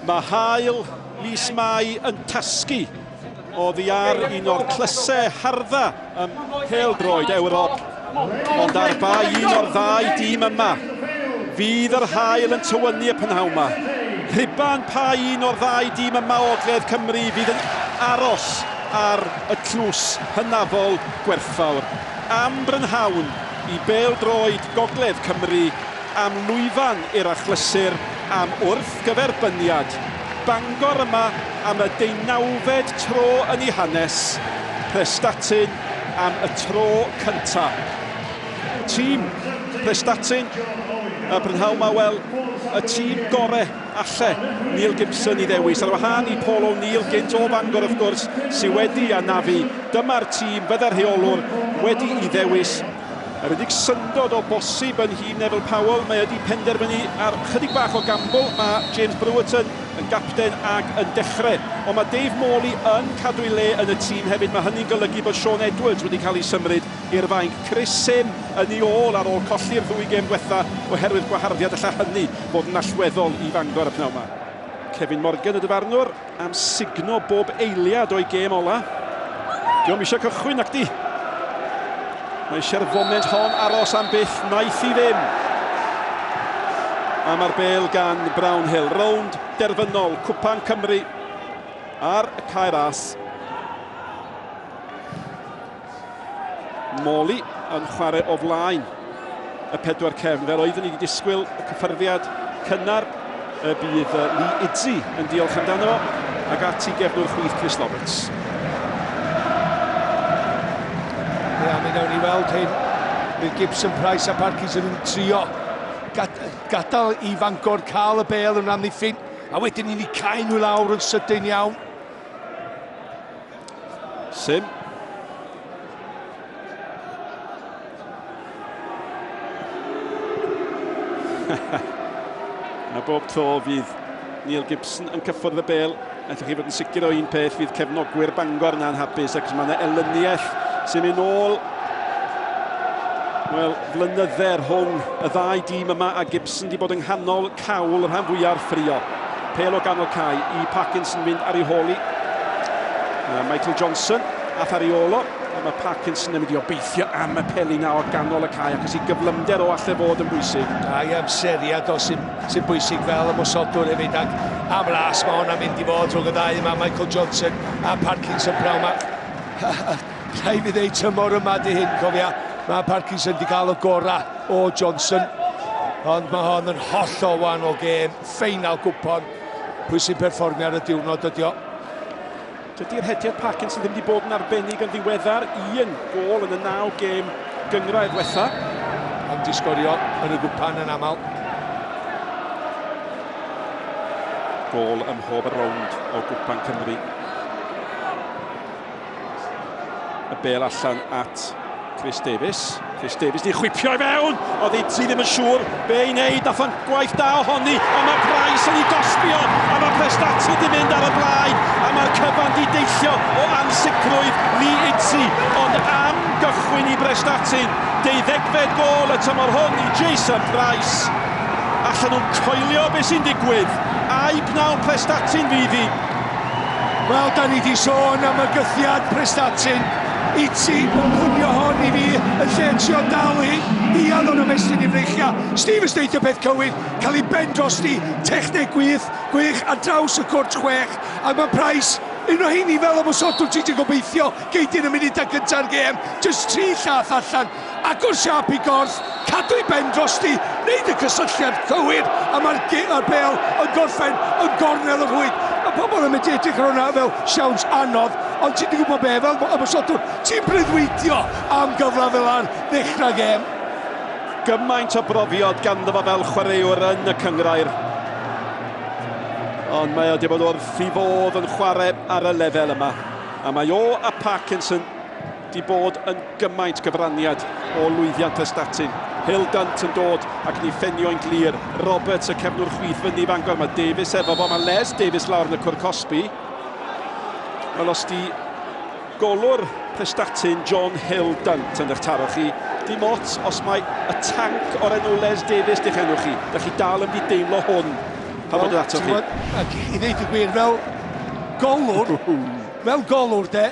Mae haul mis Mai yn tasgu oddi ar un o'r tlysau hardda ym mhêl-droed Ewrop, ond ar ba un o'r ddau dîm yma fydd yr haul yn tywynnu y prynhawn 'ma? Rhuban pa un o'r ddau dîm yma o Ogledd Cymru fydd yn aros ar y tlws hynafol gwerthfawr? Am brynhawn i bêl-droed Gogledd Cymru, am lwyfan i'r achlysur, am wrthgyferbyniad. Bangor yma am y deunawfed tro yn ei hanes, Prestatyn am y tro cynta'. Tîm Prestatyn y prynhawn 'ma, wel, y tîm gore alle Neil Gibson i ddewis. Ar wahân i Paul O'Neill, gynt o Fangor wrth gwrs, sy wedi anafu, dyma'r tîm fydde'r rheolwr wedi i ddewis. Yr unig syndod o bosib yn nhîm Neville Powell, mae wedi penderfynu ar chydig bach o gambl. Mae James Brewerton yn gapten ac yn dechrau. Ond mae Dave Morley yn cadw'i le yn y tîm hefyd. Mae hynny'n golygu bod Shaun Edwards wedi cael ei symryd i'r fainc. Chris Sim yn ei ôl ar ôl colli'r ddwy gêm ddiwetha oherwydd gwaharddiad. Alla hynny fod yn allweddol i Fangor y pnawn 'ma. Kevin Morgan y dyfarnwr am sugno bob eiliad o'i gêm ola. Dio'm eisiau cychwyn nacdi. Mae eisiau'r foment hon aros am byth, wnaeth hi ddim. A mae'r bêl gan Brownhill. Rownd derfynol Cwpan Cymru ar y Cae Ras. Morley yn chwarae o flaen y pedwar cefn. Fel oeddwn i wedi disgwyl, y cyffyrddiad cynnar y bydd Lee Idzi yn diolch amdano fo, ac at i gefnwr chwith Chris Roberts. Ia, mi wnawn ni weld hyn. Bydd Gibson, Price a Parkinson yn trio gadael i Fangor cael y bêl yn amddiffyn, a wedyn i ni cau nhw lawr yn sydyn iawn. Sim. A bob tro fydd Neil Gibson yn cyffwrdd y bêl, allwch chi fod yn sicr o un peth, fydd cefnogwyr Bangor yna'n hapus, ac mae yna elyniaeth sy'n mynd nôl wel, flynydde rhwng y ddau dîm yma, a Gibson wedi bod yng nghanol cawl y rhan fwyaf ffrio. Pêl o ganol cae i Parkinson fynd ar ei hôl i. Michael Johnson ath ar ei ôl o. A mae Parkinson yn mynd i obeithio am y peli na o ganol y cae, achos i gyflymder o alle fod yn bwysig. A'i amseriad o sy'n sy bwysig fel ymosodwr hefyd, ac am ras mae hwnna'n mynd i fod rhwng y ddau yma, Michael Johnson a Parkinson prawn ma. Rhaid fi ddeud tymor yma di hyn, cofia, mae Parkinson di gael y gorau o Johnson, ond mae hon yn hollol wahanol gêm, ffeinal gwpan, pwy sy'n perfformio ar y diwrnod ydi o. Dydy'r hediad Parkinson ddim wedi bod yn arbennig yn ddiweddar, un gôl yn y 9 gêm gynghrair ddiwetha. Ond di sgorio yn y gwpan yn aml. Gôl ym mhob rownd o Gwpan Cymru. Y bêl allan at Chris Davies. Chris Davies di chwipio i fewn! Oedd Idzi ddim yn siŵr be i wneud. Nath o'n gwaith da ohoni, ond mae Price yn ei gosbio, a mae Prestatyn di mynd ar y blaen, a mae'r cyfan di deillio o ansicrwydd Lee Idzi. Ond am gychwyn i Brestatyn, deuddegfed gôl y tymor hwn i Jason Price. Allan nhw'n coelio beth sy'n digwydd. Ai pnawn Prestatyn fydd hi? Wel, da ni di sôn am y gythiad Prestatyn. I ti yn pwnio hon i fi yn lle trio dal hi. Ia, o'n ymestyn i freichiau. Steve yn deithio peth cywir, cael ei ben drosti, techneg gwych, gwych ar draws y cwrt 6, a mae Price, un o heini fel ymosodwr ti ti'n gobeithio, geidyn y munudau cynta'r gêm, jyst tri llath allan, agor siâp i gorff, cadw ei ben drosti, wneud y cysylltiad cywir, a mae'r ma bêl yn gorffen yn gornel y rhwyd. Mae pobl yn mynd i edrych ar hwnna fel siawns anodd, ond ti'n gwybod be, fel ymosodwr, ti'n breuddwydio am gyfle fel ar ddechrau gêm. Gymaint o brofiad ganddo fo fel chwaraewr yn y cynghrair. Ond mae o wedi bod wrth i fodd yn chwarae ar y lefel yma. A mae o a Parkinson 'di bod yn gymaint gyfraniad o lwyddiant Prestatyn. Hill Dunt yn dod ac yn ei ffenio'n glir. Roberts y cefnwr chwith fyny i Fangor. Mae Davies efo fo. Mae Les Davies lawr yn y cwr cosbi. Wel, os di golwr Prestatyn John Hill Dunt yn eich taro chi, dim ots os mae y tanc o'r enw Les Davies di'ch enw chi. Da chi dal yn mynd i deimlo hwn. Pan bod ato chi. Ac i ddeud y gwir, fel golwr, fel golwr de,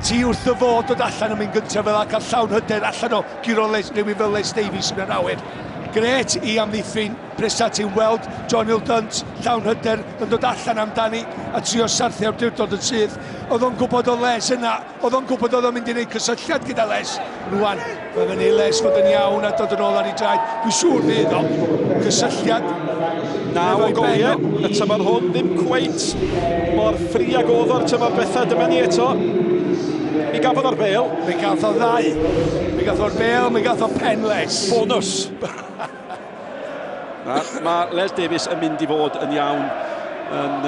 ti wrth y fod dod allan yn mynd gyntaf fel a cael llawn hyder allan o guro Les, rhywun fel Les Davies yn yr awyr. Gret i amddiffyn Prestatyn weld John Hill Dunt llawn hyder yn dod allan amdani a trio sarthu awdurdod yn syth. Oedd o'n gwybod o Les yna, oedd o'n gwybod oedd o'n mynd i wneud cysylltiad gyda Les. Rwan, mae fyny Les fod yn iawn a dod yn ôl ar ei draed. Dwi'n siŵr fydd o. Cysylltiad. 9 o goliau y tymor hwn, ddim cweit mor ffri ag oedd o'r tymor diwetha. Dyma ni eto. Mi gafodd o'r bêl. Mi gath o ddau. Mi gath o'r bêl, mi gath o pen Les. Bonws. Na, mae Les Davies yn mynd i fod yn iawn yn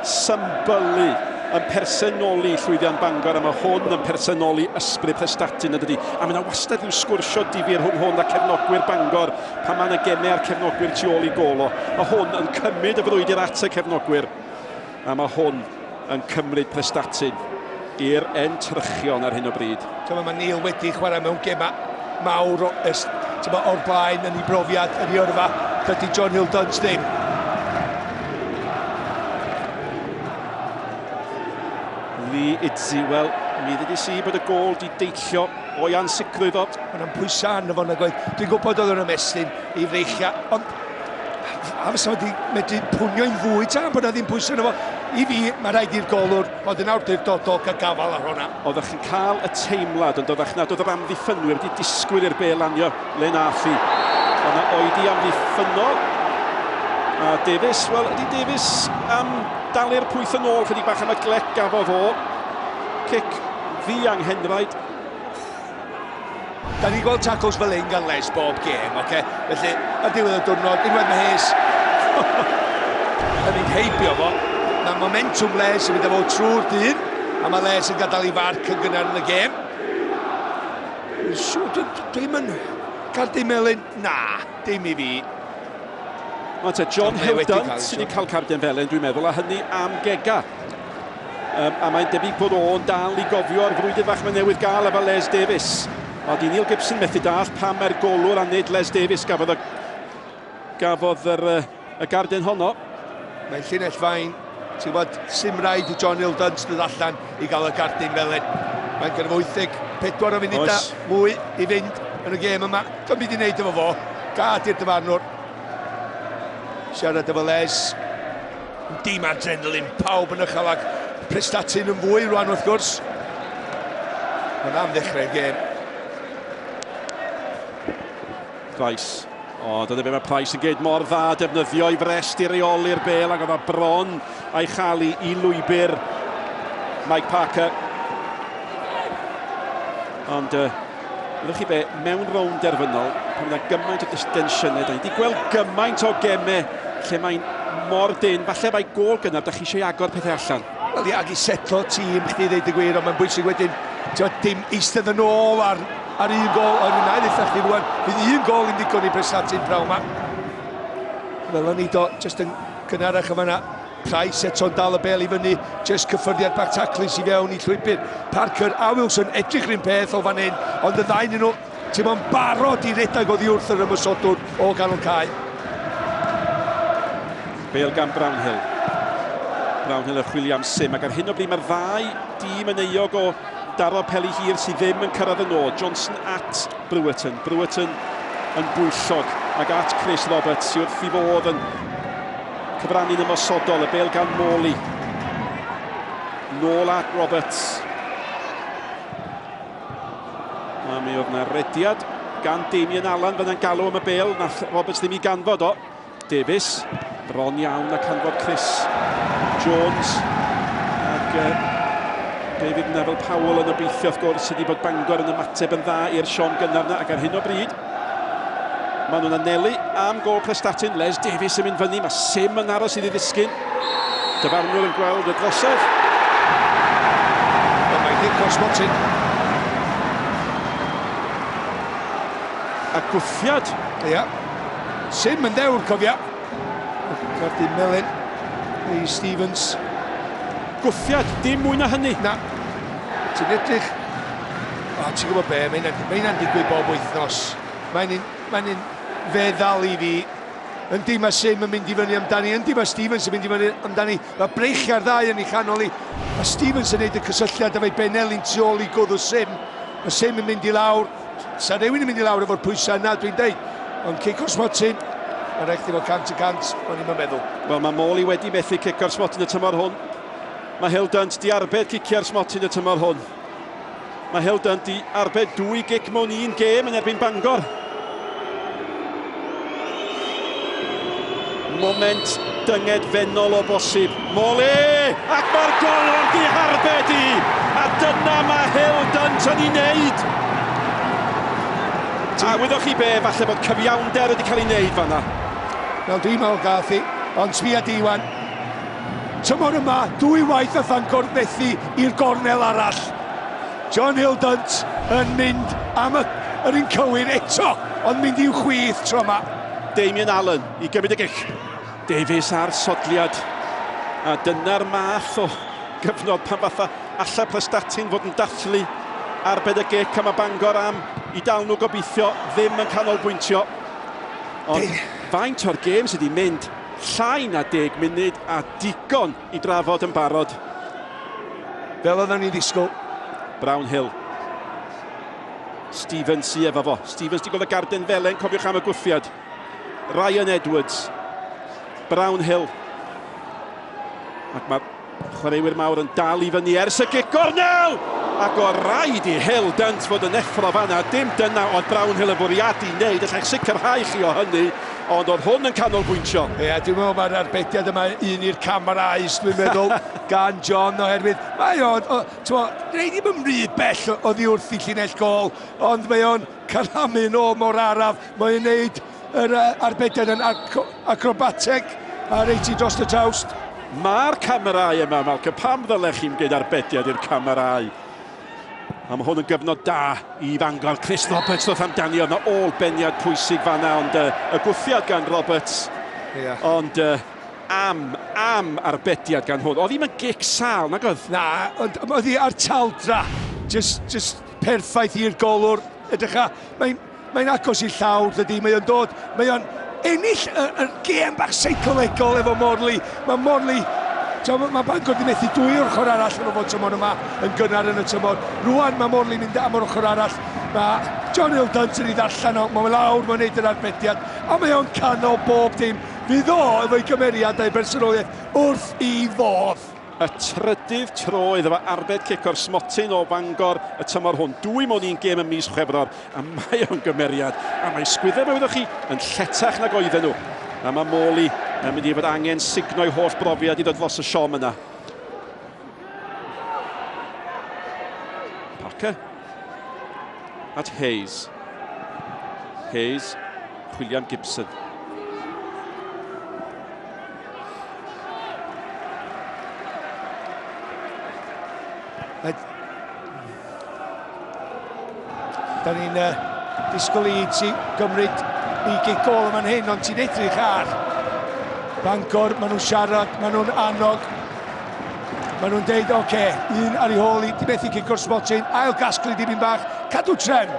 symbylu, yn personoli llwyddiant Bangor, a mae hwn yn personoli ysbryd Prestatyn, ydydi. A mae yna wastad rhyw sgwrsio difyr rhwng hwn a cefnogwyr Bangor pan mae yna gemau a'r cefnogwyr tu ôl i gôl o. Mae hwn yn cymryd y frwydr at y cefnogwyr, a mae hwn yn cymryd Prestatyn i'r entrychion ar hyn o bryd. Dyma mae Neil wedi chwarae mewn gemau mawr o, ers, tyma, o'r blaen yn ei brofiad, yn ei yrfa. Dydy John Hill Duns ddim. Lee Idzi, wel, mi ddudis i bod y gôl di deillio o'i ansicrwydd o. Mae'n pwysau arno fo nag oedd. Dwi'n gwybod oedd o'n ymestyn i freichiau, ond a fysa wedi medru pwnio'n fwy tan bod na ddim pwysau arno fo. I fi, mae rhaid i'r golwr fod yn awdurdodol cael gafael ar hwnna. Oeddech chi'n cael y teimlad, ond oeddech nad oedd yr amddiffynwyr wedi disgwyl i'r bêl lanio le nath hi. Oedd yna oedi amddiffynnol. A Davies, wel, ydy Davies am dalu'r pwyth yn ôl chydig bach am y glec gafodd o. Cic ddi-anghenraid. Da ni'n gweld tackles fel hyn gan Les bob gêm, oce? Felly, ar diwedd y diwrnod, unwaith mae Hayes yn mynd heibio fo, mae momentum Les yn mynd â fo trwy'r dydd, a mae Les yn gadael ei farc yn gynnar yn y gêm. Siŵr, dwi'n yn cardyn melyn? Na, dim i fi. Wel te, John Mae wedi Hill Dunt cael ei sydd wedi siŵr. cael cardyn felyn, dwi'n meddwl, a hynny am gega. A mae'n debyg bod o'n dal i gofio ar frwydr fach mae newydd gael efo Les Davies. Ond di Neil Gibson methu dall pam mae'r golwr a nid Les Davies gafodd y, gafodd yr, y gardyn honno. Mae'n llinell fain, ti'n gwybod, sim rhaid i John Hill Dunt ddod allan i gael y gardyn felyn. Mae'n gynno fo 84 o funudau Oes. mwy i fynd yn y gêm yma. Do'n byd i wneud efo fo. Gad i'r dyfarnwr. Siarad efo Les. Dim adrenalin, pawb yn uchel ac Prestatyn yn fwy rwan wrth gwrs. Mae'n am ddechrau'r gêm. Price. O, dyna be mae Price yn gyd mor dda, defnyddio i frest i reoli'r bêl ac oedd o bron a'i chael i lwybr Mike Parker. Ond, ydych chi be, mewn rownd derfynol, pan mae yna gymaint o densiynau, da ni wedi gweld gymaint o gemau lle mae'n mor dyn, falle mae gôl gynnar, da chi eisiau agor pethau allan. Wel, ia, ac i setlo tîm, chdi ddeud y gwir, ond mae'n bwysig wedyn, ti'n dim eistedd yn ôl ar un gôl, ond yna i ddeutha chdi rwan, fydd un gôl yn ddigon i Prestatyn prawn yma. Fel o'n i do, jyst yn gynharach yma yna, Price eto'n dal y bêl i fyny, jyst cyffyrddiad bach taclus i fewn i llwybr. Parker a Wilson edrych yr un peth o fan hyn, ond y ddau nhw, ti'n mo'n barod i redag oddi wrth yr ymosodwr o ganol cae. Bêl gan Brownhill. Brownhill yn chwilio am Sim, ac ar hyn o bryd mae'r ddau dîm yn euog o daro peli hir sydd ddim yn cyrraedd y nod. Johnson at Brewerton. Brewerton yn bwyllog ac at Chris Roberts sydd wrth i fod yn cyfrannu'n ymosodol. Y bêl gan Morley. Nôl at Roberts. A mi oedd yna rediad gan Damien Allen fyna'n galw am y bêl. Nath Roberts ddim i ganfod o. Davies, bron iawn a canfod Chris Jones. Ac David Neville Powell yn obeithio wrth gwrs ydi bod Bangor yn ymateb yn dda i'r Siom gynnar yna, ac ar hyn o bryd maen nhw'n anelu am gôl Prestatyn. Les Davies yn mynd fyny, mae Sim yn aros iddi ddisgyn. Dyfarnwr yn gweld y drosedd. Wel, mae'n gic o'r smotyn. A gwthiad. Ia. Sim yn ddewr, cofia. Cardyn melyn i Stevens. Gwthiad, dim mwy na hynny. Na. Ti'n edrych. O, ti'n gwybod be, mae hynna'n digwydd bob wythnos. Mae'n un feddal i fi Yndi, mae Sim yn mynd i fyny amdani. Yndi, mae Stevens yn mynd i fyny amdani. Mae breichiau'r ddau yn ei chanol i. Mae Stevens yn neud y cysylltiad efo'i benelin tu ôl i gwddw Sim. Mae Sim yn mynd i lawr. Sa rhywun yn mynd i lawr efo'r pwysau yna, dwi'n deud. Ond cic o'r smotyn, mae'n rhaid i fod 100%, o'n i'n meddwl. Wel, mae Morley wedi methu cic o'r smotyn y tymor hwn. Mae Hill Dunt di arbed ciciau'r smotyn y tymor hwn. Mae Hill Dunt di arbed 2 gic mewn un gêm yn erbyn Bangor. Moment dyngedfennol o bosib. Morley! Ac mae'r golwr di harbed i! A dyna mae Hill Dunt yn ei wneud! A wyddoch chi be, falle bod cyfiawnder wedi cael ei wneud fanna. Wel, dwi'n meddwl gath i, ond sbia di wan. Tymor yma, 2 waith a Fangor methu i'r gornel arall. John Hill Dunt yn mynd am yr un cywir eto, ond mynd i'w chwith tro yma. Damien Allen i gymryd y gic. Davies ar sodliad. A dyna'r math o gyfnod pan fatha alla Prestatyn fod yn dathlu arbed y gic, a mae Bangor am i dal nhw gobeithio ddim yn canolbwyntio. Ond faint o'r gêm sydd wedi mynd llai na 10 munud a digon i drafod yn barod. Fel oedden ni'n ddisgwyl. Brownhill. Stevens sy efo fo. Stevens di gweld y garden felen, cofiwch am y gwthiad. Ryan Edwards. Brownhill. Ac mae chwaraewyr mawr yn dal i fyny ers y gic gornel! Ac o raid i Hill Dunt fod yn effro fanna. Dim dyna oedd Brownhill yn fwriadu wneud, allai'ch sicrhau chi o hynny, ond oedd hwn yn canolbwyntio. Ie, dwi'n meddwl mae'r arbediad yma un i'r camerâu, dwi'n meddwl, gan John, oherwydd mae o'n, rhaid ddim yn rhy bell oddi wrth i llinell gôl, ond mae o'n caramu yn ôl mor araf, mae'n wneud yr arbediad yn acrobateg a reit i dros y trawst. Mae'r camerâu yma, Malcolm, pam ddylech chi'n gwneud arbediad i'r camerâu? A mae hwn yn gyfnod da i Fangor. Chris Roberts ddoth amdani, oedd yna ôl beniad pwysig fanna, ond y gwthiad gan Roberts. Yeah. Ond am arbediad gan hwn. Oedd ddim yn gic sâl, nag oedd? Na, ond oedd hi ar taldra. Just perffaith i'r golwr. Edrycha, mae'n agos i llawr, dydy. Mae o'n dod, mae o'n ennill y gêm bach seicolegol efo Morley. Mae Morley, mae Bangor wedi methu 2 o'r ochr arall efo fod tymor yma yn gynnar yn y tymor. Rwan mae Morley mynd am yr ochr arall. Mae John Hill Dunt yn ei ddarllen o, mae'n lawr, mae'n neud yr arbediad, a mae o'n canol bob dim. Fydd o efo'i gymeriad a'i bersonoliaeth wrth i fodd. Y trydydd tro iddo fo arbed cic o'r smotyn o Fangor y tymor hwn. 2 mewn 1 gêm ym mis Chwefror, a mae o'n gymeriad. A mae sgwyddau, fe wyddoch chi, yn lletach nag oedden nhw. A mae Morley yn mynd i fod angen sugno'i holl brofiad i ddod dros y siom yna. Parker. At Hayes. Hayes, William Gibson. Da ni'n disgwyl i ti gymryd i gic gôl yma'n hyn, ond ti'n edrych ar Bangor, maen nhw'n siarad, maen nhw'n annog, maen nhw'n deud, oce, un ar ei hôl i, di methu cic o'r smotyn, ail gasglu dipyn bach, cadw trefn,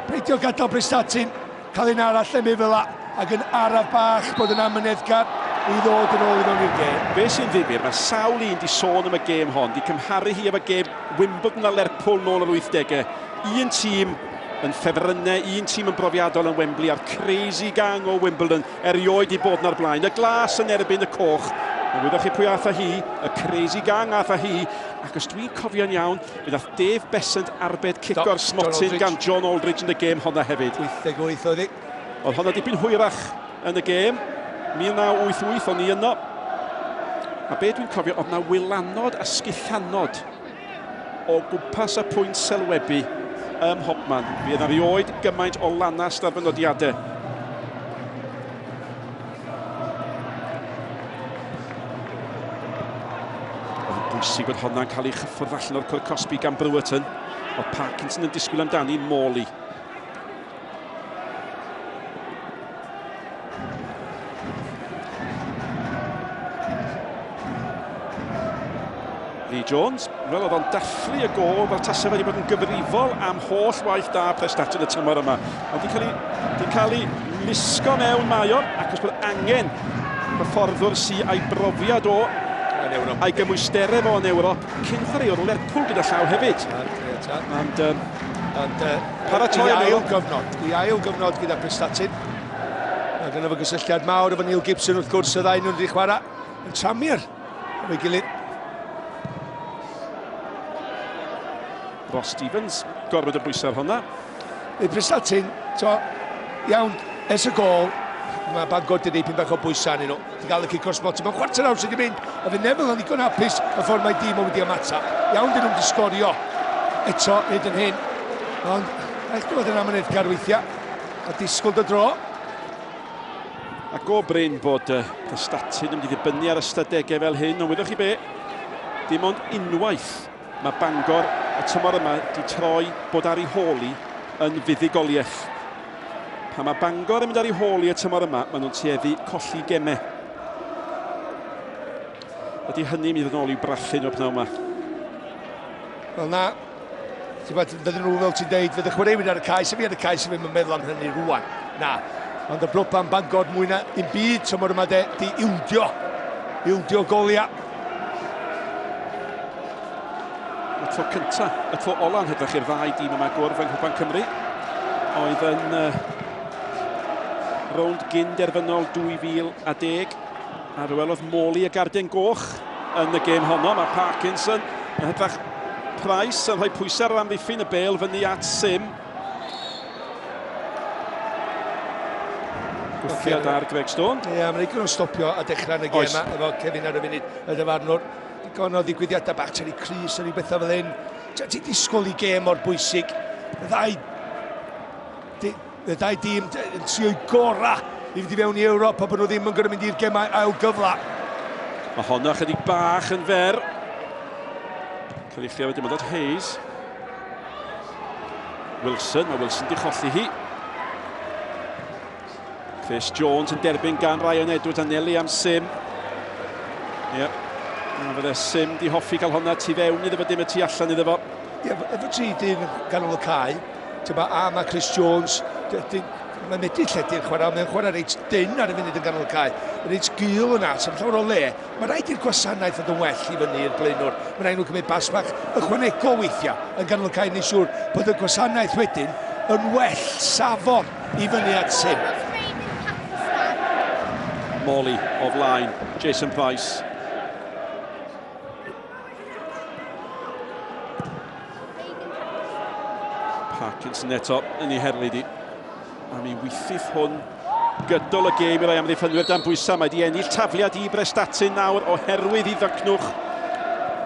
peidio gadael Prestatyn, cael un arall yn mynd fel la, ac yn araf bach bod yn amyneddgar i ddod yn ôl i mewn i'r gêm. Be sy'n ddifyr, mae sawl un di sôn am y gêm hon, di cymharu hi efo gêm Wimbledon a Lerpwl nôl yr 80au. Un tîm yn ffefrynnau, un tîm yn brofiadol yn Wembley, a'r crazy gang o Wimbledon erioed i bod na'r blaen. Y glas yn erbyn y coch. A wyddoch chi pwy ath â hi, y crazy gang ath â hi, ac os dwi'n cofio'n iawn, fe ddath Dave Besant arbed cic o'r smotyn gan John Aldridge yn y gêm honna hefyd. 88 oedd hi. Oedd honna dipyn hwyrach yn y gêm, 1988 o'n i yno. A be dwi'n cofio, oedd na wylanod a sguthanod o gwmpas y pwynt selwebu ym mhobman. Fi yna rioed gymaint o lanast ar fy nodiadau. Oedd yn bwysig bod honna'n cael ei chyffwrdd allan o'r cwrt cosbi gan Brewerton. Oedd Parkinson yn disgwyl amdani Morley. Lee Jones, wel oedd o'n dathlu y gôl fel tasau wedi bod yn gyfrifol am holl waith da Prestatyn y tymor yma. Ond di cael ei lusgo mewn mae o, ac os bod angen hyfforddwr sy a'i brofiad o, a'i gymwysterau fo yn Ewrop, cyn chwaraewr Lerpwl gyda llaw hefyd. Ond, Ond paratoi i ail gyfnod, i ail gyfnod gyda Prestatyn. Mae gynno fo gysylltiad mawr efo Neil Gibson wrth gwrs, y ddau nhw'n wedi chwarae yn Tranmere efo'i gilydd. Ross Stevens, gorfod y bwysau ar hwnna. Y Prestatyn, to, iawn, ers y gol, mae Bangor wedi dipyn bach o bwysau arnyn nhw. Wedi gael y cic o'r smotyn, mae'n chwarter awr sydd wedi mynd, a fe Neville yn ddigon hapus y ffordd mae dîm o wedi ymateb. Iawn, dyn nhw'n wedi sgorio eto hyd yn hyn, ond rhaid chdi fod yn amyneddgar weithiau a disgwyl dy dro. A go brin bod uh, Prestatyn yn mynd i ddibynnu ar ystadegau fel hyn, ond wyddoch chi be, dim ond unwaith Mae Bangor y tymor yma 'di troi bod ar ei hôl hi yn fuddugoliaeth. Pan mae Bangor yn mynd ar ei hôl hi y tymor yma, maen nhw'n tueddu colli gemau. Ydy hynny'n mynd i ddod yn ôl i'w brathu nhw pnawn yma? Wel na, ti'n gwybod, fydden nhw, fel ti'n deud, fydd y chwaraewyr ar y cae, sef fi ar y cae, sef fi'n meddwl am hynny rwan. Na, ond y broblem Bangor mwy na un byd tymor yma de, di ildio. Ildio goliau. Y tro cyntaf, y tro ola yn hytrach i'r ddau dîm yma gwrdd yng Nghwpan Cymru oedd yn uh, rownd gyn derfynol 2010 a fe welodd Morley y Garden Goch yn y gêm honno. Mae Parkinson yn hytrach Price yn rhoi pwysau ar yr amddiffyn y bel fyny at Sim. Gwthiad ar Greg Stone. Ie, yeah, mae'n ddigon o stopio a dechrau yn y gêm yma efo Kevin ar y funud, y dyfarnwr. Digon o ddigwyddiadau bach, tynnu crys a rhyw bethau fel hyn. Ti'n disgwyl i gêm mor bwysig. Y ddau, y ddau dîm yn trio'i gorau i fynd i fewn i Ewrop a bod nhw ddim yn gorfod mynd i'r gemau ail gyfle. Mae honno chydig bach yn fer. Cael ei chrio wedyn, mae'n dod Hayes. Wilson, mae Wilson di cholli hi. Chris Jones yn derbyn gan Ryan Edwards a Nelly am Sim. Ie. Yep. A fydde Sim di hoffi cael honna tu fewn iddo fo, dim y tu allan iddo fo. Ie, efo tri dyn ganol y cae, tyma, a mae Chris Jones, mae'n medru lledu'r chwarae, mae'n chwarae reit dyn ar y funud yn ganol y cae, reit gul yna, sy'n llawer o le. Mae rhaid i'r gwasanaeth fod yn well i fyny i'r blaenwr. Mae rhaid nhw cymryd bas bach ychwanegol weithiau yn ganol y cae, neu siŵr bod y gwasanaeth wedyn yn well safon i fyny at Sim. Morley o flaen Jason Price. Parkinson eto yn ei herlid i. A mi weithith hwn gydol y gêm i rai amddiffynwyr dan bwysau. Mae di ennill tafliad i Brestatyn nawr oherwydd i ddycnwch,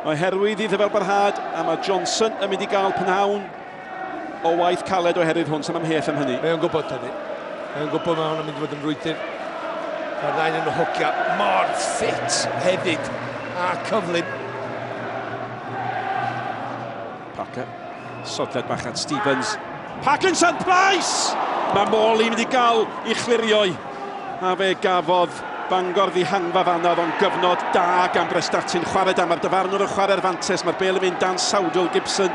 oherwydd i ddyfalbarhad, a mae Johnson yn mynd i gael prynhawn o waith caled oherwydd hwn, sy'n amheuaeth am hynny. Mae o'n gwybod hynny. Mae o'n gwybod mae hwn yn mynd i fod yn frwydr. Mae'r ddau yn hogia mor ffit hefyd a cyflym. Parker, sodled bach at Stevens. Parkinson, Price! Mae Morley mynd i gael i chlirioi. A fe gafodd Bangor ddihangfa fanna, oedd o'n gyfnod da gan Brestatyn. Chwarae da, mae'r dyfarnwr yn chwarae'r fantes, mae'r bel yn mynd dan sawdl Gibson.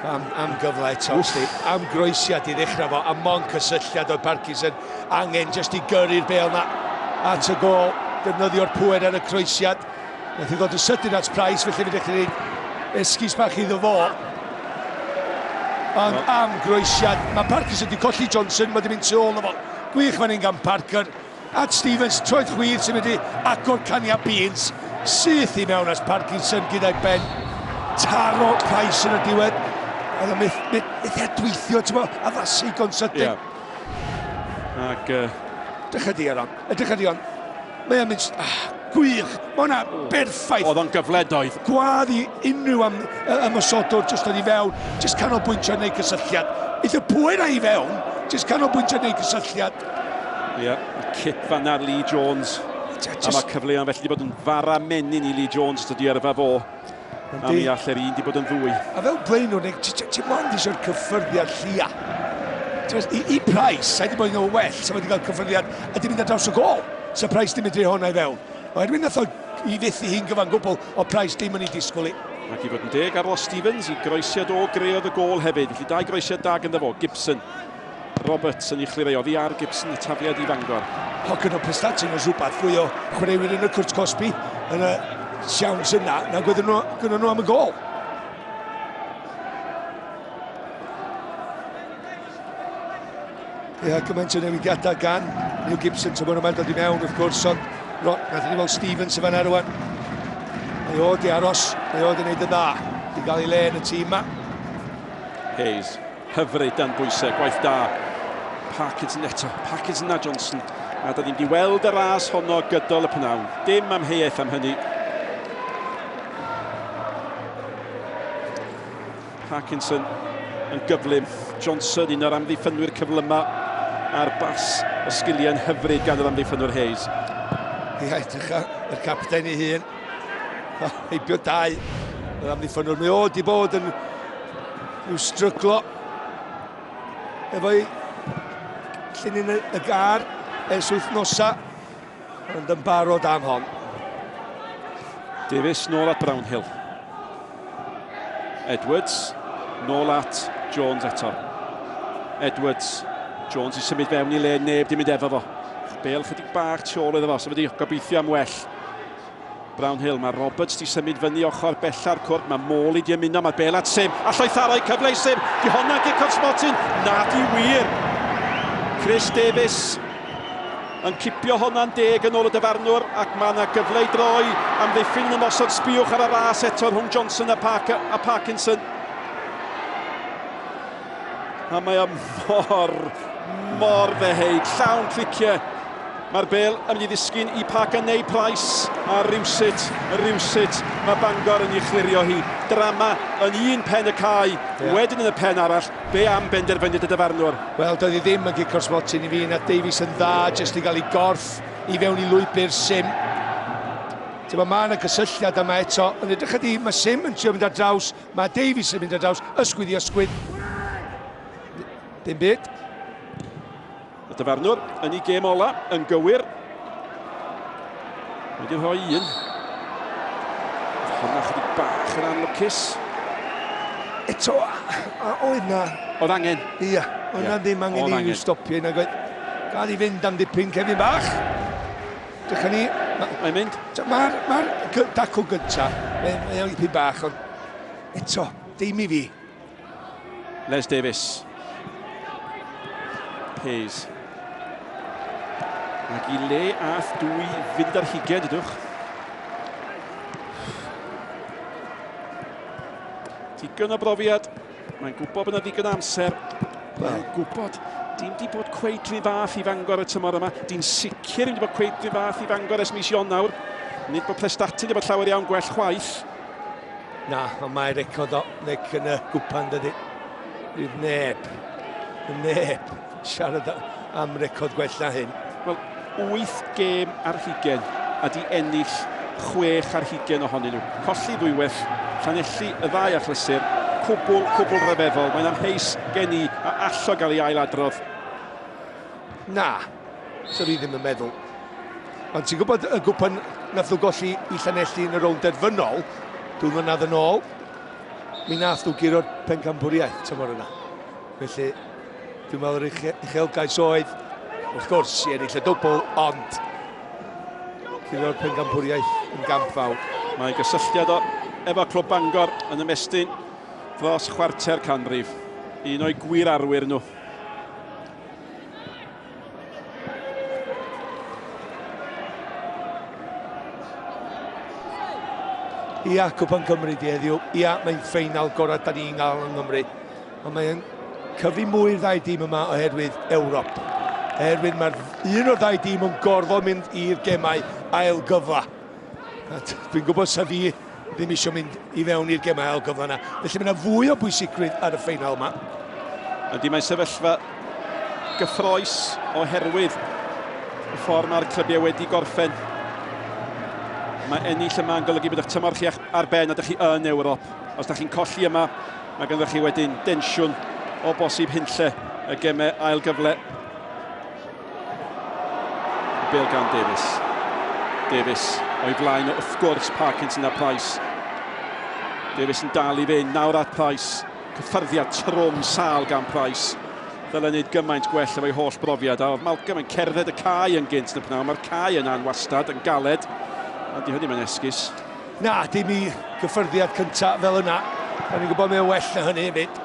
Am, am gyfle eto, Steve. Am groesiad i ddechrau fo, a mon cysylltiad o'r Parkinson. Angen jyst i gyrru'r bel na at y gol. Defnyddio'r pwer ar y croesiad. Nath i ddod yn sydyn at Price, felly fe dechrau gwneud esgus bach iddo fo. Ond am groesiad, mae Parkinson wedi colli Johnson, mae wedi mynd tu ôl fo. Gwych fan hyn gan Parker. At Stevens, troed chwith sy'n mynd i agor cania beans. Syth i mewn at Parkinson gyda'i ben. Taro Price yn y diwedd. Oedd o'n methu adweithio, ti'n bod, addasu gon sydyn. Yeah. Ac... Edrych di Aaron, edrych di on. Mae o'n mynd... Ah, gwych! Mae hwnna berffaith! Oedd o'n gyfle doedd. Gwadd i unrhyw am, ymosodwr jyst dod i fewn, jyst canolbwyntio neu cysylltiad. Eitha pwy na i fewn, jyst canolbwyntio neu cysylltiad. Ie, yeah, cip fan ar Lee Jones. Just... A mae cyfleoedd felly wedi bod yn fara menyn i Lee Jones ystod i yrfa fo. A mi all yr un wedi bod yn ddwy. A fel blaenwr, ti mond eisiau'r cyffyrddiad llia. I, i Price, sa'i wedi bod yn well, sa'i wedi cael cyffyrddiad a di mynd ar draws y gol. Sa Price ddim medru hwnna i fewn. Oherwydd nath o i fethu hi'n gyfan gwbl, o Price dim yn ei disgwyl i. Ac i fod yn deg ar Ross Stevens, i groesiad o greodd y gol hefyd. Felly dau groesiad da gyda fo, Gibson. Roberts yn ei chlirio oddi ar Gibson, y tafliad i Fangor. O, gyda Prestatyn oes rhywbeth fwy o chwaraewyr yn y cwrt cosbi yn y siawns yna nag oedden nhw, gyda nhw am y gol. Ia, gymaint o newidiadau gan Neil Gibson, tymor yma'n dod i mewn wrth gwrs, ond nath ni weld Stevens yn fanna rwan. Mae o di aros, mae o di wneud yn dda, di gael ei le yn y tîm ma. Hayes, hyfryd dan bwysau, gwaith da. Parkinson eto, Parkinson a Johnson. A da ni'n di weld y ras honno gydol y pnawn. Dim amheuaeth am hynny. Parkinson yn gyflym. Johnson, un o'r amddiffynwyr cyflyma a'r bas y sgiliau'n hyfryd gan yr amddiffynwyr Hayes. Ia, edrych ar y capten ei hun. Heibio dau yr amddiffynwr. Mae o di bod yn rhyw stryglo efo'i llinyn y gar ers wythnosa, ond yn barod am hon. Davies nôl at Brownhill. Edwards, nôl at Jones eto. Edwards, Jones i symud fewn i le, neb di mynd efo fo. Bale chydig bach tu ôl iddo fo, so wedi gobeithio am well. Brownhill, mae Roberts di symud fyny ochr bella'r cwrt, mae Morley di ymuno, mae Bale at Sim, a Lloetharau cyfle i Sim, di honna gic o'r smotyn, na di wir. Chris Davies yn cipio honna'n deg yn ôl y dyfarnwr, ac mae yna gyfle i droi amddiffyn yn ymosod. Sbiwch ar y ras eto rhwng Johnson a, Parker, a Parkinson. A mae o mor, mor ddeheig, llawn cliciau. Mae'r bel yn mynd i ddisgyn i Parker neu Price, a rywsut, rywsut, mae Bangor yn ei chlirio hi. Drama yn un pen y cae, yeah. Wedyn yn y pen arall, be am benderfyniad y dyfarnwr? Wel, doedd hi ddim yn gic o'r smotyn i fi, na Davies yn dda, jyst i gael ei gorff i fewn i lwybr Sim. Ti'n mae yna gysylltiad yma eto, ond edrych ydi, mae Sim yn trio mynd ar draws, mae Davies yn mynd ar draws, ysgwydd i ysgwydd. Dim byd. Y dyfarnwr yn ei gêm ola, yn gywir. Wedi rhoi un. Honna chydig bach yn anlwcus. Eto, a oedd na... Oedd angen. Ia, oedd na ddim angen i stopio. Nag oedd. Gael i fynd am dipyn, Kevin bach. Dych ni... Mae'n mynd. Mae'r ma dacw gynta, mae'n dipyn bach, ond eto, dim i fi. Les Davies. Hayes. Ac i le ath 2 funud ar 20, dydwch. Digon o brofiad. Mae'n gwybod bod yna ddigon o amser. Mae'n gwybod dim di bod cweit rhy fath i Fangor y tymor yma. Di'n sicr ddim di bod cweit rhy fath i Fangor ers mis Ionawr. Nid bod Prestatyn di bod llawer iawn gwell chwaith. Na, ond mae record o Nick yn y gwpan dydy. Bydd neb, neb siarad am record gwell na hyn. Wel, 8 gêm ar hugen a di ennill 26 ohonyn nhw. Colli ddwywaith, Llanelli y ddau achlysur, cwbl, cwbl rhyfeddol. Mae'n amheus gen i a allo gael ei ailadrodd. Na, so fi ddim yn meddwl. Ond ti'n gwybod y gwpan nath nhw golli i Llanelli yn y rownd derfynol, 2 mlynedd yn ôl, mi nath nhw guro'r pencampwriaeth tymor yna. Felly, dwi'n meddwl yr uchelgais oedd, wrth gwrs, i ennill y dwbl, ond guro'r pencampwriaeth yn gamp fawr. Mae gysylltiad o efo Clwb Bangor yn ymestyn dros chwarter canrif. Un o'i gwir arwyr nhw. Ia, Cwpan Cymru di heddiw. Ia, mae'n ffeinal gorau da ni'n gael yng Nghymru. Ond mae'n cyfu mwy'r ddau dîm yma oherwydd Ewrop. Oherwydd mae'r un o'r ddau dîm yn gorfod mynd i'r gemau ail gyfla. A dwi'n gwybod sa fi ddim eisiau mynd i fewn i'r gemau ail gyfla yna. Felly mae yna fwy o bwysigrwydd ar y ffeinal yma. Ydy, mae'n sefyllfa gyffrous oherwydd y ffordd mae'r clybiau wedi gorffen. Mae ennill yma yn golygu bod eich tymor chi ar ben a ydych chi yn Ewrop. Os ydych chi'n colli yma, mae ganddo chi wedyn densiwn o bosib hunlle y gemau ail gyfle. Bale gan Davies. Davies o'i flaen wrth gwrs Parkinson a Price. Davies yn dal i fynd, nawr at Price. Cyffyrddiad trwm sâl gan Price. Ddylen wneud gymaint gwell efo'i holl brofiad. A oedd Malcolm yn cerdded y cae yn gynt yn y pnawn. Mae'r cae yna'n wastad, yn galed. Ond di hynny mae'n esgus. Na, dim i gyffyrddiad cyntaf fel yna. Da ni'n gwybod mae'n well na hynny hefyd.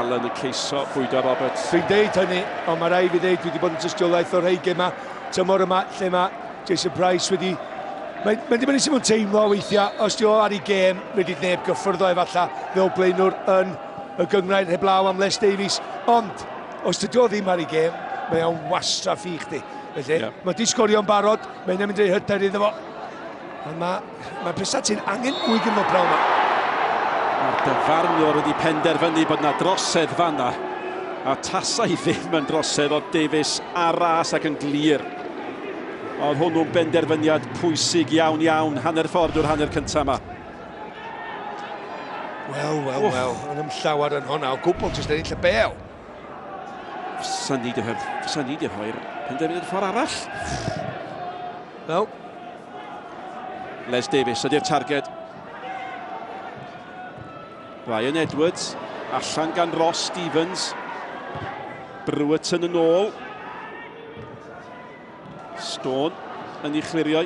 Allen yn ceisio bwydo Roberts. Dwi'n deud hynny, ond mae rai fi ddeud, dwi wedi bod yn tystiolaeth o'r rhai gema tymor yma, lle mae Jason Price wedi... Mae'n mae dibynnu sut mae'n teimlo weithiau, os di o ar ei gêm, wedi neb gyffwrdd o efallai fel blaenwr yn y gynghrair heblaw am Les Davies. Ond, os dydy o ddim ar ei gêm, mae o'n wastraff i chdi. Felly, yeah. Mae di sgorio'n barod, mae'n mynd i hyder iddo fo. Ond mae, mae Prestatyn angen mwy gynno prawn yma. Mae'r dyfarnwr wedi penderfynu bod yna drosedd fanna. A tasai ddim yn drosedd oedd Davies ar ras ac yn glir. Oedd hwnnw'n benderfyniad pwysig iawn iawn, hanner ffordd o'r hanner cyntaf yma. Wel, wel, wel, yn ymllawer yn hwnna, o gwbl jyst ennill y bel. Fysa ni di rhoi'r penderfyniad ffordd arall. Wel. Les Davies ydy'r targed. Ryan Edwards, allan gan Ross Stevens. Brewerton yn ôl. Stone yn ei chlirio.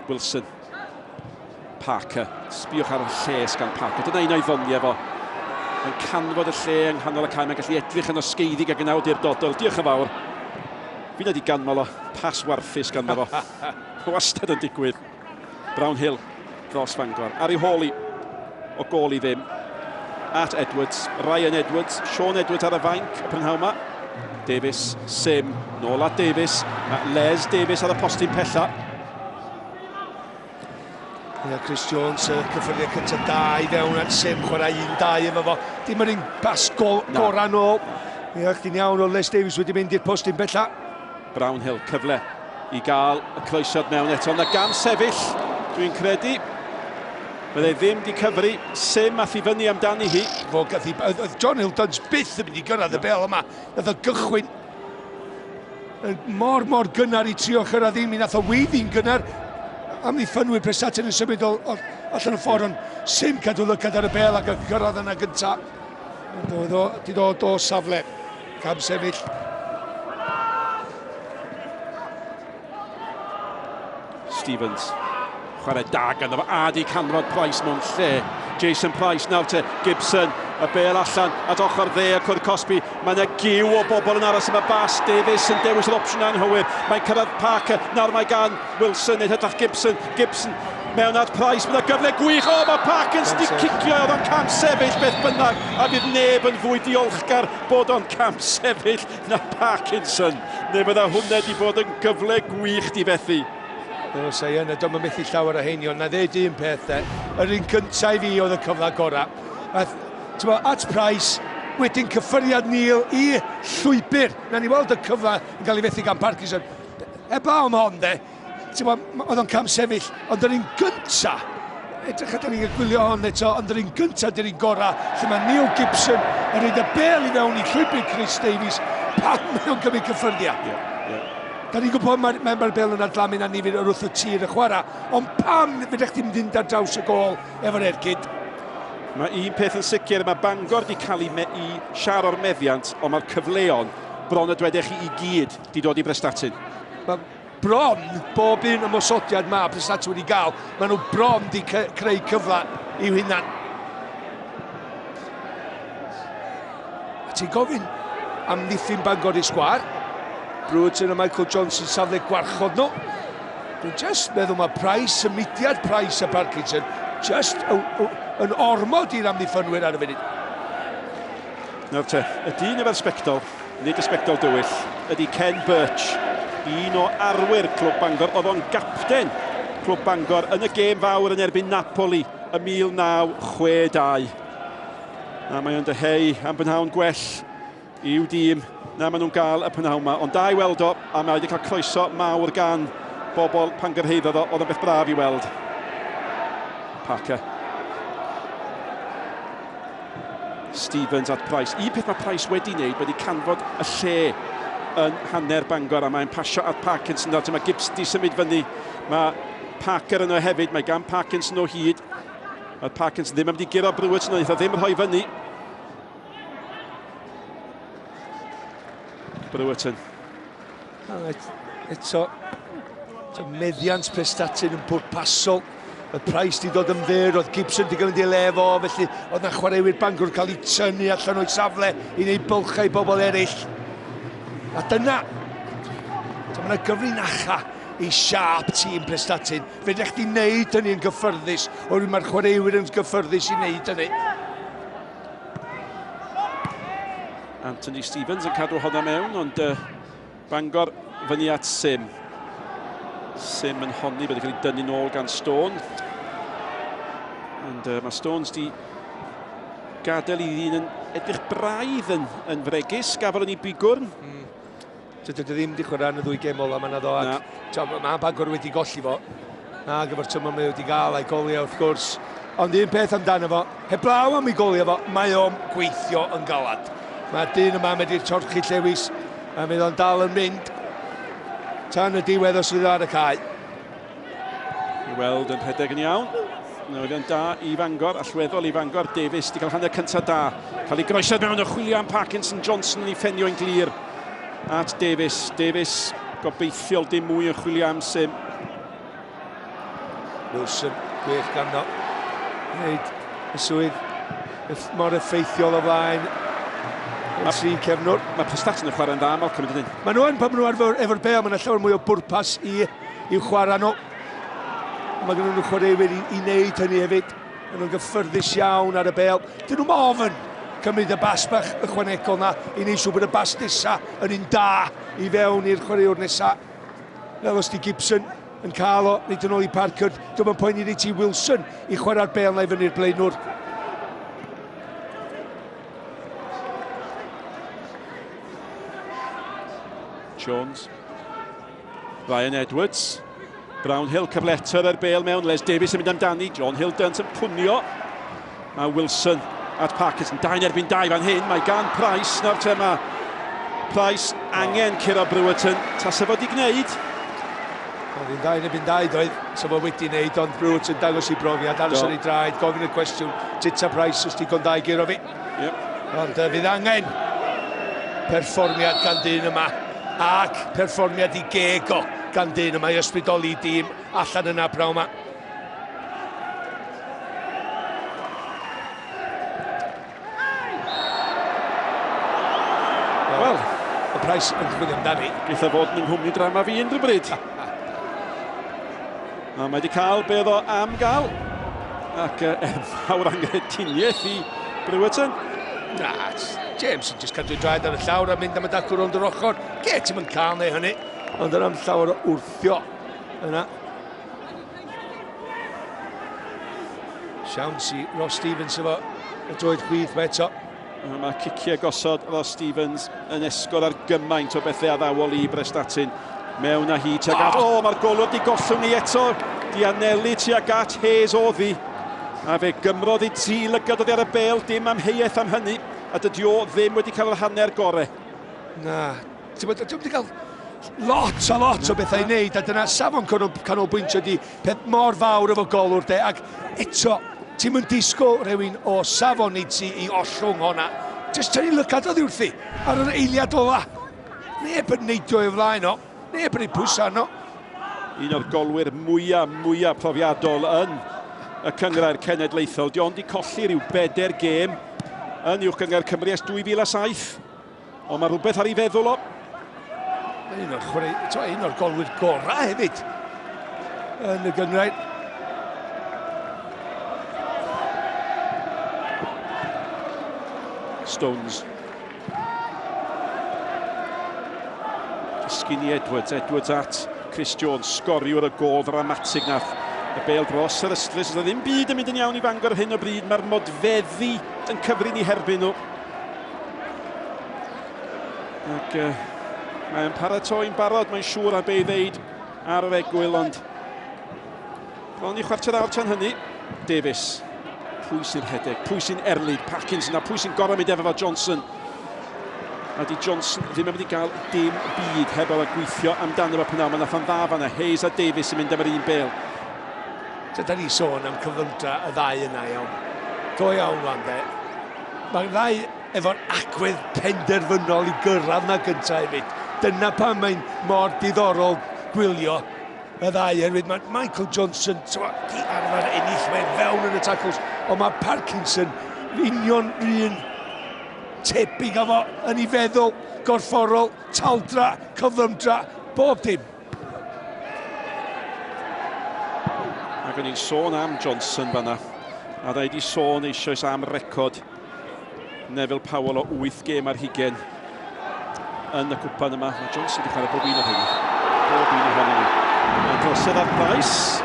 Wilson. Parker. Sbiwch ar y lles gan Parker. Dyna un o'i ddoniau fo. Mae'n canfod y lle yng nghanol y cae. Mae'n gallu edrych yn osgeiddig ac yn awdurdodol. Diolch yn fawr. Fi'n wedi ganmol o pas warthus ganddo fo. Wastad yn digwydd. Brownhill dros Fangor. Ar ei hôl i o gôl i ddim. At Edwards. Ryan Edwards. Sean Edwards ar y fainc y prynhawn yma. Davies, Sim, nôl at Davies. Mae Les Davies ar y postyn pella. Ia, Chris Jones, y cyffyrddiad cyntaf da i fewn at Sim, chwarae 1-2 efo fo. Dim yr un bas gorau nôl. Ia, chdi'n iawn o Les Davies wedi mynd i'r postyn bella. Brownhill, cyfle i gael y croesiad mewn eto. Na gam sefyll, dwi'n credu. Fydde ddim di cyfri, Sim ath i fyny amdani hi. Fo gath i, oedd John Hiltons byth yn mynd i gyrraedd y bel yma. Nath o gychwyn mor, mor gynnar i trio chyrraedd un. Mi nath o weiddi'n gynnar. Amddiffynwyr Prestatyn yn symud allan y ffordd, ond Sim cadw lygad ar y bel ac yn gyrraedd yna gynta. Ond oedd o di dod o safle. Cam sefyll. Stevens. Chwarae da ganddo fo, a di canfod Price mewn lle. Jason Price nawr te, Gibson, y bel allan at ochr dde y cwr cosbi. Mae yna giw o bobl yn aros yma. Bas Davies yn dewis yr opsiwn anghywir. Mae'n cyrraedd Parker, nawr mae gan Wilson, neu hytrach Gibson. Gibson mewn at Price, mae yna gyfle gwych. O, mae Parkins di cicio, oedd o'n cam sefyll beth bynnag, a fydd neb yn fwy diolchgar bod o'n cam sefyll na Parkinson. Neu fydda hwnna di bod yn gyfle gwych di fethu. O, sei yna, dyma methu llawer o heinion. Na ddeud un peth, de. Yr un cyntaf i fi oedd y cyfle gorau. At Price, wedyn cyffyrddiad Neil i llwybr. Na ni weld y cyfle yn cael ei fethu gan Parkinson. Heblaw am hon, de. Oedd o'n cam sefyll, ond yr un gyntaf, edrych a da ni'n gwylio hon eto, ond yr un gyntaf dy'r un gorau, lle mae Neil Gibson yn rhaid y bel i fewn i llwybr Chris Davies, pan mae o'n cymryd cyffyrddiad. Yeah, yeah. Da ni'n gwybod mae'r mae, mae bel yn adlamu na nifer o'r wrth y tir y chwarae, ond pam fydych chi'n mynd ar draws y gôl efo'r ergyd? Mae un peth yn sicr, mae Bangor wedi cael ei siar o'r meddiant, ond mae'r cyfleon bron y dwedech chi i gyd di dod i Brestatyn. Mae bron bob un ymosodiad mae Prestatyn wedi gael, maen nhw bron di creu cyfle i'w hunan. A ti'n gofyn am ddiffyn Bangor i sgwar? Brewerton a Michael Johnson safle gwarchod nhw. Dwi'n just meddwl mae Price, symudiad Price a Parkinson, just yn ormod i'r amddiffynwyr ar y funud. Nawr te, y dyn efo'r sbectol, nid y sbectol dywyll, ydy Ken Birch, un o arwyr Clwb Bangor. Oedd o'n gapten Clwb Bangor yn y gêm fawr yn erbyn Napoli ym 1962. A mae o'n dyheu am brynhawn gwell i'w dîm na maen nhw'n gael y prynhawn yma. Ond da i weld o, a mae wedi cael croeso mawr gan bobl pan gyrhaeddodd o, oedd o'n beth braf i weld. Parker. Stevens at Price. Un peth mae Price wedi wneud, wedi canfod y lle yn hanner Bangor, a mae'n pasio at Parkinson. Nawr, mae Gibson di symud fyny. Mae Parker yno hefyd, mae gan Parkinson o hyd. Mae Parkinson ddim am di guro Brewerton, ond eitha ddim rhoi fyny. Brewerton. Eto, meddiant Prestatyn yn pwrpasol. Y Price di dod yn fyr, oedd Gibson di gymryd ei le fo, felly oedd na chwaraewyr Bangor cael eu tynnu allan o'i safle i wneud bylchau i bobl eraill. A dyna, mae yna gyfrinacha i siâp tîm Prestatyn. Fedrech chdi wneud hynny yn gyffyrddus, oherwydd mae'r chwaraewyr yn gyffyrddus i wneud hynny. Anthony Stevens yn cadw honna mewn, ond Bangor fyny at Sim. Sim yn honni bod wedi cael ei dynnu nôl gan Stone. Ond mae Stones di gadael i ddyn yn edrych braidd yn fregus, gafodd yn ei bigwrn. Dydy ddim wedi chwarae yn y ddwy gem ola, mae'n addo, ac mae Bangor wedi golli fo. Na, gyda'r tymor mae wedi gael a'i goliau wrth gwrs. Ond un peth amdano fo, heblaw am ei goliau fo, mae o'n gweithio yn galad. Mae'r dyn yma medru torchi llewis, a fydd o'n dal yn mynd tan y diwedd os fydd ar y cae. I weld yn rhedeg yn iawn. Newyddion da i Fangor, allweddol i Fangor. Davies wedi cael hanner cyntaf da. Cael ei groesiad mewn y chwilio am Parkinson. Johnson yn ei ffenio yn glir at Davies. Davies gobeithiol dim mwy yn chwilio am Sim. Wilson, gwych ganddo. Wneud y swydd mor effeithiol o flaen y tri cefnwr. Mae Prestatyn yn chwarae'n dda, Malcolm, yn dydyn? Maen nhw yn, pan maen nhw efo'r bêl, mae yna llawer mwy o bwrpas i'w chwarae nhw. Mae gen nhw chwaraewyr i wneud hynny hefyd. Maen nhw'n gyffyrddus iawn ar y bêl. Dyn nhw'n ofyn cymryd y bas bach ychwanegol na i wneud siŵr bod y bas nesa yn un da i fewn i'r chwaraewr nesa. Fel os di Gibson yn cael o, nid yn ôl i Parker, dwi'n yn poeni reit i Wilson i chwarae'r bêl na i fyny'r blaenwr. Jones. Ryan Edwards. Brownhill cyfle eto ar bêl mewn. Les Davies yn mynd amdani. John Hill Dunt yn pwnio. A Wilson at Parkinson. 2 erbyn 2 fan hyn. Mae gan Price nawr te ma. Price angen curo Brewerton. Tasa fo di gwneud. Oedd hi'n 2 erbyn 2 doedd. So fo wedi wneud, ond Brewerton dangos i brofiad. Aros ar ei draed, gofyn y cwestiwn. Tita Price os digon da i guro fi. Yep. Ond fydd angen perfformiad gan dyn yma. Ac perfformiad i geg o gan dyn yma i ysbrydoli dîm allan yna prawn yma. Wel, y Price yn chwilio amdani. Geitha fod yn nghwmni drama fi unrhyw bryd. A mae wedi cael be oedd o am gael. Ac enfawr angrediniaeth i Brewerton. Na, James yn just cadw draed ar y llawr a mynd am y dacw rownd yr ochr. Ge, ti'n mynd cael neu hynny. Ond yna am llawer o wrthio yna. Siawns i Ross Stevens efo y droed chwith mae eto. Mae ciciau gosod Ross Stevens yn esgor ar gymaint o bethau addawol i Brestatyn. Mewn â hi tuag at... O, mae'r golwr di gollwng ni eto. Di anelu tuag at Hayes oddi. A fe gymrodd i tri lygad oddi ar y bêl, dim amheuaeth am hynny. A dydy o ddim wedi cael yr hanner gore. Na, ti'n bod, ti'n wedi cael lot a lot o bethau i wneud, a dyna safon canolbwyntio di peth mor fawr efo golwr de, ac eto, ti'n mynd disgwyl rhywun o safon i ti i ollwng honna. Jyst tynnu lygad oddi wrthi ar yr eiliad ola. Neb yn neidio i flaen o, neb yn ei pwysa arno. Un o'r golwyr mwyaf profiadol yn y Cynghrair Cenedlaethol. Di ond i colli rhyw 4 gêm yn Uwch Gynghrair Cymru ers 2007. Ond mae rhywbeth ar ei feddwl o. Un o'r chwarae, un o'r golwyr gorau hefyd yn y gynghrair. Stones. Disgyn i Edwards, Edwards at Chris Jones, sgoriwr y gôl ddramatig nath y bêl dros yr ystlys. Oedd ddim byd yn mynd yn iawn i Fangor ar hyn o bryd, mae'r modfeddi yn cyfrin i herbyn nhw. Ac mae'n paratoi'n barod, mae'n siŵr ar be i ddeud ar yr egwyl, ond bron i chwarter awr tan hynny. Davies, pwy sy'n rhedeg, pwy sy'n erlid, Parkinson, a pwy sy'n gorau mynd efo Johnson. A di Johnson ddim yn mynd i gael dim byd heb o'r gweithio amdano fo pnawn. Mae nath o'n dda fan'na, Hayes a Davies yn mynd am yr un bêl. Da ni sôn am cyflymdra y ddau yna iawn. Go iawn wan de. Mae'r ddau efo'r agwedd penderfynol i gyrraedd na gyntaf hefyd. Dyna pam mae'n mor diddorol gwylio y ddau, oherwydd mae Michael Johnson di arfer ennill, mae'n fewn yn y tackles, ond mae Parkinson union un tebyg o fo yn ei feddwl, gorfforol, taldra, cyflymdra, bob dim. Ac o'n i'n sôn am Johnson fanna, a dda i di sôn eisoes am record Neville Powell o 8 gêm ar hugen yn y cwpan yma. Mae Johnson wedi chwarae bob un o hynny. Bob un ohonyn nhw. Mae'n drosedd ar Price.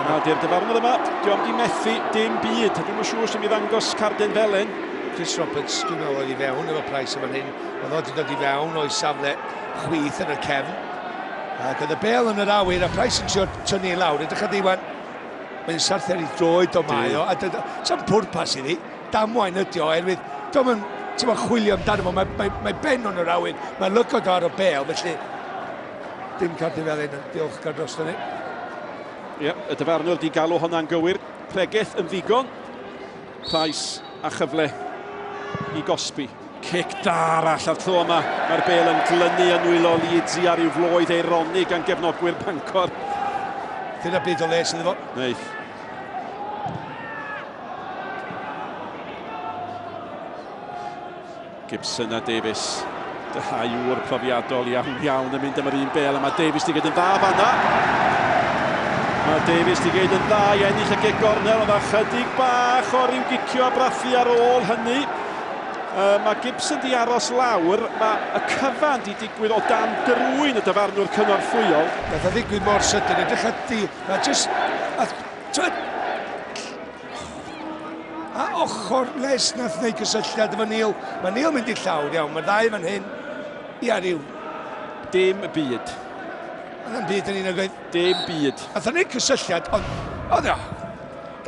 A di'r dyfarnwr yma, di o'm di methu dim byd. Dwi'm yn siŵr sy'n mi ddangos carden felen. Chris Roberts, dwi'n meddwl oedd i fewn efo Price yn fan hyn. Oedd o wedi dod i fewn o'i safle chwith yn y cefn. Ac oedd y bel yn yr awyr a Price yn trio tynnu i lawr. Edrych ar ddiwan, mae'n sarthu ar ei droed o mae o. A sa'n pwrpas iddi, damwain ydi o, oherwydd dio'm yn ti'n meddwl, chwilio amdano fo, mae, mae, mae ben o'n yr awyr, mae lygod o ar y bel, felly dim cardyn fel hyn, diolchgar dros ni. Ie, yeah, y dyfarnwr di galw hwnna'n gywir. Pregeth yn ddigon. Price a chyfle i gosbi. Cic da arall a'r tro yma. Mae'r bel yn glynu yn nwylo Leeds ar i'w floedd eironig gan gefnogwyr Bangor. Dyna byd o les iddo fo. Neith. Gibson a Davies. Dau ŵr profiadol iawn iawn yn mynd am yr un bel, a mae Davies di gyd yn dda fanna. Mae Davies di gyd yn dda i ennill y gic gornel, ond chydig bach o ryw gicio a brathu ar ôl hynny. Mae Gibson di aros lawr, mae y cyfan di digwydd o dan drwyn y dyfarnwr cynorthwyol. Nath o ddigwydd mor sydyn, edrych at di, mae just, a ochr Les nath wneud cysylltiad efo Neil. Mae Neil mynd i'r llawr iawn, mae'r ddau fan hyn. Ia, ryw. Dim byd. Oedd yn byd yn un o'r Dim byd. Nath o'n wneud cysylltiad, ond oedd o,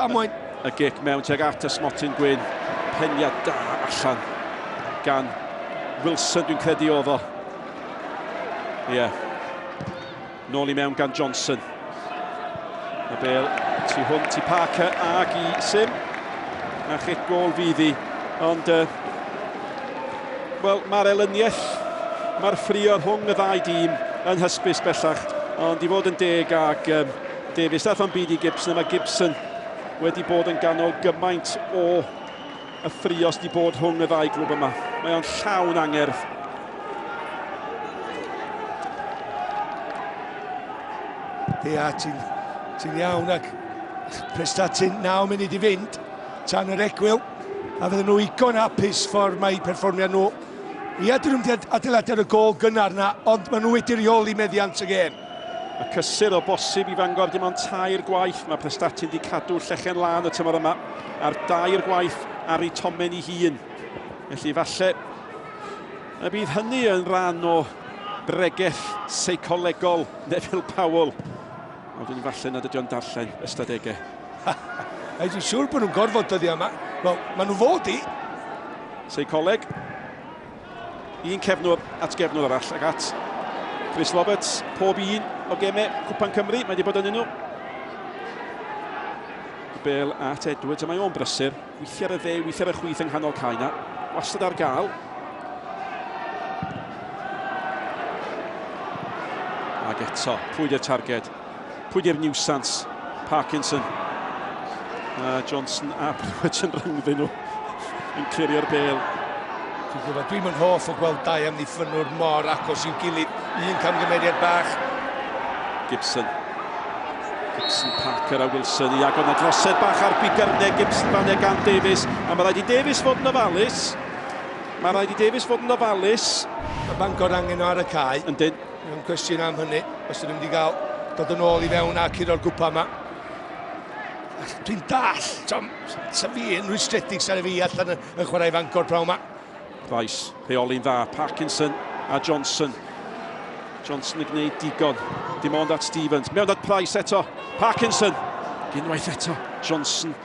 damwain. Y gic mewn tuag at y smotyn gwyn. Peniad da allan gan Wilson, dwi'n credu oedd o. Ie. Yeah. Nôl i mewn gan Johnson. Y bel tu hwnt i Parker ag i Sim. A chic gôl fydd hi. Ond, wel, mae'r elyniaeth, mae'r ffrio rhwng y ddau dîm yn hysbys bellach. Ond i fod yn deg ag Davies, dath o'n byd i Gibson, a mae Gibson wedi bod yn ganol gymaint o y ffrio sydd wedi bod rhwng y ddau glwb yma. Mae o'n llawn angerdd. Ia, ti'n ti iawn ac Prestatyn 9 munud i fynd tan yr egwyl, a fydden nhw igon hapus ffordd mae perfformiad nhw. Ia, dyn nhw'n wedi adeiladu ar y gôl gynnar na, ond maen nhw wedi rheoli meddiant y gêm. Y cysur o bosib i Fangor, dim ond 3 gwaith mae Prestatyn wedi cadw llechen lân y tymor yma, a'r 2 gwaith ar ei tomen ei hun. Felly falle y bydd hynny yn rhan o bregeth seicolegol Neville Powell. Ond dwi'n falle nad ydy o'n darllen ystadegau. A dwi'n siŵr bod nhw'n gorfod dyddiau yma. Wel, maen nhw fod i. Seicoleg. Un cefnwr at gefnwr arall ac at Chris Roberts. Pob un o gemau Cwpan Cymru, mae wedi bod yn nhw. Bel at Edwards, a mae o'n brysur. Weithiau ar y dde, weithiau ar y chwith yng nghanol cae na. Wastad ar gael. Ac eto, pwy di'r targed? Pwy di'r nuisance? Parkinson. Johnson a Brewett yn rhyngddyn nhw yn clirio'r bel. Dwi'n gwybod, dwi'm yn hoff o gweld dau amddiffynnwr mor agos i'w gilydd. Un camgymeriad bach. Gibson. Gibson, Parker a Wilson i agor na drosedd bach ar bigyrnau Gibson fan gan Davies. A mae rhaid i Davies fod yn ofalus. Mae rhaid i Davies fod yn ofalus. Mae Bangor angen o ar y cae. Yndyn. Mae'n cwestiwn am hynny, os ydyn nhw wedi cael dod yn ôl i fewn a curo'r gwpa yma. Dwi'n dall, Tom, sa fi yn rwystredig sa'n fi allan yn chwarae Fangor prawn yma. Price, rheoli'n dda, Parkinson a Johnson. Johnson yn gwneud digon, dim ond at Stevens. Mewn at Price eto, Parkinson. Unwaith eto, Johnson.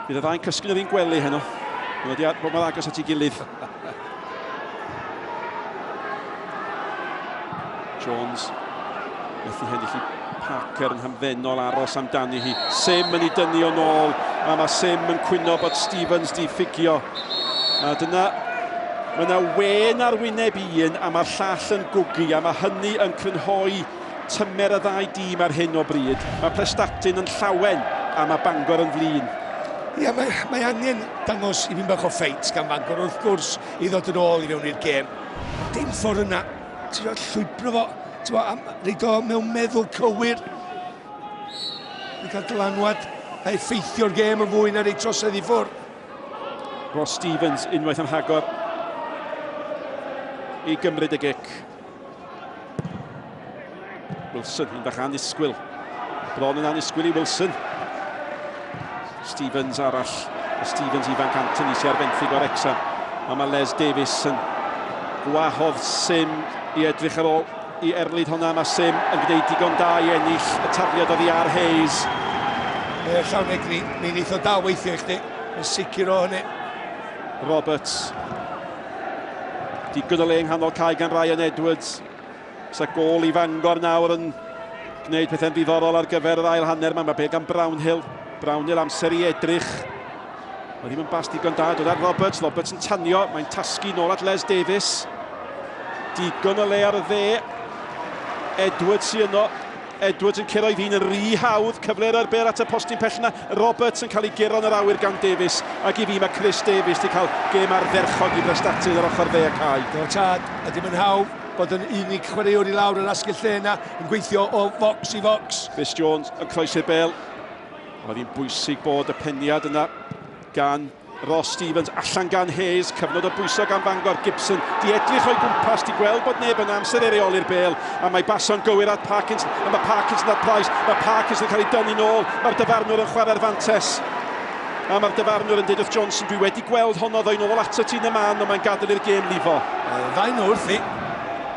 Bydd y ddau'n cysgu'n yr un gwely heno. Mae wedi bod mor agos at ei gilydd. Jones, methu hennill i Parker yn hamddenol aros amdani hi. Sim yn ei dynnu o'n ôl, a mae Sim yn cwyno bod Stevens di ffugio. A dyna, mae yna wen ar wyneb un a mae'r llall yn gwgu, a mae hynny yn crynhoi tymer y ddau dîm ar hyn o bryd. Mae Prestatyn yn llawen a mae Bangor yn flin. Ie, mae, mae angen dangos i fi'n bach o ffeit gan Fangor wrth gwrs i ddod yn ôl i fewn i'r gêm. Dim ffordd yna, ti'n rhoi llwybro fo, ti'n rhoi, reid o mewn meddwl cywir. Yn cael dylanwad a effeithio'r gêm yn fwy na rei trosedd i ffwrdd. Ross Stevens unwaith am rhagor i gymryd y gic. Wilson, un bach annisgwyl. Bron yn annisgwyl i Wilson. Stevens arall. Y Stevens ifanc Anthony sy'n ar fenthyg o'r Wrexham. A mae Les Davies yn gwahodd Sim i edrych ar ôl i erlid hwnna. Mae Sim yn gwneud digon da i ennill y tafliad oddi ar Hayes. Mae llawn egni, mi wneith o dal weithio i chdi, yn sicr o hynny. Roberts. Digon o le yng nghanol cae gan Ryan Edwards. Sa gôl i Fangor nawr yn gwneud pethau'n ddiddorol ar gyfer yr ail hanner. Mae be gan Brownhill. Brownhill amser i edrych. Mae ddim yn bas digon da. Dod ar Roberts. Roberts yn tanio. Mae'n tasgu nôl at Les Davies. Digon o le ar y dde. Edwards sy'n yno. Edwards yn curo i ddyn yn rhy hawdd. Cyfle ar bêl at y postyn pell yna. Roberts yn cael ei guro yn yr awyr gan Davies. Ac i fi mae Chris Davies wedi cael gêm ardderchog i Brestatyn ar ochr dde y cae. Do tad, a dim yn hawdd bod yn unig chwaraewr i lawr yr asgell lle yna yn gweithio o fox i fox. Chris Jones yn croesi'r bêl. Oedd hi'n bwysig bod y peniad yna gan Ross Stevens, allan gan Hayes, cyfnod o bwyso gan Bangor. Gibson di edrych o'i gwmpas, di gweld bod neb yn amser i reoli'r bêl, a mae baso'n gywir at Parkinson, a mae Parkinson at Price, mae Parkinson yn cael ei dynnu nôl, mae'r dyfarnwr yn chwarae'r fantes. A mae'r dyfarnwr yn dweud wrth Johnson, dwi wedi gweld honno ddoi nôl ato ti yn y man, ond mae'n gadael i'r gêm lifo. Ddau nhw wrthi.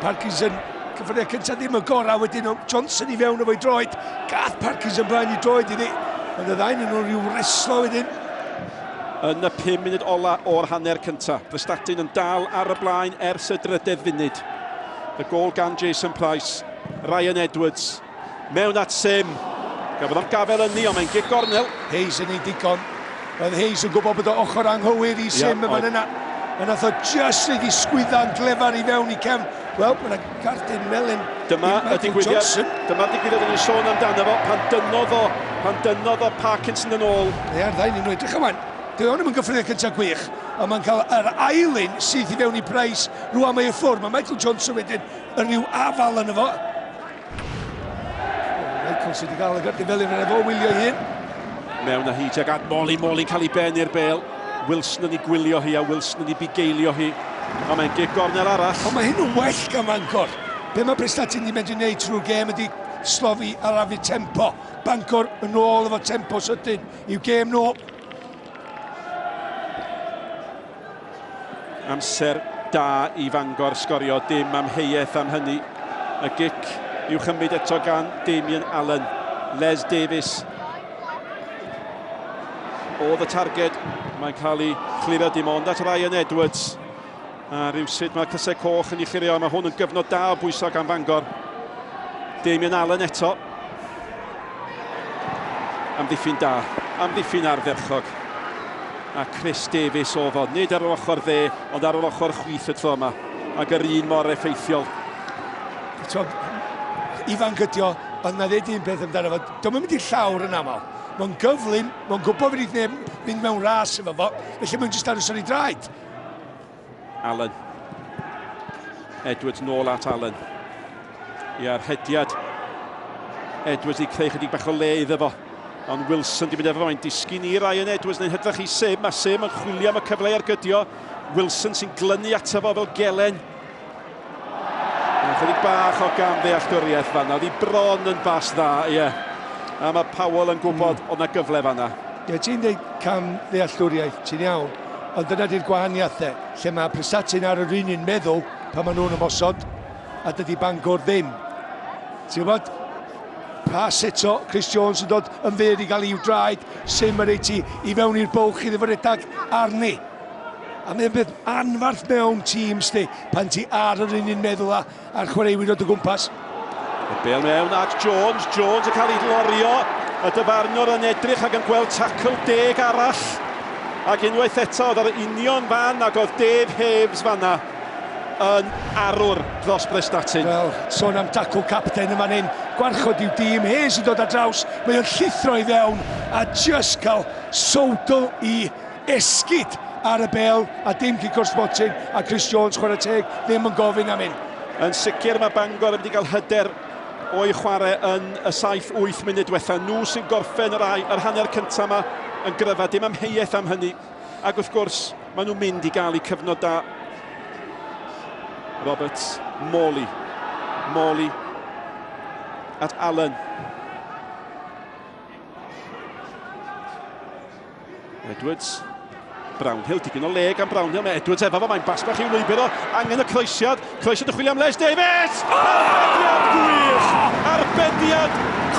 Parkinson, cyffyrddiad cyntaf ddim y gorau, wedyn Johnson i fewn efo'i droed. Gath Parkinson blaen i droed iddi. Ond y ddau nhw'n rhyw reslo wedyn. Yn y 5 munud ola o'r hanner cyntaf. Prestatyn yn dal ar y blaen ers y drydedd funud. Y gôl gan Jason Price. Ryan Edwards. Mewn at Sim. Gafodd am gafel ynni, ond mae'n gic gornel. Hayes yn ei digon. Oedd Hayes yn gwybod bod o ochr anghywir i Sim yma yna. A nath o just wedi sgwydda'n glefar i fewn i cefn. Wel, mae yna gardyn melyn. Dyma y digwyddiad. Dyma'r digwyddiad yn sôn amdano fo pan dynnodd o Parkinson yn ôl. Ie, a'r ddau nhw'n edrych yma. Dwi o'n yn gyffredin cyntaf gwych, ond mae'n cael yr ailun syth i fewn i Price rwan mae y ffwrdd. Mae Michael Johnson wedyn yn rhyw afal yno fo. Michael sydd wedi cael y gardyn felyn yn efo wylio ei hun. Mewn â hi tuag at Morley, Morley'n cael ei ben i'r bêl. Wilson yn ei gwylio hi a Wilson yn ei bugeilio hi. Ond mae'n gic gornel arall. Ond mae hyn yn well gan Bangor. Be mae Prestatyn wedi medru wneud trwy'r gêm ydy slofi arafu tempo. Bangor yn ôl efo tempo sydyn i'w gêm nhw. Amser da i Fangor sgorio, dim amheuaeth am hynny. Y gic i'w chymryd eto gan Damien Allen. Les Davies oedd y targed. Mae'n cael ei chlirio dim ond at Ryan Edwards. A rhywsut mae'r crysau coch yn ei chlirio. Mae hwn yn gyfnod da o bwyso gan Fangor. Damien Allen eto. Amddiffyn da. Amddiffyn ardderchog. A Chris Davies oedd o, nid ar yr ochr dde, ond ar yr ochr chwith y tro yma. Ac yr un mor effeithiol. Ifanc ydi o, ond na ddeud un peth amdano fo, dio'm yn mynd i'r llawr yn aml. Mae'n gyflym, mae'n gwybod fydd neb mynd mewn ras efo fo, felly mae'n jyst aros ar ei draed. Allen. Edwards nôl at Allen. Ia'r hediad. Edwards i creu chydig bach o le iddo fo. Ond Wilson di mynd efo fo, mae'n disgyn i Ryan Edwards neu'n hytrach i Sim. Mae Sim yn chwilio am y cyfle i ergydio. Wilson sy'n glynu ato fo fel gelen. A chydig bach o gamddealltwriaeth fanna. Oedd hi bron yn bas dda, ie. A mae Powell yn gwybod oedd na gyfle fanna. Ie, ti'n dweud camddealltwriaeth, ti'n iawn. Ond dyna di'r gwahaniaethau, lle mae Prestatyn ar yr un un meddwl pan maen nhw'n ymosod, a dydy Bangor ddim. Ti'n gwybod? Pas eto, Chris Jones yn dod yn fyr i gael i'w draed, Sim yn reit i fewn i'r bwlch iddo fo redag arni. A mae'n beth anfarth mewn tîm sti, pan ti ar yr un un meddwl a'r chwaraewyr o dy gwmpas. Y bêl mewn at Jones, Jones yn cael ei lorio, y dyfarnwr yn edrych ac yn gweld tackle deg arall. Ac unwaith eto, oedd ar union fan ac oedd Dave Haves fanna yn arwr dros Brestatyn. Wel, sôn am dacw capten yma hyn, gwarchod i'w dîm, Hayes yn dod ar draws, mae o'n llithro i fewn a just cael sowdl i esgid ar y bel a dim cic o'r smotyn a Chris Jones chwarae teg ddim yn gofyn am hyn. Yn sicr mae Bangor yn mynd i gael hyder o'i chwarae yn y 7-8 munud diwetha. Nhw sy'n gorffen yr, yr hanner cyntaf yma yn gryfa, dim amheuaeth am hynny. Ac wrth gwrs, maen nhw'n mynd i gael eu cyfnod da. Roberts, Morley. Morley at Allen. Edwards. Brownhill, digon o le gan Brownhill. Mae Edwards efo fo, mae'n bas bach i'w lwybr o. Angen y croesiad. Croesiad y chwilio am Les Davies! Arbediad gwych! Arbediad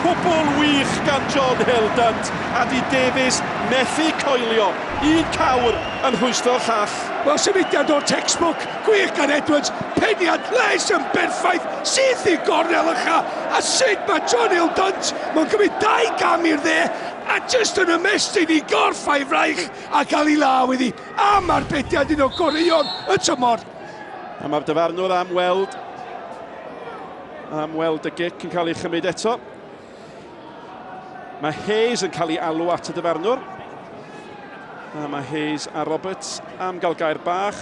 cwbl wych gan John Hill-Dunt. A di Davies methu coelio. Un cawr yn rhwystro'r llall. Wel, symudiad o'r textbook, gwych gan Edwards, peniad Les yn berffaith, syth i gornel ycha, a sut mae John Hill-Dunt, mae'n cymryd 2 gam i'r dde, a jyst yn ymestyn i gorff a'i fraich a cael ei law iddi am arbediad un o goreuon y tymor. A mae'r dyfarnwr am weld y gic yn cael ei chymryd eto. Mae Hayes yn cael ei alw at y dyfarnwr. A mae Hayes a Roberts am gael gair bach.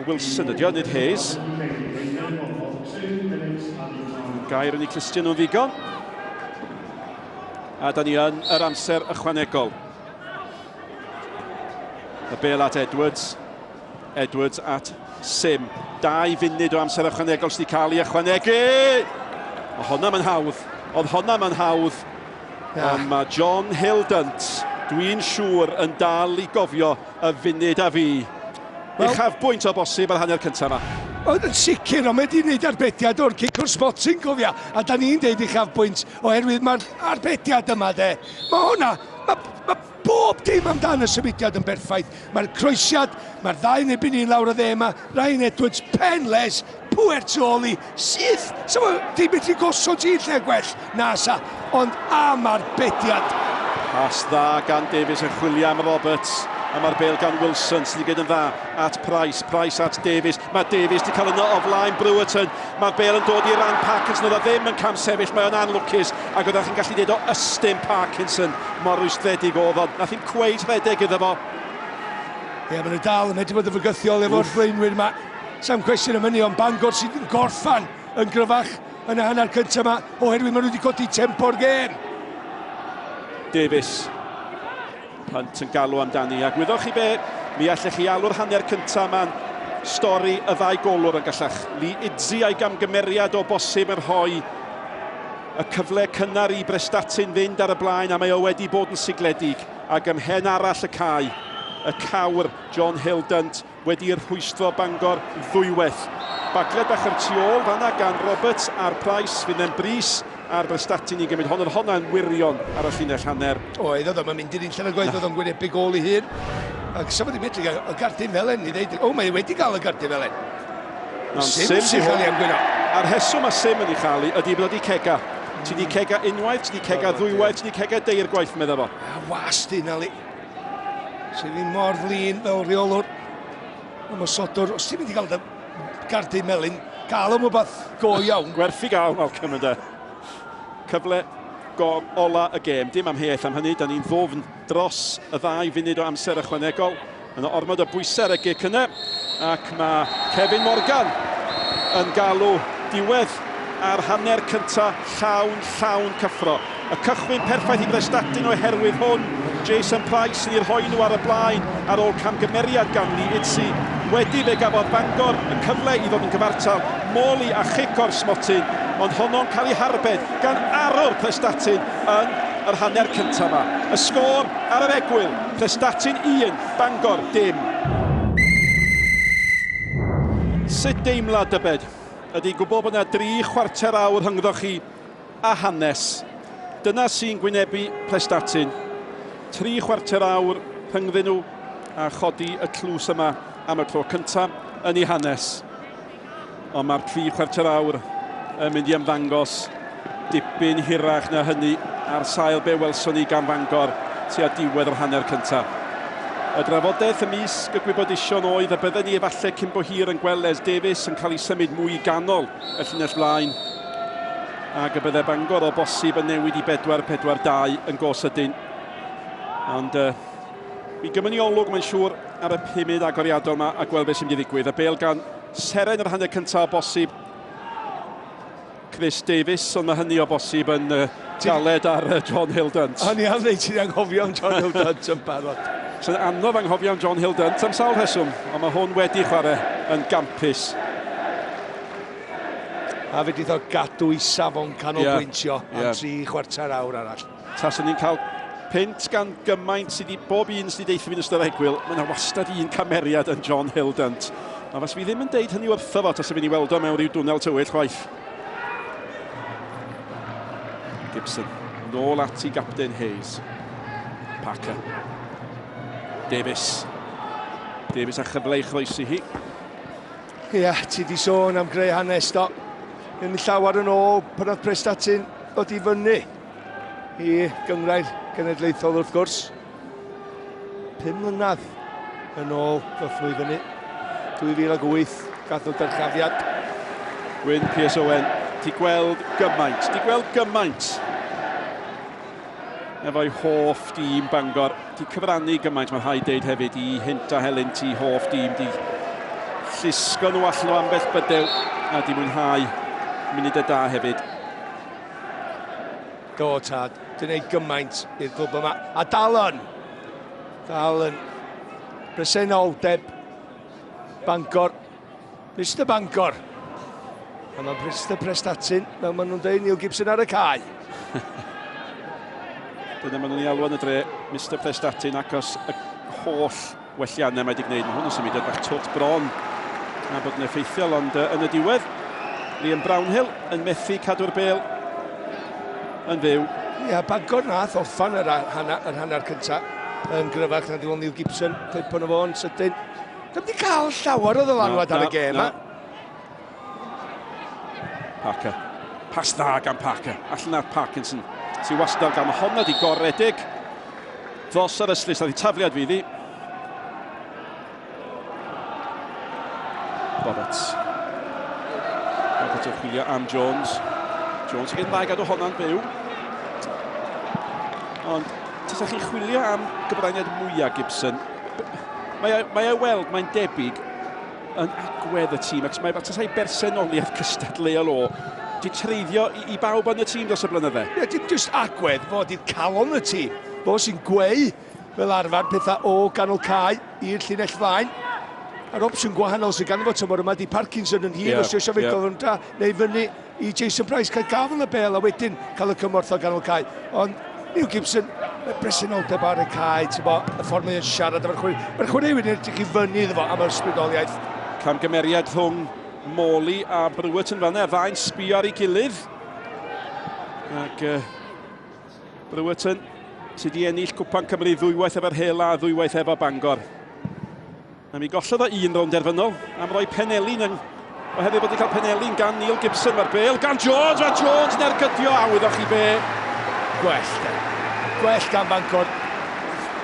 Wilson ydi o, nid Hayes. Gair yn ei clustion nhw'n ddigon. A da ni yn yr amser ychwanegol. Y bel at Edwards. Edwards at Sim. 2 funud o amser ychwanegol sydd wedi cael ei ychwanegu. O honna ma'n hawdd. Oedd honna ma'n hawdd. Yeah. Ond mae John Hill-Dunt, dwi'n siŵr, yn dal i gofio y funud a fi. Well, uchafbwynt o bosib ar hanner cyntaf yma. Oedd yn sicr, ond mae wedi gwneud arbediad o'r cic o'r smotyn, cofia. A da ni'n deud uchafbwynt oherwydd mae'r arbediad yma, de. Mae hwnna, mae bob dim amdan y symudiad yn berffaith. Mae'r croesiad, mae'r ddau yn ebyn un lawr y dde yma, Ryan Edwards, pen Les, pwer tu ôl i, syth. So, dim medru gosod ti lle gwell, na sa, ond am arbediad. Pas dda gan Davies yn chwilio am Roberts. A mae'r bel gan Wilson sydd wedi gwneud yn dda at Price, Price at Davies. Mae Davies wedi cael yno o flaen Brewerton. Mae'r bel yn dod i ran Parkinson, oedd o ddim yn camsefyll, mae o'n anlwcus. Ac oeddech chi'n gallu dweud o ystym Parkinson mor rwystredig oedd o. Nath hi'm cweit rhedeg iddo fo. Ie, maen nhw dal yn medru bod yn fygythiol efo'r blaenwyr yma. Sam cwestiwn am hynny, ond Bangor sydd yn gorffan yn gryfach yn y hanner cyntaf yma, oherwydd maen nhw wedi codi tempo'r gêm. Davies. Hunt yn galw amdani, ac wyddoch chi be, mi allech chi alw'r hanner cyntaf yma'n stori y ddau golwr yn gallach. Lee Idzi a'i gamgymeriad o bosib yn rhoi y cyfle cynnar i Brestatyn fynd ar y blaen, a mae o wedi bod yn sigledig. Ac ymhen arall y cae, y cawr John Hill-Dunt wedi rhwystro Bangor ddwywaith. Bagled bach o'r tu ôl fanna gan Roberts a'r Price, fydd e'n bris a'r Brestatyn i gymryd hon. Oedd honna'n wirion ar y llinell hanner. Oedd, oedd o'n mynd i'r unlle yn gwaith, oedd o'n gwynebu gôl ei hun. Ac sef wedi medru gael y gardyn felen i ddeud, o, mae wedi gael y gardyn felen. Sim sy'n cael ei amgwyno. A'r rheswm mae Sim yn ei chael ydy bod wedi cega. Ti wedi cega unwaith, ti wedi cega ddwywaith, ti wedi cega deirgwaith, medda fo. A wast un, Ali. Sydd ddim mor flin fel rheolwr. Ymosodwr, os ti'n mynd i gael gardyn melyn, gael am wbath go iawn. Gwerth i gael, Malcolm, ynddo. Cyfle ola y gêm. Dim amheuaeth am hynny, da ni'n ddwfn dros y 2 funud o amser ychwanegol. Yna ormod o bwysau ar y gic yna, ac mae Kevin Morgan yn galw diwedd ar hanner cyntaf llawn cyffro. Y cychwyn perffaith i Brestatyn oherwydd hwn. Jason Price yn ei rhoi nhw ar y blaen ar ôl camgymeriad gan Lee Idzi. Wedi fe gafodd Bangor y cyfle i ddod yn gyfartal. Morley a chic o'r smotyn, ond honno'n cael ei harbed gan arwr Prestatyn yn yr hanner cyntaf yma. Y sgôr ar yr egwyl, Prestatyn 1, Bangor dim. Sut deimlad dybed ydy gwybod bod yna 3/4 awr rhyngddo chi a hanes? Dyna sy'n gwynebu Prestatyn. 3/4 awr rhyngddyn nhw a chodi y tlws yma am y tro cyntaf yn ei hanes. Ond mae'r 3/4 awr yn mynd i ymddangos dipyn hirach na hynny ar sail be welson ni gan Fangor. tua diwedd yr hanner cyntaf. Y drafodaeth ymysg y gwybodusion oedd y bydden ni efallai cyn bo hir yn gweld Les Davies yn cael ei symud mwy i ganol y llinell flaen, ac y bydde Bangor o bosib yn newid i 4-4-2 yn go sydyn. Ond mi gymwn ni olwg, mae'n siŵr, ar y pumed agoriadol yma a gweld beth sy'n mynd i ddigwydd. Y bêl gan seren yr hanner cyntaf o bosib, Chris Davies, ond mae hynny o bosib yn galed ar John Hill Dunt. O'n i am ddeud ti'n anghofio am John Hill Dunt yn barod. Sy'n anodd anghofio am John Hill Dunt am sawl rheswm, ond mae hwn wedi chwarae yn gampus. A fe dith o gadw i safon canolbwyntio am 3/4 awr arall. Taswn ni'n cael pint gan gymaint sydd wedi, bob un sydd wedi deithio fi'n ystod egwyl, mae yna wastad un cameriad yn John Hill Dunt. A fas fi ddim yn deud hynny wrtho fo, tas fi'n ei weld o mewn rhyw dwnel tywyll chwaith. Gibson, nôl at i gapten Hayes. Parker. Davies. Davies a chyfle i chroesi hi. Ia, ti di sôn am greu hanes do. Yn llawer yn ôl pan oedd Prestatyn ddod i fyny i gynghrair genedlaethol wrth gwrs. 5 mlynedd yn ôl ddoth nhw i fyny. 2008 gath nhw dyrchafiad. Gwyn Pierce Owen, ti gweld gymaint, ti gweld gymaint efo'i hoff dîm Bangor. Di cyfrannu gymaint, mae'n rhaid deud hefyd, i hynt a helynt i hoff dîm. Di llusgo nhw allan o ambell bydew a di mwynhau munudau da hefyd. Do, tad. Di wneud gymaint i'r clwb yma. A dal yn. Dal yn. Presenoldeb Bangor. Mr Bangor. A mae Mr Prestatyn, fel maen nhw'n dweud, Neil Gibson ar y cae. Dyna maen nhw'n ei alw yn y dre, Mr Prestatyn, acos y holl welliannau mae wedi gwneud. Mae hwn yn symudiad bach twt bron a bod yn effeithiol, ond yn y diwedd, Liam Brownhill yn methu cadw'r bêl yn fyw. Ia, Bangor nath orffan yr hanner cyntaf yn gryfach na diwedd Neil Gibson, clip o'n fo'n sydyn. Ddim wedi cael llawer o ddylanwad ar y gêm. Parker. Pas dda gan Parker. Allan ar Parkinson. Sy wastad gan honna di goredig. Dros yr ystlys, a di tafliad fydd hi. Roberts. Roberts yn chwilio am Jones. Jones yn dda i gadw honna'n byw. Ond, tasach chi'n chwilio am gyfraniad mwyaf Gibson, mae e weld, mae'n debyg yn agwedd y tîm, ac mae tasai bersenoliaeth cystadleuol o di treiddio i bawb yn y tîm dros y blynydde. Ie, dim jyst agwedd, fo di'r calon y tîm. Fo sy'n gweu fel arfer pethau o ganol cae i'r llinell flaen. A'r opsiwn gwahanol sydd ganddo fo tymor yma di Parkinson yn hir, os ti eisiau fe gofyn da, neu fyny i Jason Price cael gafel y bel a wedyn cael y cymorth o ganol cae. Ond Neil Gibson, mae presenoldeb ar y cae, ti'n bo, y ffordd mae'n siarad efo'r chwaraewyr. Mae'r chwaraewyr yn edrych i fyny iddo fo am yr ysbrydoliaeth. Camgymeriad rhwng Morley a Brewerton fan'na, y ddau'n sbio ar ei gilydd. Ac Brewerton sydd wedi ennill Cwpan Cymru ddwywaith efo'r Hela a ddwywaith efo Bangor. A mi gollodd o un rownd derfynol am roi penelin yn... Oherwydd bod wedi cael penelin gan Neil Gibson, mae'r bêl gan Jones, mae Jones yn ergydio, a wyddoch chi be. Gwell, de. Gwell gan Bangor.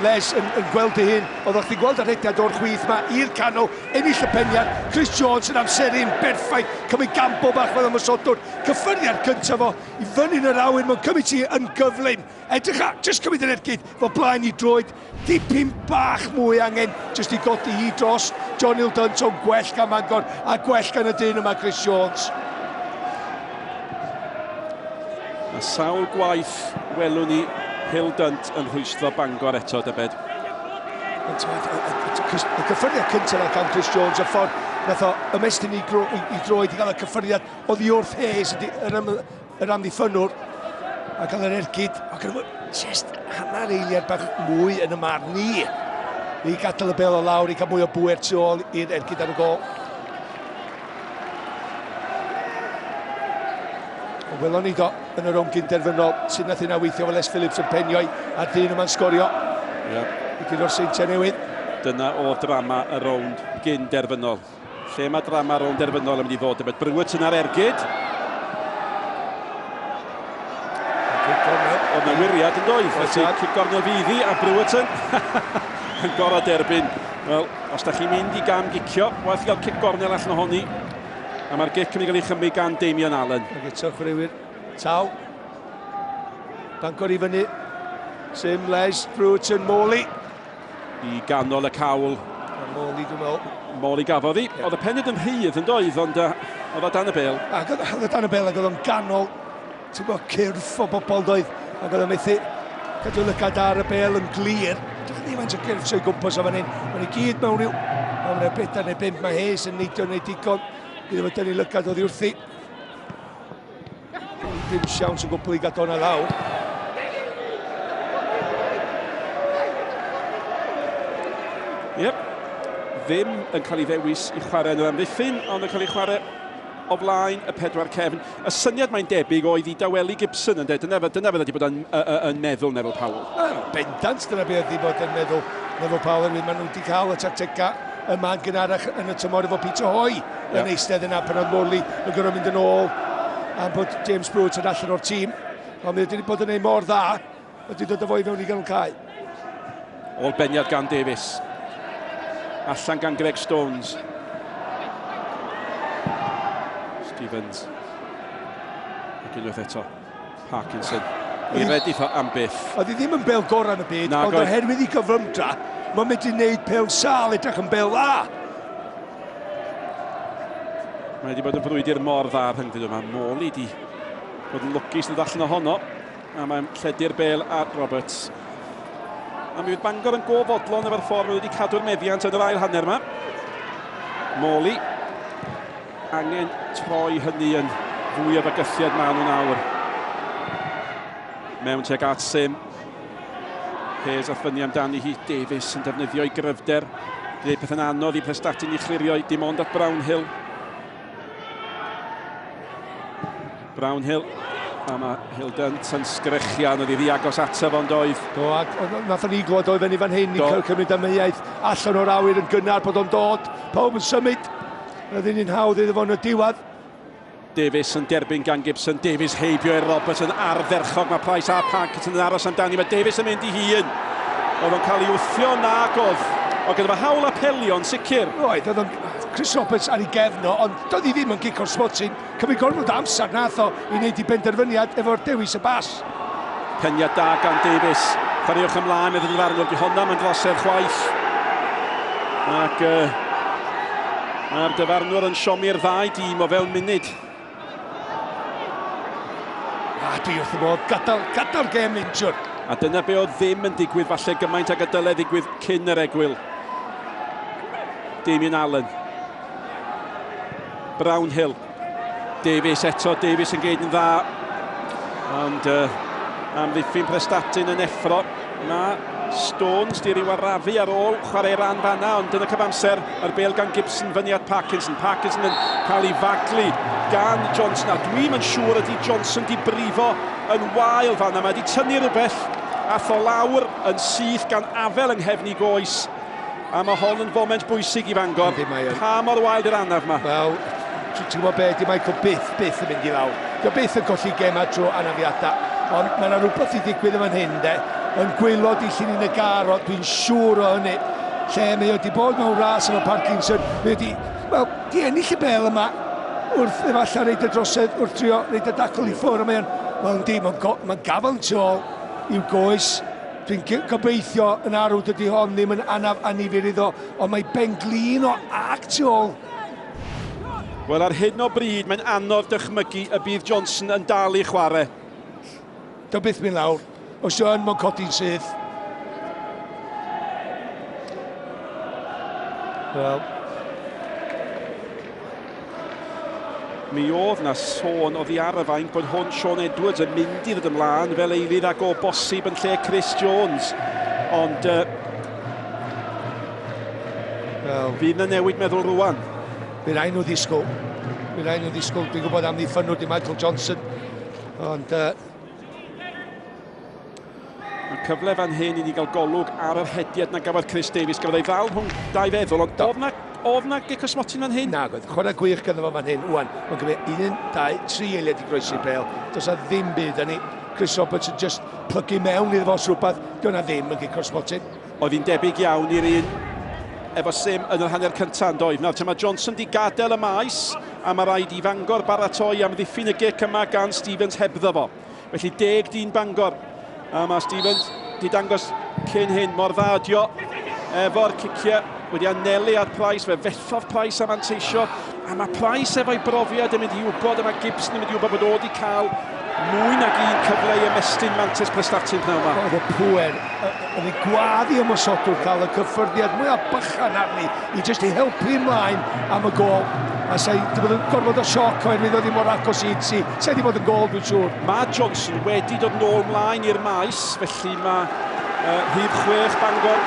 Les yn gweld ei hun, oeddech chdi'n gweld y rhediad o'r chwith ma i'r canol, ennill y peniad, Chris Jones yn amseru'n berffaith, cymryd gambo bach fel ymosodwr, cyffyrddiad cyntaf fo, i fyny yn yr awyr, mae'n cymryd ti yn gyflym. Edrych ar, jyst cymryd yr ergyd, fo blaen i droed, dipyn bach mwy angen, jyst i godi hi dros John Hill Dunt, ond gwell gan Bangor, a gwell gan y dyn yma, Chris Jones. A sawl gwaith welwn ni Hill Dunt yn rhwystro Bangor eto, dybed. Y cyffyrddiad cyntaf yna gan Chris Jones, y ffordd nath o ymestyn i droed i gael y cyffyrddiad oddi wrth Hayes, yr amddiffynnwr, a gael yr ergyd, a gyda fo jyst hanner eiliad bach mwy yn y marn ni. I gadael y bel o lawr, i gael mwy o bwer tu ôl i'r ergyd ar y gôl. Welon ni do yn y rownd gynderfynol, sut nath hynna weithio fel Les Phillips yn penioi a'r dyn yma'n sgorio. I gyda'r Seintiau Newydd. Dyna o drama y rownd gynderfynol. Lle mae drama rownd derfynol yn mynd i ddod? Mae Brewerton ar ergyd. Cic gornel. Oedd na wiriad yn doedd, felly cic gornel fydd hi a Brewerton yn gorau derbyn. Wel, os da chi'n mynd i gam gicio, waeth i gael cic gornel allan ohoni. A mae'r gic yn mynd i gael ei chymryd gan Damian Allen. Ac eto chwaraewyr Taw. Bangor i fyny. Sim, Les, Brewerton, Morley. I ganol y cawl. Morley, dwi'n meddwl. Morley gafodd hi. Oedd y penyd yn rhydd yn doedd, ond oedd o dan y bel. Ac oedd o dan y bel ac oedd o'n ganol, ti'n gwybod, cyrff o bobl doedd. Ac oedd o'n methu cadw lygad ar y bel yn glir. Dwi'n ddim faint o gyrff sy'n gwmpas o fan hyn. Mae'n i gyd mewn rhyw... Mae'n rhyw bedair neu bump, mae Hayes yn neidio neu digon iddo fo dynnu lygad oddi wrthi. Dim siawns o gwbl i gadw hwnna lawr. Yep. Ddim yn cael ei ddewis i chwarae yn yr amddiffyn, ond yn cael ei chwarae o flaen y pedwar cefn. Y syniad mae'n debyg oedd i dawelu Gibson yn dweud, dyna, dyna fydde wedi bod yn, yn, yn meddwl Neville Powell. Bendant, dyna beth wedi bod yn meddwl Neville Powell, maen nhw wedi cael y tactegau yma yn gynharach yn y tymor efo Peter Hoy yn eistedd yna pan oedd Morley yn gorfod mynd yn ôl am bod James Brewerton allan o'r tîm. Ond mae wedi bod yn ei mor dda, wedi dod â fo i fewn i ganol cae. Ôl beniad gan Davies. Allan gan Greg Stones. Stevens. Ac unwaith eto, Parkinson. Mi redith o am byth. Oedd hi ddim yn bel gorau yn y byd, ond oherwydd i gyflymdra, mae'n mynd i wneud pel sâl edrych yn bel dda. Mae wedi bod yn frwydr mor dda rhyngddyn nhw. Mae Morley wedi bod yn lwcus yn dod allan ohono. A mae'n lledu'r bel at Roberts. A mi fydd Bangor yn go fodlon efo'r ffordd mae wedi cadw'r meddiant yn yr ail hanner yma. Morley angen troi hynny yn fwy o fygythiad maen nhw nawr. Mewn tuag at Sim. Hayes a ffynnu amdani hi. Davies yn defnyddio ei gryfder. Gwneud pethau'n anodd i Prestatyn i chlirio dim ond at Brownhill. Brownhill. A mae Hildant yn sgrechian, oedd hi ddi agos ato fo ond oedd. Do, ac nathon ni glwad oedd fyny fan hyn i cael cymryd amheuaeth allan o'r awyr yn gynnar bod o'n dod. Pawb yn symud. Roedd hi'n hawdd iddo fo yn y diwedd. Davies yn derbyn gan Gibson. Davies heibio i'r Roberts yn ardderchog. Mae Price a Parkinson yn aros amdani. Mae Davies yn mynd i hun. Oedd o'n cael ei wthio nag oedd. Oedd gyda fo hawl apelio'n sicr. Roedd, oedd o'n Chris Roberts ar ei gefn o, ond doedd hi ddim yn gic o'r smotyn. Cymryd gormod o amser nath o i wneud i benderfyniad efo'r dewis y bas. Peniad da gan Davies. Chwaraewch ymlaen, meddwl y dyfarnwr. Di honna mae'n drosedd chwaith. Ac mae'r dyfarnwr yn siomi'r ddau dîm o fewn munud. A dwi wrth y modd, gadael, gadael gêm mynd, siwr. A dyna be oedd ddim yn digwydd falle gymaint ag y dyle ddigwydd cyn yr egwyl. Damien Allen. Brownhill. Davies eto, Davies yn geid yn dda. Ond amddiffyn Prestatyn yn effro. Mae Stones di ryw arafu ar ôl chwarae ran fanna, ond yn y cyfamser, mae'r bel gan Gibson fyny at Parkinson. Parkinson yn cael ei faglu gan Johnson. A dwi'm yn siŵr ydy Johnson di brifo yn wael fanna. Mae di tynnu rhywbeth, ath o lawr yn syth gan afel yng nghefn i goes. A mae hon yn foment bwysig i Fangor. Pa mor wael di'r anaf yma? Wel, ti'n gwybod be, di Michael byth, byth yn mynd i lawr. Dio byth yn colli gema trwy anafiadau. Ond mae yna rhywbeth i ddigwydd yn fan hyn, de. Yn gwaelod i llinyn y gar, dwi'n siŵr o hynny. Lle mae o wedi bod mewn ras efo Parkinson. Mae wedi, wel, di ennill y bel yma wrth efallai reid y drosedd, wrth trio reid y dacl i ffwrdd. Mae'n, wel, yndi, mae'n ma gafel tu ôl i'w goes. Dwi'n gobeithio yn arw dydy hon ddim yn anaf annifyr iddo, ond mae ben glin o ag tu ôl. Wel, ar hyn o bryd, mae'n anodd dychmygu y bydd Johnson yn dal i chwarae. Dio byth mynd lawr. Os yw yn, mae'n codi'n syth. Wel. Mi oedd na sôn oddi ar y fainc bod hwn Sean Edwards yn mynd i ddod ymlaen fel eilydd ac o bosib yn lle Chris Jones. Ond well, fydd na newid meddwl rwan. Fe rai nhw ddisgwyl. Fe rai nhw ddisgwyl. Dwi'n gwybod am ddiffynwr di Michael Johnson. Ond mae cyfle fan hyn i ni gael golwg ar yr hediad na gafodd Chris Davies. Gafodd ei ddal rhwng dau feddwl, ond oedd na gic o smotyn fan hyn? Na, oedd chwarae gwych ganddo fo fan hyn. Wan, mae'n gymryd 1, 2, 3 eiliad i groesi'r bêl. Does na ddim byd yn ni. Chris Roberts yn just plygu mewn iddo fo os rhywbeth. Di hwnna ddim yn gic o'r smotyn. Oedd hi'n debyg iawn i'r un efo Sim yn yr hanner cyntaf yn doedd. Nawr, te mae Johnson di gadael y maes a mae rhaid i Fangor baratoi am ddiffyn y gic yma gan Stevens hebddo fo. Felly 10 dyn Bangor. A mae Stevens di dangos cyn hyn mor dda ydi o efo'r ciciau wedi anelu at Price, fe fethodd Price a manteisio, a mae Price efo'i brofiad yn mynd i wybod, a mae Gibson yn mynd i wybod bod o wedi cael mwy nag un cyfle i ymestyn mantais Prestatyn pnawn yma. Oedd y pŵer yn ei gwaddu ymosodwr cael y cyffyrddiad mwyaf bychan arni i jyst ei helpu ymlaen am y gôl. A sa'i wedi bod yn gorfod o sioc oherwydd oedd hi mor agos i ti. Sa'i wedi bod yn gôl, dwi'n siŵr. Mae Johnson wedi dod nôl mlaen i'r maes, felly mae rhif 6 Bangor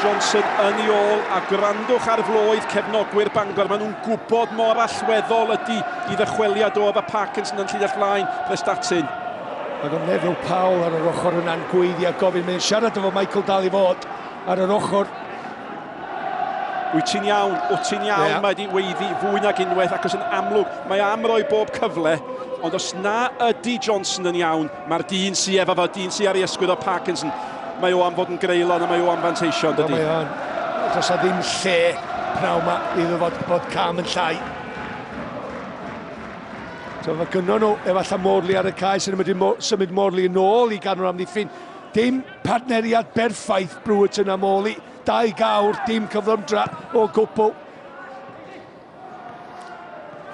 Johnson yn ei ôl, a gwrandwch ar floedd cefnogwyr Bangor. Maen nhw'n gwybod mor allweddol ydy i ddychweliad o efo Parkinson yn llinell flaen Prestatyn. Ac oedd Neville Powell ar yr ochr yna'n gweiddi a gofyn, mae'n siarad efo Michael dal i fod ar yr ochr. Wyt ti'n iawn, wyt ti'n iawn, yeah. Mae wedi weiddi fwy nag unwaith ac os yn amlwg, mae am roi bob cyfle, ond os na ydy Johnson yn iawn, mae'r dyn sy efo fo, dyn sy ar ei ysgwydd o Parkinson, mae o am fod yn greulon a mae o am fanteisio, dydy? Mae o'n. Does na ddim lle pnawn ma iddo fod, bod cam yn llai. So mae gynnon nhw efallai Morley ar y cae sy'n mynd symud Morley yn ôl i ganol amddiffyn. Dim partneriad berffaith Brewerton a Morley. 2 gawr, dim cyflymdra o gwbl.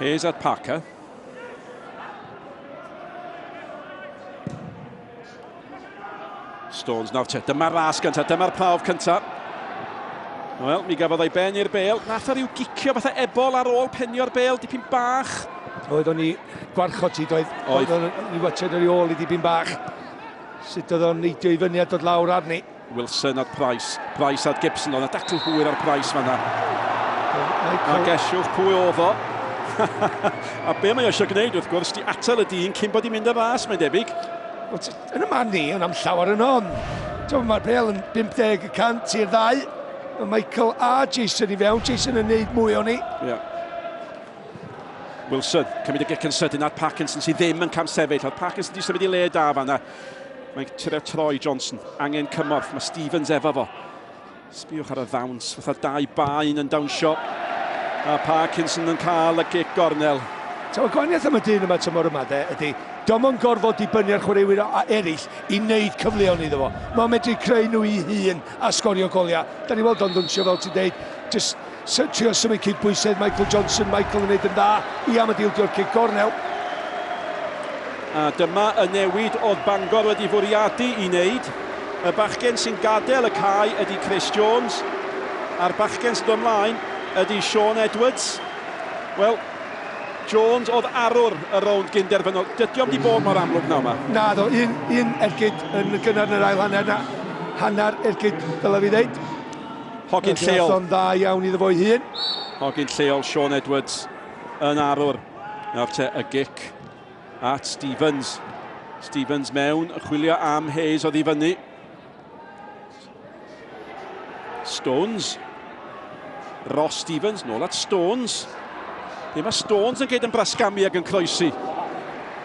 Hayes at Parker. Stones nawr te, dyma'r ras gyntaf, dyma'r prawf cyntaf. Wel, mi gafodd ei ben i'r bêl. Nath o ryw gicio fatha ebol ar ôl penio'r bêl, dipyn bach. Oedd o'n i gwarchod ti, doedd. Oedd o'n i watched ar ei ôl i dipyn bach. Sut oedd o'n neidio i fyny a dod lawr arni. Wilson at Price, Price at Gibson, oedd 'na dacl hwyr ar Price fan'na. A gesiwch pwy oedd o. A be mae eisiau gwneud wrth gwrs, di atal y dyn cyn bod i'n mynd ar ras, mae'n debyg. Yn y man ni, yn am llawer yn on. Mae'r bêl yn 50% i'r ddau. Mae Michael a Jason i fewn. Jason yn neud mwy o'n ni. Yeah. Wilson, cymryd y gic yn sydyn at Parkinson sydd ddim yn camsefyll. Oedd Parkinson wedi symud i le da fan'na. Mae'n trio troi Johnson, angen cymorth, mae Stevens efo fo. Sbiwch ar y ddawns, fatha dau baen yn dawnsio. A Parkinson yn cael y gic gornel. So, y gwahaniaeth am y dyn yma tymor yma de, ydy, dio'm yn gorfod dibynnu ar chwaraewyr a eraill i wneud cyfleon iddo fo. Mae'n medru creu nhw i hun a sgorio goliau. Da ni weld o'n dwnsio fel ti'n deud, just trio symud cydbwysedd Michael Johnson, Michael yn neud yn dda i am y dildio'r cic gornel. A dyma y newid oedd Bangor wedi fwriadu i wneud. Y bachgen sy'n gadael y cae ydy Chris Jones, a'r bachgen sy'n dod ymlaen ydy Sean Edwards. Wel, Jones oedd arwr y rownd gynderfynol. Dydy o'm di bod mor amlwg nawr yma. Na, ddo, un ergyd yn gynnar yn yr ail hanner na. Hanner ergyd, dylai fi ddeud. Hogyn lleol. O'n dda iawn iddo fo'i hun. Hogyn lleol, Sean Edwards yn arwr. Nawr te, y gic at Stevens. Stevens mewn, chwilio am Hayes oedd i fyny. Stones. Ross Stevens, nôl at Stones. Be mae Stones yn gyd yn brasgamu ac yn croesi?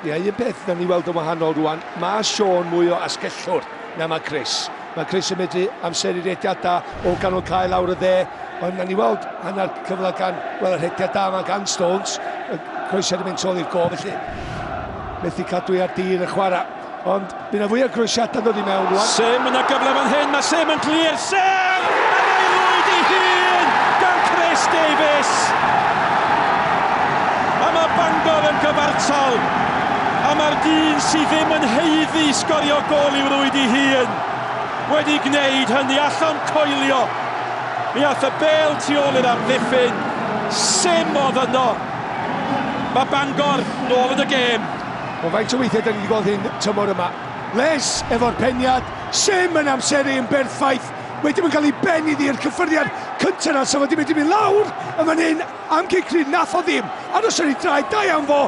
Ie, un peth na ni weld yn wahanol rwan, mae Sean mwy o asgellwr na mae Chris. Mae Chris yn medru amseru rediadau o ganol cae lawr y dde, ond na ni weld hanner cyfle gan, wel, y rhediad da yma gan Stones, y croesiad yn mynd ôl i'r go, felly methu cadw i ar dir y chwarae. Ond bydd yna fwy o groesiadau dod i mewn rwan. Sim yn y gyfle fan hyn, mae Sim yn glir, Sim! A mae rwyd ei hun gan Chris Davies! A mae Bangor yn gyfartal. A mae'r dyn sydd ddim yn haeddu sgorio gôl i'w rwyd ei hun wedi gwneud hynny allan coelio. Mi ath y bêl tu ôl i'r amddiffyn. Sim oedd yno. Mae Bangor nôl yn y gêm. Wel, faint o weithiau da ni wedi gweld hyn tymor yma. Les efo'r peniad, Sim yn amseru yn berffaith. Wedyn mae'n cael ei ben iddi i'r cyffyrddiad cyntaf na, so fod wedi mynd lawr yn fan hyn am gic rydd, nath o ddim. Aros ar ei draed, da iawn fo,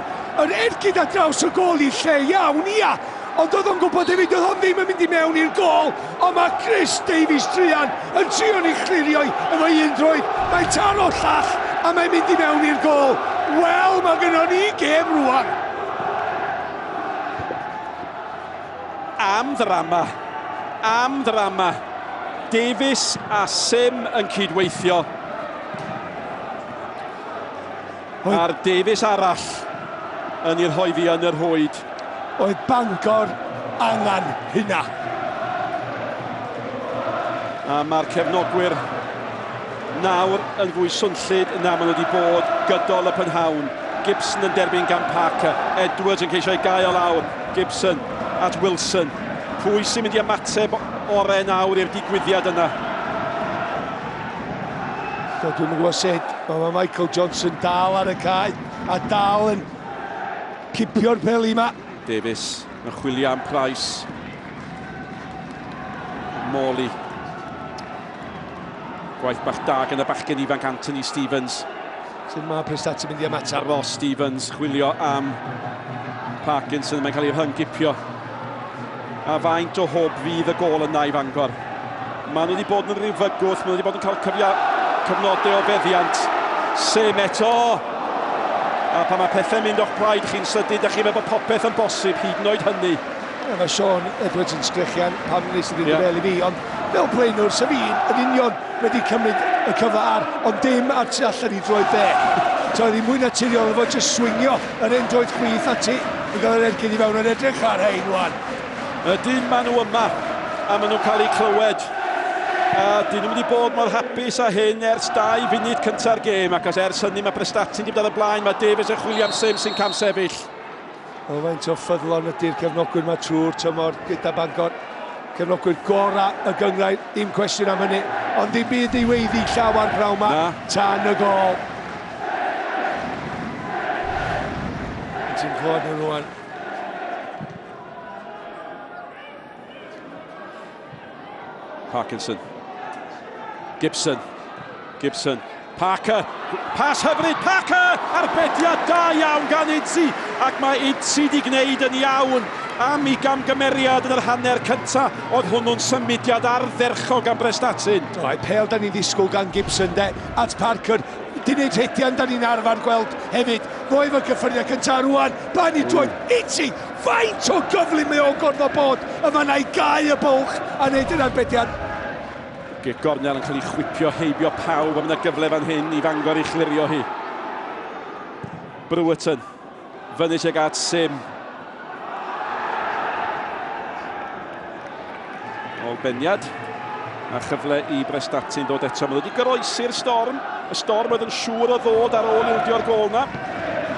yr ergyd ar draws y gôl i lle iawn, ia. Ond oedd o'n gwybod hefyd, oedd o'n ddim yn mynd i mewn i'r gôl, ond mae Chris Davies druan yn trio ni chlirio efo un droed. Mae'n taro llall a mae'n mynd i mewn i'r gôl. Wel, mae gynnon ni gêm rwan. am ddrama. Am ddrama. Davies a Sim yn cydweithio. A'r Davies arall yn ei rhoi fi yn yr rhwyd. Oedd Bangor angen hynna. A mae'r cefnogwyr nawr yn fwy swnllyd na maen nhw wedi bod gydol y prynhawn. Gibson yn derbyn gan Parker. Edwards yn ceisio ei gael lawr. Gibson at Wilson. Pwy sy'n mynd i ymateb orau nawr i'r digwyddiad yna? So, dwi'm yn gwybod sut, ond mae Michael Johnson dal ar y cae a dal yn cipio'r peli yma. Davies yn chwilio am Price. Morley. Gwaith bach da gan y bachgen ifanc Anthony Stevens. Sut mae Prestatyn mynd i ymateb? Ross Stevens chwilio am Parkinson, mae'n cael ei rhyngipio. A faint o hwb fydd y gôl yna i Fangor. Maen nhw wedi bod yn rhyw fygwth, maen nhw wedi bod yn cael cyfnodau o feddiant. Sim eto! A pan mae pethau'n mynd o'ch plaid chi'n sydyn, da chi'n meddwl bod popeth yn bosib, hyd yn oed hynny. Ja, mae Sean Edwards yn sgrechian pam nes i ddim yeah. i fi, ond fel blaenwr, sef un yn union wedi cymryd y cyfle ar, ond dim ar tu allan i droed dde. So oedd hi'n mwy naturiol efo just swingio yr un droed chwith ati i gael yr ergyd i fewn yn edrych ar hein wan. Ydyn, maen nhw yma, a maen nhw'n cael eu clywed. A dyn nhw wedi bod mor hapus â hyn ers 2 funud cynta'r gêm, ac os ers hynny mae Prestatyn wedi bod ar y blaen, mae Davies yn chwilio am Sim sy'n camsefyll. O, faint o ffyddlon ydy'r cefnogwyr yma trwy'r tymor gyda Bangor. Cefnogwyr gorau y gynghrair, dim cwestiwn am hynny. Ond dim byd i weiddi llawer pnawn yma tan y gôl. Ti'n clywed nhw rwan. Parkinson. Gibson. Gibson. Parker. Pas hyfryd. Parker! Arbediad da iawn gan Idzi. Ac mae Idzi di gwneud yn iawn am ei gamgymeriad yn yr hanner cynta. Oedd hwnnw'n symudiad ardderchog gan Prestatyn. Ai, pêl da ni'n ddisgwyl gan Gibson de. At Parker. Di wneud rhediad da ni'n arfer gweld hefyd. Fo efo cyffyrddiad cynta rwan. Blaen i droed. Idzi! Faint o gyflym mae o'n gorfod bod y fanna i gau y bwlch a wneud yr arbediad. Gic gornel yn cael ei chwipio heibio pawb, a mae yna gyfle fan hyn i Fangor i chlirio hi. Brewerton, fyny tuag at Sim. Ôl-beniad, a chyfle i Brestatyn ddod eto. Mae wedi goroesi'r storm, y storm oedd yn siŵr o ddod ar ôl ildio'r gôl na.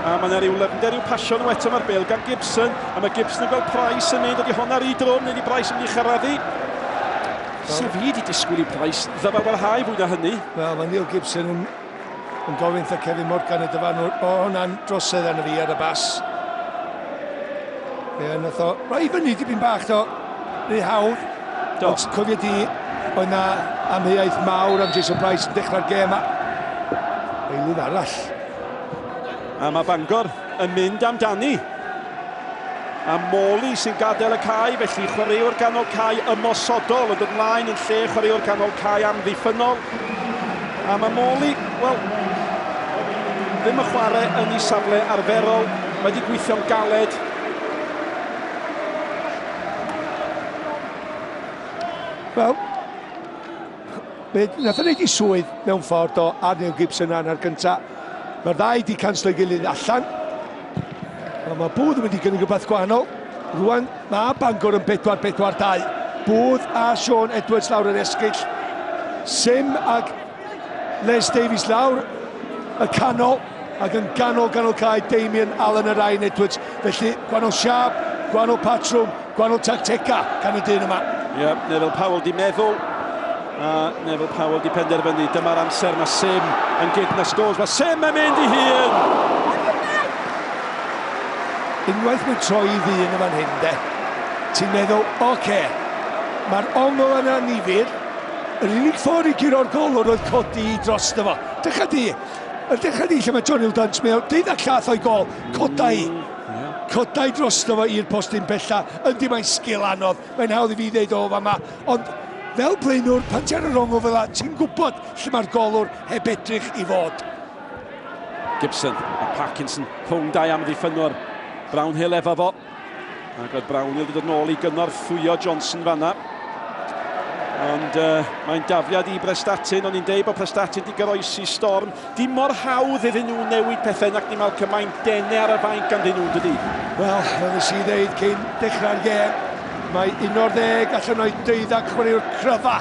A mae yna rhyw lyfnder i'w pasio nhw eto, mae'r bêl gan Gibson, a mae Gibson yn gweld Price yn mynd, ydy honna rhy drwm, neu di Price yn mynd i chyrraedd hi? Sa fi wedi disgwyl i Price ddyfalbarhau fwy na hynny. Wel, mae Neil Gibson yn, yn gofyn wrtha Kevin Morgan y dyfarnwr, o, hwnna'n drosedd arno fi ar y bas. Ie, nath o roi fyny dipyn bach, do, rhy hawdd. Do. Ond cofio di, oedd na amheuaeth mawr am Jason Price yn dechrau'r gêm a eilydd arall. A mae Bangor yn mynd amdani. A Morley sy'n gadael y cae, felly chwaraewr ganol cae ymosodol yn dod mlaen yn lle chwaraewr canol cae amddiffynnol. A mae Morley, wel, ddim yn chwarae yn ei safle arferol. Mae wedi gweithio'n galed. Wel, nath o wneud ei swydd mewn ffordd o ar Neil Gibson ar gynta. Mae'r ddau di canslo ei gilydd allan. Ond mae Booth yn mynd i gynnig rhywbeth gwahanol. Rwan mae Bangor yn 4-4-2. Booth a Sean Edwards lawr yr esgyll. Sim ag Les Davies lawr y canol, ac yn ganol ganol cae Damien Allen a Ryan Edwards. Felly gwahanol siâp, gwahanol patrwm, gwahanol tactega gan y dyn yma. Ie, yeah, Neville Powell di meddwl. A Neville Powell di penderfynu. Dyma'r amser mae Sim yn gyd na Stones. Mae Sim yn mynd i hun! Unwaith mae'n troi i ddyn yn fan hyn, de, ti'n meddwl, oce, okay, mae'r ongl yna nifyr, yr unig ffordd i guro'r golwr oedd codi i drosto fo. Dechrau di, yr dechrau di lle mae Johnny Dunt, mae o deuddag llath o'i gol, coda i. Coda i drosto fo i'r postyn bella, yndi mae'n sgil anodd, mae'n hawdd i fi ddeud o fama, ond fel blaenwr, pan ti ar yr ongl fel 'a, ti'n gwybod lle mae'r golwr heb edrych i fod. Gibson a Parkinson rhwng dau amddiffynnwr. Brownhill efo fo. Ac oedd Brownhill wedi dod nôl i gynorthwyo Johnson fanna. Ond mae'n dafliad i Prestatyn. O'n i'n deud bod Prestatyn wedi goroesi storm. Dim mor hawdd iddyn nhw newid pethau nac ni Malcolm. Mae'n dene ar y fainc ganddyn nhw, dydy? Wel, fel nes i ddeud cyn dechrau'r gêm, mae 11 allan o'i 12 chwaraewr cryfa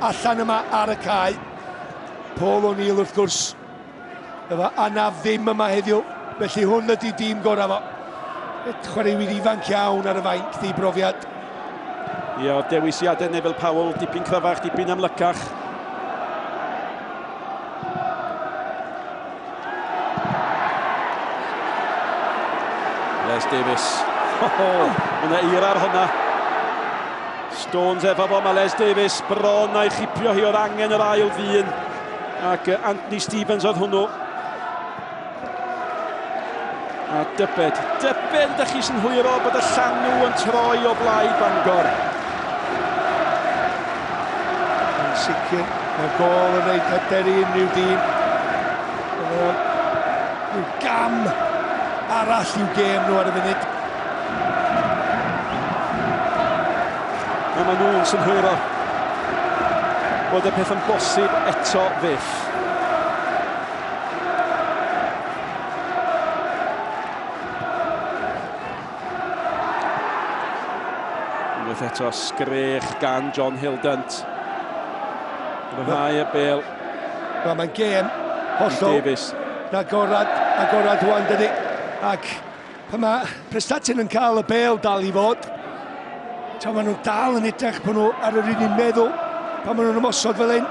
allan yma ar y cae. Paul O'Neill wrth gwrs, efo anaf ddim yma heddiw, felly hwn ydy dîm gorau fo. Chwaraewyr ifanc iawn ar y fainc, ddibrofiad. Ie, o'r dewisiadau Neville Powell, dipyn cryfach, dipyn amlycach. Les Davies. Ho, ho, mae yna eira ar hwnna. Stones efo fo, mae Les Davies bron a'i chipio hi, oedd angen yr ail ddyn. Ac Anthony Stevens oedd hwnnw. A dybed, dybed ydych chi sy'n hwyro bod y llanw yn troi o blaid Bangor. Yn sicr, mae'r gôl yn rhaid hyder i unrhyw dîm. Rhyw gam arall i'w gêm nhw ar y funud. A maen nhw'n synhwyro bod y peth yn bosib eto fyth. Unwaith eto, sgrech gan John Hildant. Rhyddhau y bêl. Wel, mae'n gêm hollol. Davies. Agorad, agorad rwan, dydy. Ac pan mae Prestatyn yn cael y bêl dal i fod, ta maen nhw dal yn edrych bod nhw ar yr un un meddwl pan maen nhw'n ymosod fel hyn.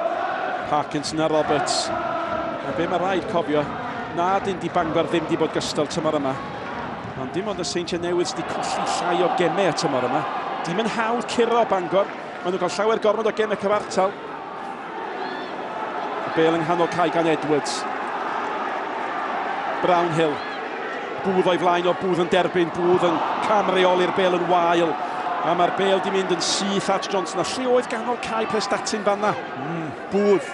Parkinson a Roberts. A be mae rhaid cofio, na dyn di Bangor ddim di bod gystal tymor yma. Ond dim ond y Seintiau Newydd sydd wedi colli llai o gemau y tymor yma. Dim yn hawdd curo Bangor. Maen nhw'n cael llawer gormod o gemau cyfartal. Y bêl yng nghanol cae gan Edwards. Brownhill. Booth o'i flaen o, Booth yn derbyn, Booth yn camreoli'r bêl yn wael. A mae'r bêl di mynd yn syth at Johnson. A lle oedd ganol cae Prestatyn fanna? Booth.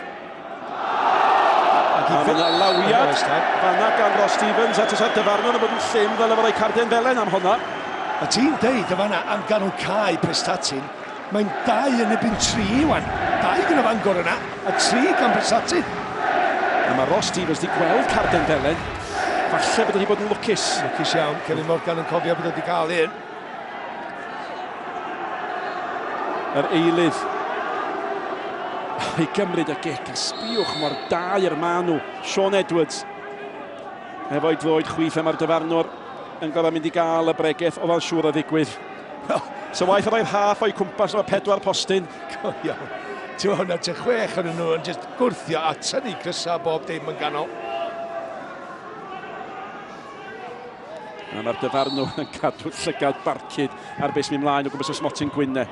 A mae yna lawiad fanna gan Ross Stevens. A tysa'r dyfarnwr yn bod yn llym fel efo'r carden felen am honna. A ti'n deud y fanna am ganol cae Prestatyn, mae'n 2 yn erbyn 3 wan. 2 gan y Fangor yna, a 3 gan Prestatyn. A mae Ross Stevens wedi gweld carden felen. Falle bod wedi bod yn lwcus. Lwcus iawn. Kevin Morgan yn cofio bod wedi cael un. Yr eilydd i gymryd y gic, a sbiwch mor dair maen nhw. Sean Edwards efo'i droed chwith, a mae'r dyfarnwr yn gorfod mynd i gael y bregeth, oedd o'n siŵr o ddigwydd. So waeth o roi'r half o'i cwmpas efo 4 postyn. Go iawn. Ti'n meddwl, na tua 6 ohonyn nhw yn just gwrthio a tynnu crysau bob dim yn ganol. A mae'r dyfarnwr yn cadw llygad barcud ar beth sy'n mynd mlaen o gwmpas y smotyn Gwynne.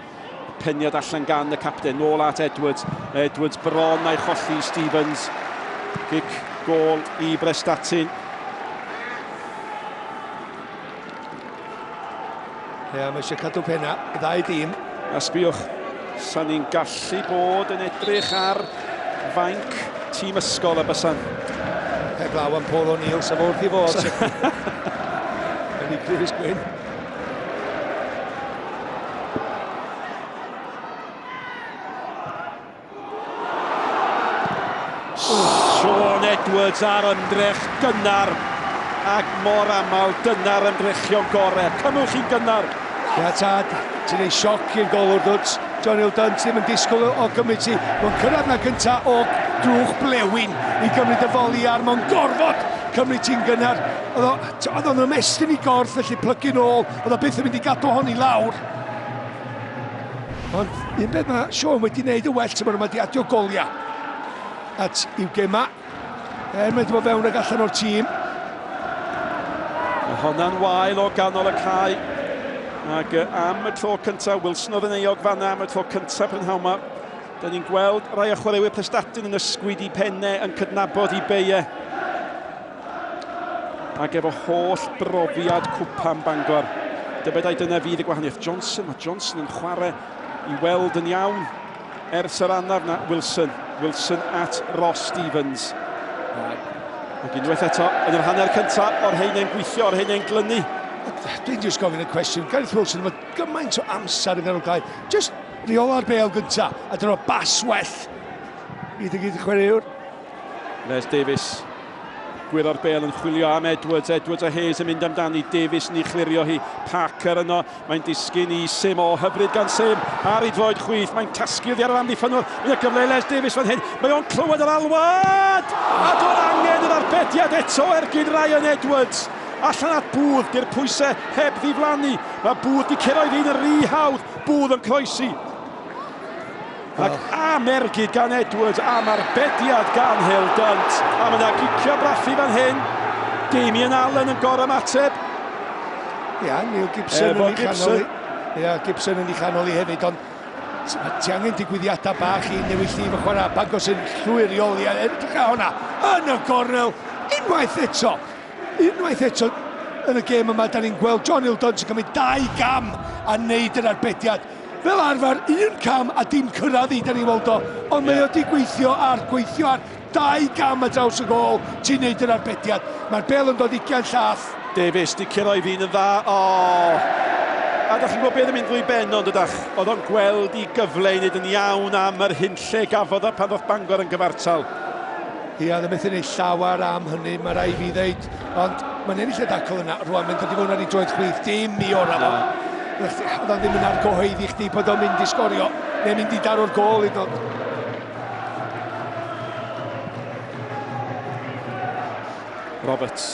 Peniad allan gan y capten, nôl at Edwards. Edwards bron a'i cholli Stevens. Gic gôl i Brestatyn. Ie, mae eisiau cadw penna, y ddau dîm. A sbiwch, sa'n ni'n gallu bod yn edrych ar fainc tîm ysgol y bysan. Heblaw am Paul O'Neill, sef wrth i fod. Yn ei crys gwyn. Sean Edwards ar ymdrech gynnar, ac mor aml dyna'r ymdrechion gorau. Cymwch chi'n gynnar. Ia tad, ti'n ei sioc i'r golwr dwt. John Hildon ddim yn disgwyl o gymryd ti. Mae'n cyrraedd na gynta o drwch blewyn i gymryd y foli ar. Mae'n gorfod cymryd ti'n gynnar. Oedd o'n ymestyn i gorff, felly plygu nôl. Oedd o byth yn mynd i gadw hon i lawr. Ond un beth mae Sean wedi wneud y well tymor yma di adio goliau at i'w gema. Er mae wedi bod fewn ag allan o'r tîm. Mae honna'n wael o ganol y cae. Ac am y tro cyntaf, Wilson oedd yn euog fanna am y tro cyntaf prynhawn yma. Da ni'n gweld rai o chwaraewyr Prestatyn yn ysgwyd i pennau yn cydnabod i beiau. Ac efo holl brofiad cwpan Bangor. Dybed ai dyna fydd y gwahaniaeth. Johnson, mae Johnson yn chwarae i weld yn iawn ers yr anaf na Wilson. Wilson at Ross Stevens. Ac unwaith eto, yn yr hanner cyntaf, o'r heinau'n gweithio, o'r heinau'n glynu. Dwi'n just gofyn y cwestiwn, Gareth Wilson efo gymaint o amser yn ganol cae, just reola'r bêl gynta, a dyna bas well i dy gyd chwaraewr. Les Davies, gwyro'r bêl yn chwilio am Edwards, Edwards a Hayes yn mynd amdani, Davies yn ei chlirio hi, Parker yno, mae'n disgyn i Sim, o hyfryd gan Sim, ar ei droed chwith, mae'n tasgu oddi ar yr amddiffynwr, mae'n gyfle i Les Davies fan hyn, mae o'n clywed yr alwad, a doedd angen yr arbediad eto ergyd Ryan Edwards, allan at Booth, di'r pwysau heb ddiflannu, mae Booth di curo i ddyn yn rhy hawdd, Booth yn croesi. Ac am ergyd gan Edwards, am arbediad gan Hill Dunt. A mae yna gicio brathu fan hyn. Damien Allen yn gorymateb. Ia, Neil Gibson yn ei chanol i. Ia, Gibson yn ei chanol i hefyd, ond ti angen digwyddiadau bach i newid llif y chwarae. Bangor sy'n llwyr reoli, a edrych ar hwnna, yn y gornel, unwaith eto. Unwaith eto yn y gêm yma, da ni'n gweld John Hill Dunt yn cymryd 2 gam a wneud yr arbediad. Fel arfer, un cam a dim cyrraedd i, da ni'n weld o, ond mae o di gweithio ar, gweithio ar 2 gam ar draws y gôl, ti'n neud yr arbediad. Mae'r bêl yn dod ugain llath. Davies di curo i ddyn yn dda, o! A da chi'n gwybod beth yn mynd drwy ben ond ydach? Oedd o'n gweld i gyfle i wneud yn iawn am yr hunlle gafodd o pan ddoth Bangor yn gyfartal. Ia, oedd e methu wneud llawer am hynny, mae rai fi ddeud, ond mae'n ennill y dacl yna, rwan mae'n dod i fewn ar ei droed chwith, dim i ora fo. Oedd o ddim yn argyhoeddi chdi bod o'n mynd i sgorio, neu mynd i daro'r gôl i ddod. Roberts.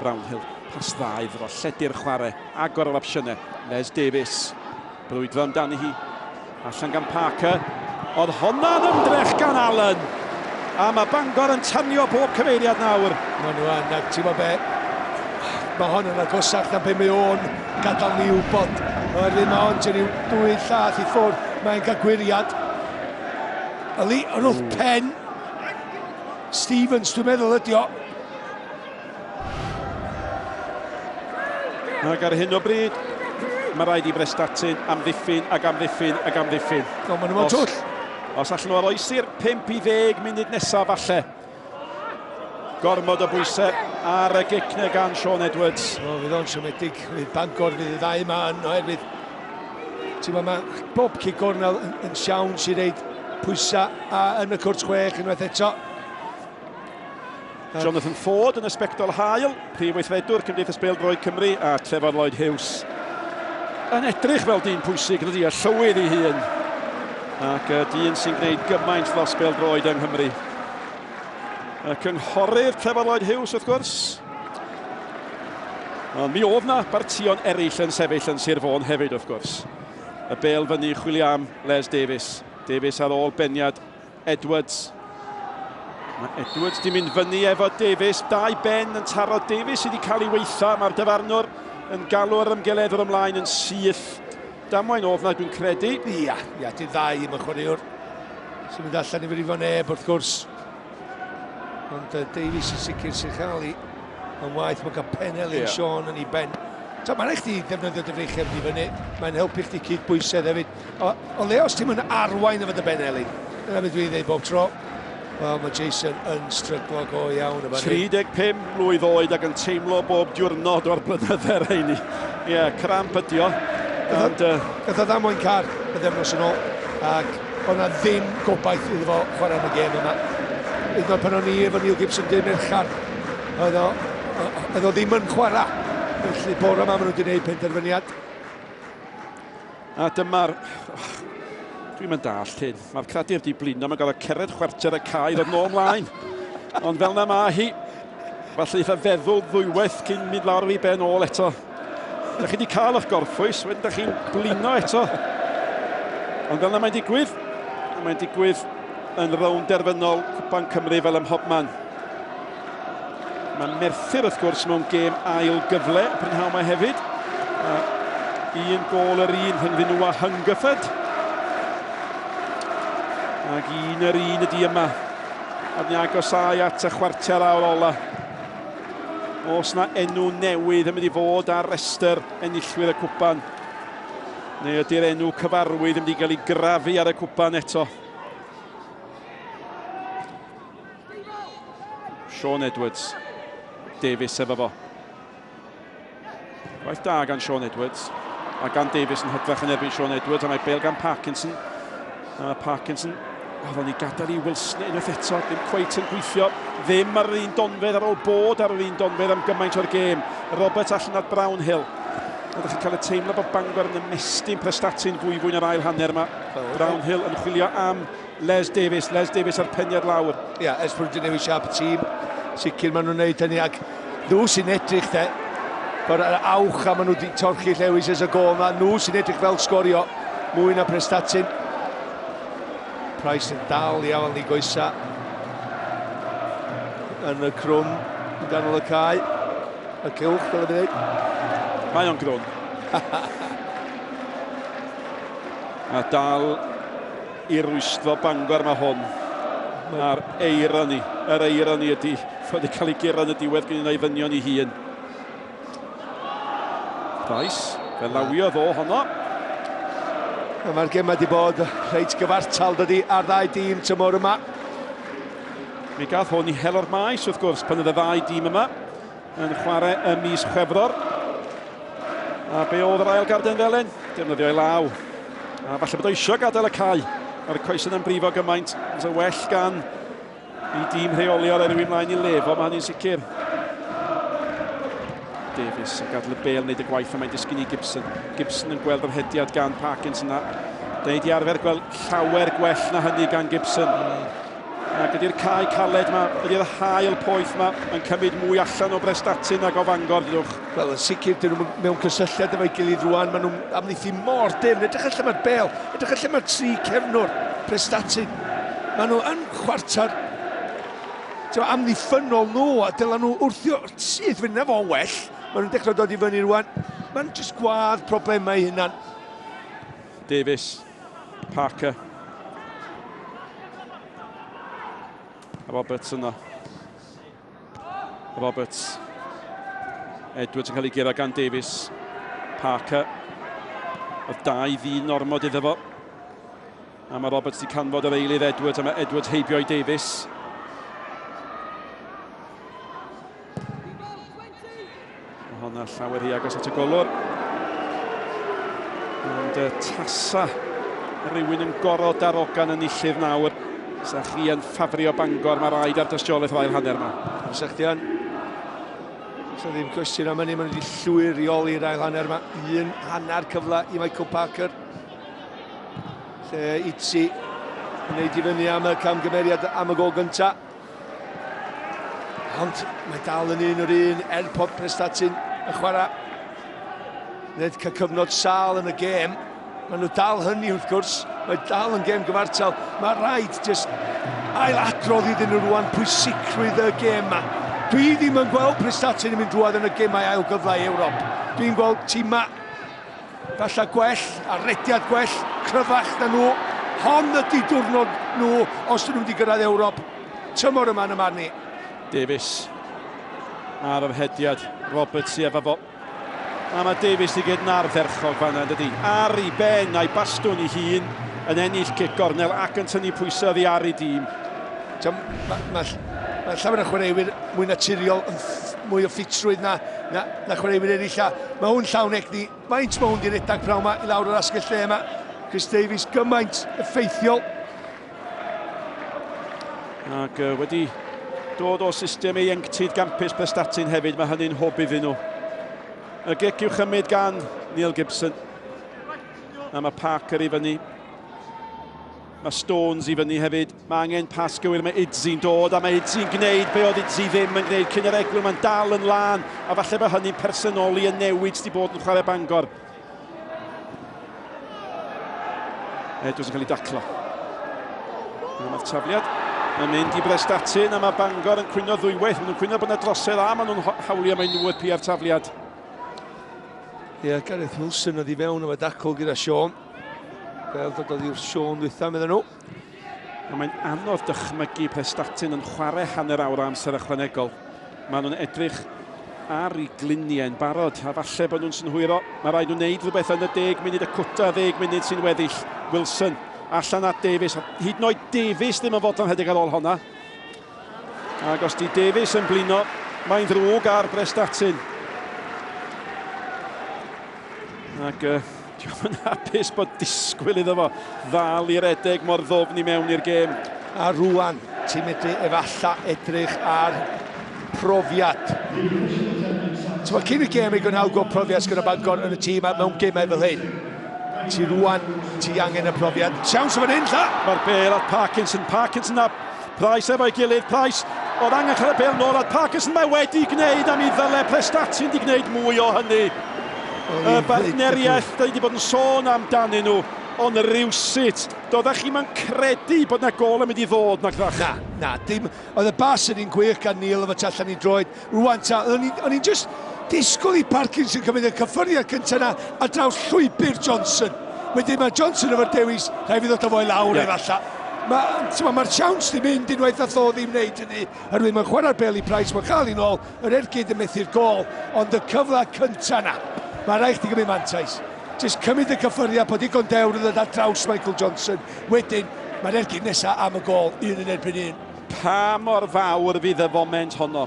Brownhill, pas dda iddo fo, lledu'r chwarae, agor yr opsiynau. Les Davies, brwydro amdani hi, allan gan Parker. Oedd honna'n ymdrech gan Allen. A mae Bangor yn tanio bob cyfeiriad nawr. Mae nhw yn, ac ti'n gwybod be, mae hon yn agosach na be mae o'n gadael ni wybod. Oherwydd mae hon tua ryw 2 llath i ffwrdd, mae'n cael gwiriad. Yli, yn wrth pen Stevens, dwi'n meddwl ydi o. Ac ar hyn o bryd, mae rhaid i Brestatyn amddiffyn ac amddiffyn ac amddiffyn. O, maen nhw mewn twll. Os allan nhw oroesi'r 5 i 10 munud nesaf falle. Gormod o bwysau ar y gic 'na gan Sean Edwards. O, fydd o'n siomedig. Fydd Bangor, fydd y ddau yma yn oherwydd. Ti'n gwbod, mae bob cic gornel yn siawns i reid pwysau a yn y cwrt 6 unwaith eto. Jonathan Ford yn y sbectol haul, prif weithredwr Cymdeithas Bêl-droed Cymru, a Trefor Lloyd Hughes yn edrych fel dyn pwysig, ydy, y llywydd ei hun. Ac dyn sy'n gwneud gymaint dros bêl-droed yng Nghymru. Y cynghorydd Trefor Lloyd Hughes, wrth gwrs. Ond mi oedd na bartion eraill yn sefyll yn Sir Fôn hefyd, wrth gwrs. Y bêl fyny chwilio am Les Davies. Davies ar ôl beniad Edwards. Mae Edwards di mynd fyny efo Davies. 2 ben yn taro Davies sydd wedi cael ei weitha. Mae'r dyfarnwr yn galw'r ymgeleddwr ymlaen yn syth. Damwain oedd na, dwi'n credu. Ia, ia, di ddau im y chwaraewr sy'n mynd allan i frifo neb, wrth gwrs. Ond Davies yn sicr sy'n chael ei yn waith, mae'n cael penel i'r Sean yn ei ben. So, mae'n rhaid chdi ddefnyddio dy freichiau i fyny, mae'n helpu chdi cyd bwysedd hefyd. O le os ti'n mynd arwain efo dy ben Elin, dyna beth dwi'n dweud bob tro. Wel, mae Jason yn stryglo go iawn efo ni. 35 mlwydd oed ac yn teimlo bob diwrnod o'r blynydde rheini. Ie, cramp ydi o. Ond, Gath o ddamwain car pythefnos yn ôl, ac o'na ddim gobaith iddo fo chwarae yn y gêm yma. Hyd yn oed pan o'n i efo Neil Gibson dim merchar, oedd o ddim yn chwarae. Felly bore yma maen nhw wedi gwneud penderfyniad. A dyma'r... Dwi'm yn dallt hyn. Mae'r cradur di blino, mae'n gorfod cered chwarter y cae i ddod nôl ymlaen. Ond fel na ma hi, falle eitha feddwl ddwywaith cyn mynd lawr i ben ôl eto. Da chi wedi cael eich gorffwys, wedyn da chi'n blino eto. Ond fel na mae'n digwydd, a mae'n digwydd yn rownd derfynol Cwpan Cymru fel ym mhobman. Mae Merthyr wrth gwrs mewn gêm ail gyfle prynhawn yma hefyd. A un gôl yr un rhyngddyn nhw a Hungerford. Ac un yr un ydi yma. A ni agosau at y chwarter awr ola. Oes na enw newydd yn mynd i fod ar restr enillwyr y cwpan? Neu ydy'r enw cyfarwydd yn mynd i gael ei grafu ar y cwpan eto? Sean Edwards. Davies efo fo. Gwaith da gan Sean Edwards. A gan Davies yn hytrach yn erbyn Sean Edwards. A mae bel gan Parkinson. A mae Parkinson... Oedd o'n ei gadael i Wilson unwaith eto. Ddim cweit yn gweithio. Ddim ar yr un donfedd ar ôl bod ar yr un donfedd am gymaint o'r gêm. Roberts allan at Brownhill. Ydych chi'n cael y teimlo bod Bangor yn ymestyn Prestatyn fwy fwy na'r ail hanner yma. Brownhill yn chwilio am Les Davies. Les Davies ar peniad lawr. Ia, yeah, ers bod wedi newid siap y tîm, sicr maen nhw'n gwneud hynny ac nhw sy'n edrych de, bod yr awch a maen nhw wedi torchi Lewis ers y gol yma, nhw sy'n edrych fel sgorio mwy na Prestatyn. Price yn dal i afael ni goesa yn y crwn yn ganol y cae. Y cylch, fel y dweud. Mae o'n grwn. A dal i rwystro Bangor mae hwn. A'r eironi, yr eironi ydy fod wedi cael ei guro yn y diwedd gan un o'i ddynion ei hun. Price, fe lawiodd o honno. Mae'r gemau wedi bod reit gyfartal dydy ar ddau dîm tymor yma. Mi gath hwn i helo'r maes wrth gwrs pan oedd y ddau dîm yma yn chwarae ym mis Chwefror. A be oedd yr ail garden felen? Defnyddio ei law. A falle bod o eisiau gadael y cae. Mae'r coesyn yn brifo gymaint. Fysa well gan i dîm rheoli o'r erwy mlaen i lefo, mae hynny'n sicr. Davies yn gadael y bel wneud y gwaith a mae'n disgyn i Gibson. Gibson yn gweld yr hediad gan Parkinson a da ni wedi arfer gweld llawer gwell na hynny gan Gibson. Ac ydy'r cae caled yma, ydy'r hael poeth yma yn cymryd mwy allan o Brestatyn nag o Fangor, dydwch? Wel, yn sicr, dyn nhw mewn cysylltiad efo'i gilydd rwan, maen nhw'n amddiffyn mor dim. Edrych allan mae'r bel, edrych allan mae'r tri cefnwr, Prestatyn. Maen nhw yn chwarter amddiffynol nhw, a dylan nhw wrthio syth fynd na fo'n well. Maen nhw'n dechrau dod i fyny rwan. Maen nhw'n jyst gwadd problemau hunan. Davies, Parker. Roberts yno. Roberts. Edwards yn cael ei guro gan Davies. Parker. Oedd dau ddyn ormod iddo fo. A mae Roberts wedi canfod yr eilydd Edwards, a mae Edwards heibio i Davies. Mae honna llawer hi agos at y golwr. Ond tasa rhywun yn gorfod darogan yn enillydd nawr. Sa chi yn ffafrio Bangor, mae rhaid ar dystiolaeth yr ail hanner yma. Sa chdi yn. Sa ddim cwestiwn am hynny, maen nhw wedi llwyr reoli'r ail hanner yma. Un hanner cyfle i Michael Parker. Lle Itzi yn neud i fyny am y camgymeriad am y gol gyntaf. Ond mae dal yn un o'r un er bod Prestatyn yn chwarae. Nid cael cyfnod sâl yn y gêm. Maen nhw dal hynny wrth gwrs. Mae dal yn gêm gyfartal. Mae rhaid jyst ailadrodd iddyn nhw rwan pwysigrwydd y gêm yma. Dwi ddim yn gweld Prestatyn yn mynd drwodd yn y gemau ail gyfle i Ewrop. Dwi'n gweld tîmau falle gwell, a rediad gwell, cryfach na nhw. Hon ydy diwrnod nhw os dyn nhw'n mynd i gyrraedd Ewrop. Tymor yma yn y marn i. Davies ar yr hediad, Roberts i efo fo. A mae Davies i gyd yn ardderchog fanna, yn dydi? Ar ei ben a'i bastwn ei hun yn ennill cic gornel ac yn tynnu pwysau oddi ar ei dîm. Mae ma, ma llawer o chwaraewyr mwy naturiol, yn mwy o ffitrwydd na, na, na chwaraewyr eraill. A mae hwn llawn egni. Faint mae hwn di redag prawn yma i lawr yr asgell lle yma. Chris Davies gymaint effeithiol. Ac wedi dod o system ieuenctid gampus Prestatyn hefyd, mae hynny'n hwb iddyn nhw. Y gic i'w chymryd gan Neil Gibson. A mae Parker i fyny. Mae Stones i fyny hefyd. Mae angen pas gywir, mae Idzi'n dod, a mae Idzi'n gwneud be oedd Idzi ddim yn gwneud cyn yr egwyl. Mae'n dal yn lân, a falle bod hynny'n personoli y newid sydd wedi bod yn chwarae Bangor. Edwards yn cael ei daclo. Mae'r tafliad yn mynd i Brestatyn, a mae Bangor yn cwyno ddwywaith. Maen nhw'n cwyno bod yna drosedd a maen nhw'n hawlio mai nhw oedd piau'r tafliad. Ie, yeah, Gareth Wilson oedd i fewn efo dacl gyda Sean. Fel dod oedd i'r Sean ddwytha, meddyn nhw. A mae'n anodd dychmygu Prestatyn yn chwarae hanner awr o amser ychwanegol. Maen nhw'n edrych ar ei gliniau'n barod, a falle bod nhw'n synhwyro. Mae rhaid nhw wneud rhywbeth yn y 10 munud, y cwta 10 munud sy'n weddill. Wilson allan at Davies. Hyd yn oed Davies ddim yn fodlon rhedeg ar ôl honna. Ac os di Davies yn blino, mae'n ddrwg ar Brestatyn. Ac diolch yn hapus bod disgwyl iddo fo ddal i redeg mor ddofn i mewn i'r gêm. A rwan, ti'n medru efalla edrych ar profiad. Ti'n cyn y gêm i gwneud gweld profiad sgynna Bangor yn y tîm a mewn gemau fel hyn. Ti rwan, ti angen y profiad. Siawns o fan hyn, lla! Mae'r bel at Parkinson, Parkinson a Price efo'i gilydd, Price oedd angen cael y bel nôl at Parkinson, mae wedi gwneud am i ddyle Prestatyn wedi gwneud mwy o hynny. Y bartneriaeth, da ni wedi bod yn sôn amdanyn nhw, ond rywsut, doeddech chi'm yn credu bod na gôl yn mynd i ddod nag ddach? Na, na, dim. Oedd y bas yn un gwych gan Neil efo tu allan i droed. Rwan ta, o'n i'n just disgwyl i Parkinson cymryd y cyffyrddiad cyntaf yna ar draws llwybr Johnson. Wedyn mae Johnson efo'r dewis, rhaid fi ddod â fo i lawr yeah. efallai. Mae'r ma siawns di mynd unwaith nath o ddim wneud hynny. Oherwydd mae'n chwarae'r bel i Price, mae'n cael ei nôl, yr ergyd yn methu'r gôl, ond y cyfle cyntaf yna, mae rhaid chdi gymryd mantais. Jyst cymryd y cyffyrddiad, bod digon dewr yn ddod ar draws Michael Johnson. Wedyn, mae'r ergyd nesaf am y gôl, un yn erbyn un. Pa mor fawr fydd y foment honno?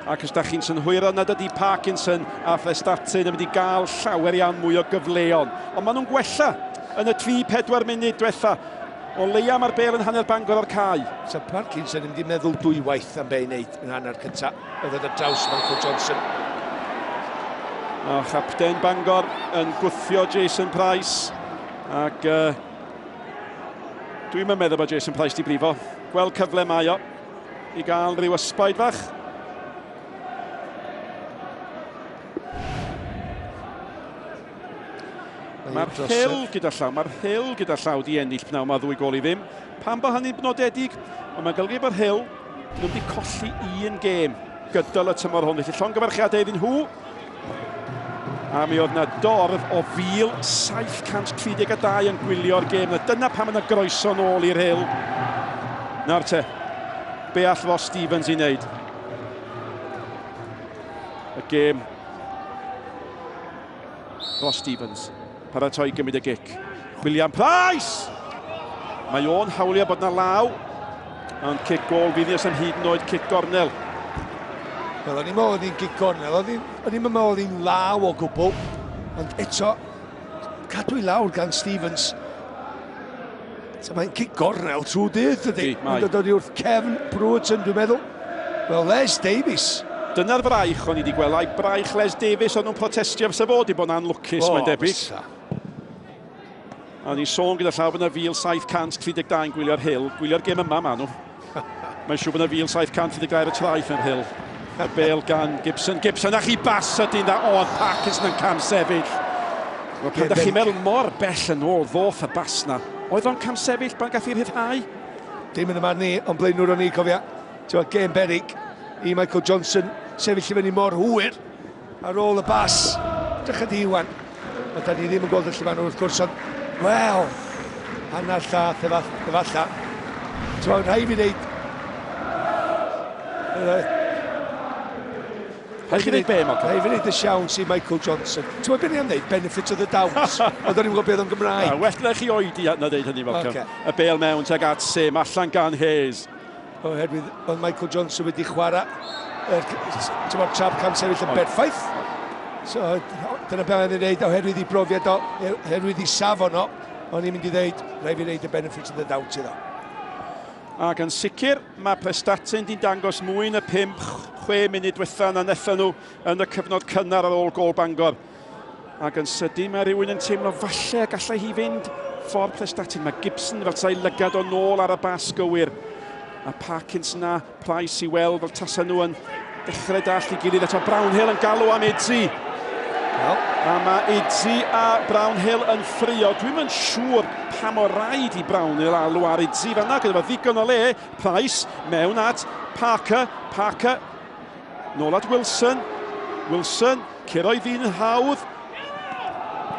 Ac os da chi'n synhwyro nad ydy Parkinson a Prestatyn yn mynd i gael llawer iawn mwy o gyfleon. Ond maen nhw'n gwella yn y 3-4 munud diwetha. O leia mae'r bel yn hanner Bangor o'r cae. So Parkinson yn mynd i meddwl dwywaith am be i wneud yn hanner cyntaf. Oedd ar draws Michael Johnson. A chapten Bangor yn gwthio Jason Price. Ac dwi'n meddwl bod Jason Price di brifo. Gweld cyfle mae o i gael rhyw ysbaid fach. Mae'r Rhyl gyda llaw, mae'r Rhyl gyda llaw di ennill pnawn ma 2-0. Pam bod hynny'n nodedig? Ond mae'n golygu bod Rhyl nhw wedi colli un gêm gydol y tymor hwn. Felly llongyfarchiadau iddyn nhw. A mi oedd yna dorf o 1,732 yn gwylio'r gêm. Dyna pam yna groeso nôl i'r Rhyl. Nawr te, be all Ross Stevens i wneud? Y gêm. Ross Stevens, paratoi gymryd y gic. William Price! Mae o'n hawlio bod na law, ond cic gôl fydd ni os am hyd yn oed cic gornel. Wel, o'n i'n meddwl oedd hi'n gic gornel, o'n i'n meddwl oedd hi'n law o gwbl, ond eto, cadw i lawr gan Stevens. So mae'n cic gornel trwy dydd, dydy? Mae'n dod wrth cefn Brewerton, dwi'n meddwl. Wel, Les Davies. Dyna'r braich o'n i wedi gweld, ai braich Les Davies o'n nhw'n protestio fysa fod i bod yn anlwcus, mae'n debyg. A ni'n sôn gyda llaw bod yna 1,732 yn gwylio'r Rhyl. Gwylio'r gêm yma, maen nhw. Mae'n siŵr bod yna 1,732 ar y traeth yn Rhyl. Y bel gan Gibson. Gibson, a chi bas ydyn dda. O, oedd Parkinson yn camsefyll. Wel, pan da chi'n meddwl mor bell yn ôl, ddoth y bas na. Oedd o'n camsefyll pan gath i rhyddhau? Dim yn y marn ni, ond blaenwr o'n i, cofia. Ti'n gêm berig i Michael Johnson sefyll i fyny mor hwyr ar ôl y bas. Drych di Iwan. Ond da ni ddim yn gweld y llyfan wrth gwrs, ond, wel, hanner llath efalla. Ti'n gweld, rhaid fi ddeud... Rhaid fi ddeud be, Malcolm? Rhaid fi ddeud y siawns i Michael Johnson. Ti'n gweld beth ni am ddeud? Benefit of the doubt. Ond o'n i'n gwybod beth o'n Gymraeg. Well na chi oedi na ddeud hynny, Malcolm. Okay. Y bel mewn tuag at Sim, allan gan Hayes. Oherwydd oedd Michael Johnson wedi chwarae yr trap cam sefyll yn berffaith. So, dyna beth o'n i'n dweud, oherwydd i brofiad o, oherwydd i safon o, o'n i'n mynd i ddeud, rhaid fi ddeud y benefit of the doubt iddo. Ac yn sicr, mae Prestatyn di'n dangos mwy na 5-6 munud diwetha na nethon nhw yn y cyfnod cynnar ar ôl gôl Bangor. Ac yn sydyn mae rhywun yn teimlo falle gallai hi fynd ffordd Prestatyn. Mae Gibson fel ta'i lygad o nôl ar y bas gywir. A Parkinson a Price i weld fel tasa nhw yn dechrau dall i gilydd. Eto Brownhill yn galw am Idzi. Well. A mae Idzi a Brownhill yn ffrio. Dwi'm yn siŵr pa mor raid i Brownhill alw ar Idzi fan'na. Gyda fo ddigon o le. Price mewn at Parker. Parker nôl at Wilson. Wilson, curo i ddyn yn hawdd.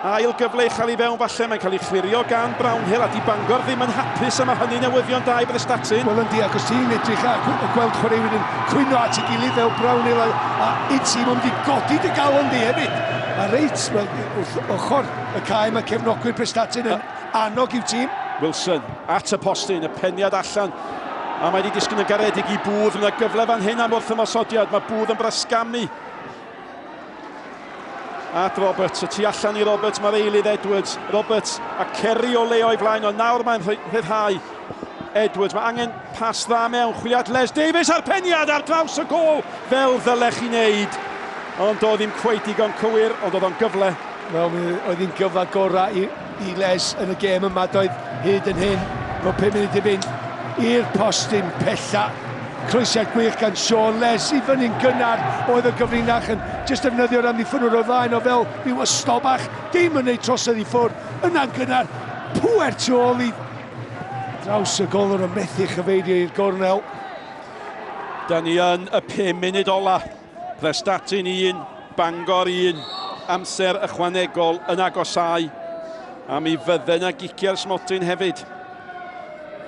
Ail gyfle i chael ei fewn falle, mae'n cael ei chlirio gan Brownhill a di Bangor ddim yn hapus am hynny newyddion da i Brestatyn. Wel yndi, ac os ti'n edrych a gweld chwaraewyr yn cwyno at ei gilydd fel Brownhill a Idzi, mae'n mynd i godi dy galon di hefyd. A reit, wel, wrth ochr y cae mae cefnogwyr Prestatyn yn annog i'w tîm. Wilson at y postyn, y peniad allan. A mae wedi disgyn yn garedig i Booth. Mae yna gyfle fan hyn am wrth ymosodiad. Mae Booth yn brasgamu. At Roberts, y tu allan i Roberts, mae'r eilydd Edwards. Roberts a Kerry o le o'i flaen, ond nawr mae'n rhyddhau Edwards. Mae angen pas dda mewn, chwiliad Les Davies a'r peniad ar draws y gôl, fel ddylech chi wneud. Ond doedd ddim cweit digon cywir, ond oedd o'n gyfle. Wel, mi oedd hi'n gyfle gorau i, i Les yn y gêm yma, doedd hyd yn hyn, efo 5 munud i fynd i'r postyn pella. Croesiad gwych gan Sean Les i fyny'n gynnar oedd y gyfrinach yn jyst defnyddio'r amddiffynwr o flaen o fel rhyw ystol bach, dim yn neud trosedd i ffwrdd, yna'n gynnar, pŵer tu ôl i draws y golwr yn methu chyfeirio i'r gornel. Da ni yn y 5 munud ola. Prestatyn 1, Bangor 1, amser ychwanegol yn agosau. A mi fydde yna giciau'r smotyn hefyd.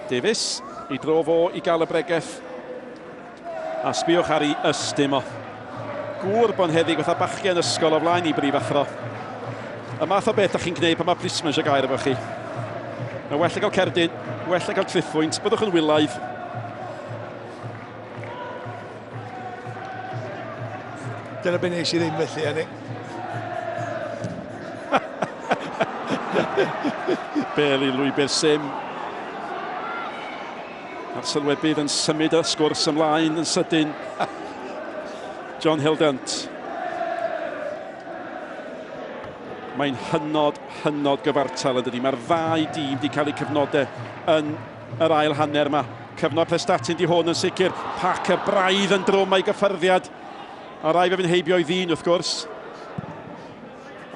Davies, i dro fo i gael y bregeth. A sbiwch ar ei ystym o. Gŵr bonheddig fatha bachgen ysgol o flaen i brifathro. Y math o beth da chi'n gwneud pan mae plisman eisiau gair efo chi. Mae well gael cerdyn, well gael triphwynt, byddwch yn wylaidd. Dyna be nes i ddim felly, Annie. Bel i lwybr Sim. A'r sylwebydd yn symud y sgwrs ymlaen yn sydyn. John Hildant. Mae'n hynod, hynod gyfartal yn dydi. Mae'r ddau dîm wedi cael eu cyfnodau yn yr ail hanner yma. Cyfnod Prestatyn di hwn yn sicr. Parker braidd yn drwm a'i gyffyrddiad. A rai fe fynd heibio i ddyn wrth gwrs.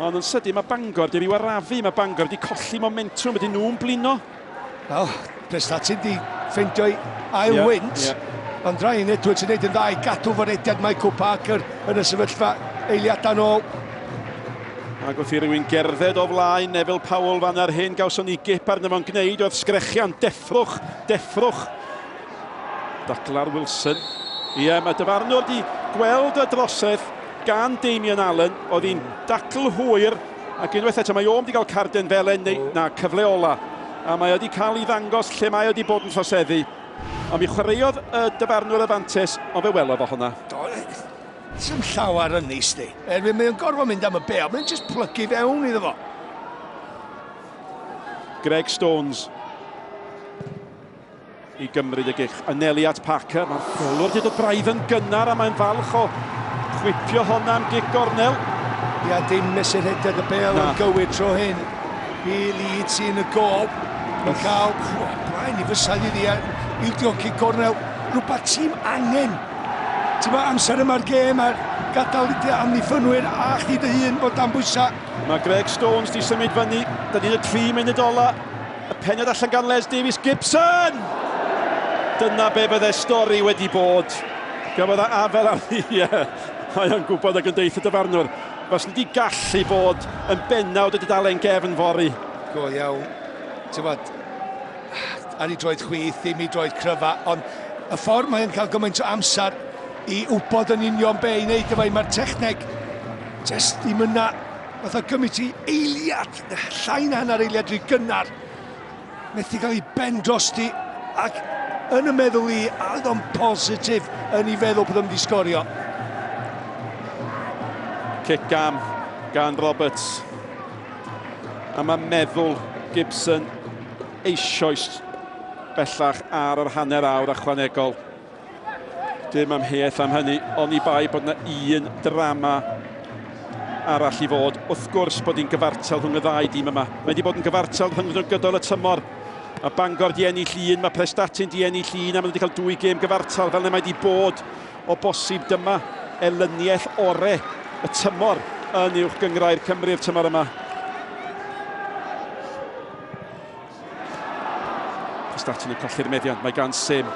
Ond yn sydyn mae Bangor wedi rhyw arafu, mae Bangor wedi colli momentum, ydyn nhw'n blino? Wel, Prestatyn di ffeindio'i ail yeah, wynt, yeah. Ond Ryan Edwards yn neud yn dda i gadw forediad Michael Parker yn y sefyllfa eiliadau nôl. Ac wrth i rywun gerdded o flaen Neville Powell fan ar hyn, gawson ni gip arno fo'n gwneud oedd sgrechian, deffrwch, deffrwch. Dacla'r Wilson. Ie, mae dyfarnwr wedi gweld y drosedd gan Damien Allen, oedd hi'n dacl hwyr, ac unwaith eto mae o'm wedi cael carden felen, neu, na, cyfle ola. A mae wedi cael ei ddangos lle mae wedi bod yn troseddu. Ond mi chwaraeodd y dyfarnwr y fantes, ond fe welodd o hwnna. Do, dim llawer yn neis di. Erwyn, mae'n gorfod mynd am y bel, mae'n just plygu fewn iddo fo. Greg Stones i gymryd y gig. Anelu at Parker, mae'r golwr wedi dod braidd yn gynnar a mae'n falch o chwipio honna am gig gornel. Ia, dim mesur rhediad y bel yn gywir tro hyn. I Leeds sy'n y gol. Mae'n cael blaen i fysau iddi a ildio cic gornel. Rhywbeth tîm angen. Ti'n bod amser yma'r gêm a gadael i amddiffynwyr a chdi dy hun bod dan bwysau. Mae Greg Stones di symud fyny. Da ni'n y 3 munud ola. Y peniad allan gan Les Davies. Gibson! Dyna be fydde stori wedi bod. Gafodd afel arni. Ie, mae o'n gwybod ac yn deith y dyfarnwr. Fas ni wedi gallu bod yn bennawd y dudalen gefn fory. Go iawn. Ti'n bod, ar ei droed chwith, ddim i droed cryfa, ond y ffordd mae'n cael gymaint o amser i wybod yn union be i wneud efo, mae'r techneg jyst ddim yna. Fatha gymryd ti eiliad, llai na hanner eiliad rhy gynnar. Methu cael ei ben drosti, ac yn y meddwl i, a oedd o'n positif yn ei feddwl bod o'n mynd i sgorio. Cic gam gan Roberts. A mae meddwl Gibson eisoes bellach ar yr hanner awr ychwanegol. Dim amheuaeth am hynny, oni bai bod yna un drama arall i fod. Wrth gwrs bod hi'n gyfartal rhwng y ddau dîm yma. Mae wedi bod yn gyfartal rhwng nhw gydol y tymor. Mae Bangor di ennill un, mae Prestatyn di ennill un, a maen nhw wedi cael 2 gêm gyfartal fel yna mae wedi bod o bosib. Dyma elyniaeth ore y tymor yn uwch gynghrair Cymru'r tymor yma. Prestatyn yn colli'r meddiant, mae gan Sim.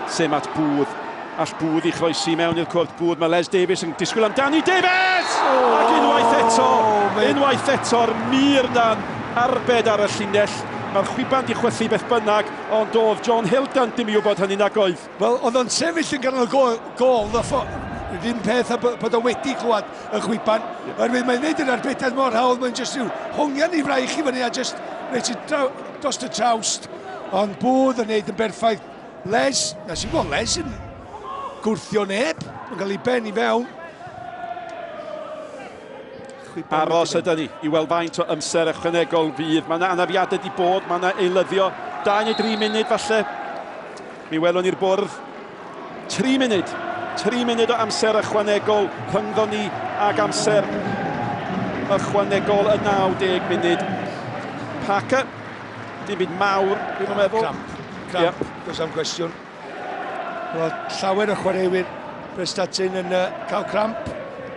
Sim at Booth. All Booth i chroesi mewn i'r cwrt. Booth, mae Les Davies yn disgwyl amdani. Davies! Ac unwaith eto, unwaith eto'r mur na'n arbed ar y llinell. Mae'r chwiban di chwythu beth bynnag, ond oedd John Hildon dim i wybod hynny nag oedd. Wel, oedd o'n sefyll yn ganol gôl, yr un peth a bod o wedi clywed y chwiban. Oherwydd mae'n neud yr arbediad mor hawdd, mae'n jyst rhyw hongian i fraich i fyny a jyst reit i dros y trawst. Ond Booth yn neud yn berffaith. Les, na sy'n gweld Les yn gwrthio neb, mae'n cael ei ben i fewn. Aros ydy ni i weld faint o amser ychwanegol fydd. Mae yna anafiadau wedi bod, mae yna eilyddio. 2 neu 3 munud falle. Mi welwn ni'r bwrdd. 3 munud. 3 munud o amser ychwanegol rhyngddo ni ag amser ychwanegol y 90 munud. Parker, dim byd mawr, dwi'n meddwl. Cramp, cramp, yeah. Does am gwestiwn. Wel, llawer o chwaraewyr Prestatyn yn cael cramp.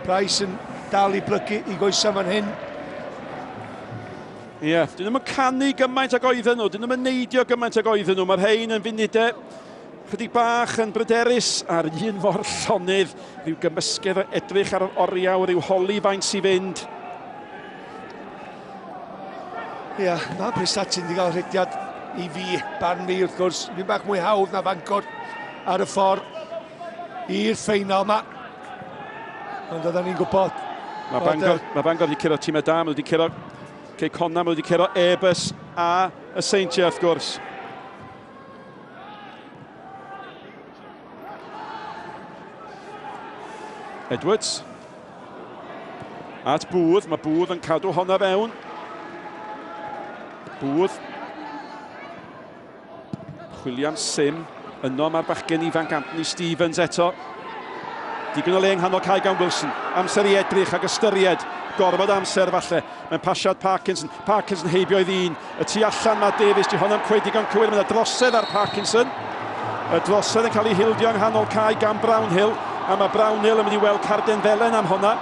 Price yn dal i blygu i goesau fan hyn. Ie, yeah, dyn nhw'n canu gymaint ag oedden nhw, dyn nhw'n neidio gymaint ag oedden nhw. Mae'r rhain yn funudau chydig bach yn bryderus a'r un mor llonydd, rhyw gymysgedd o edrych ar yr oriawr, rhyw holi faint sy'n fynd. Ie, yeah, mae Prestatyn wedi cael rhediad i fi, barn fi wrth gwrs. Fi'n bach mwy hawdd na Bangor ar y ffordd i'r ffeinal yma. Ond oedden ni'n gwybod. Mae Bangor, mae Bangor wedi curo tîmau da, mae wedi curo Cei Connah, mae wedi curo Airbus a y Seintiau wrth gwrs. Edwards. At Booth, mae Booth yn cadw honna fewn. Booth. Chwilio am Sim. Yno mae'r bachgen ifanc Anthony Stevens eto. Digon o le yng nghanol cae gan Wilson. Amser i edrych ac ystyried. Gorfod amser falle. Mae'n pasiad Parkinson. Parkinson heibio i ddyn. Y tu allan mae Davies. Di honno'n cweit digon cywir. Mae'n drosedd ar Parkinson. Y drosedd yn cael ei hildio yng nghanol cae gan Brownhill. A mae Brownhill yn mynd i weld carden felen am honna.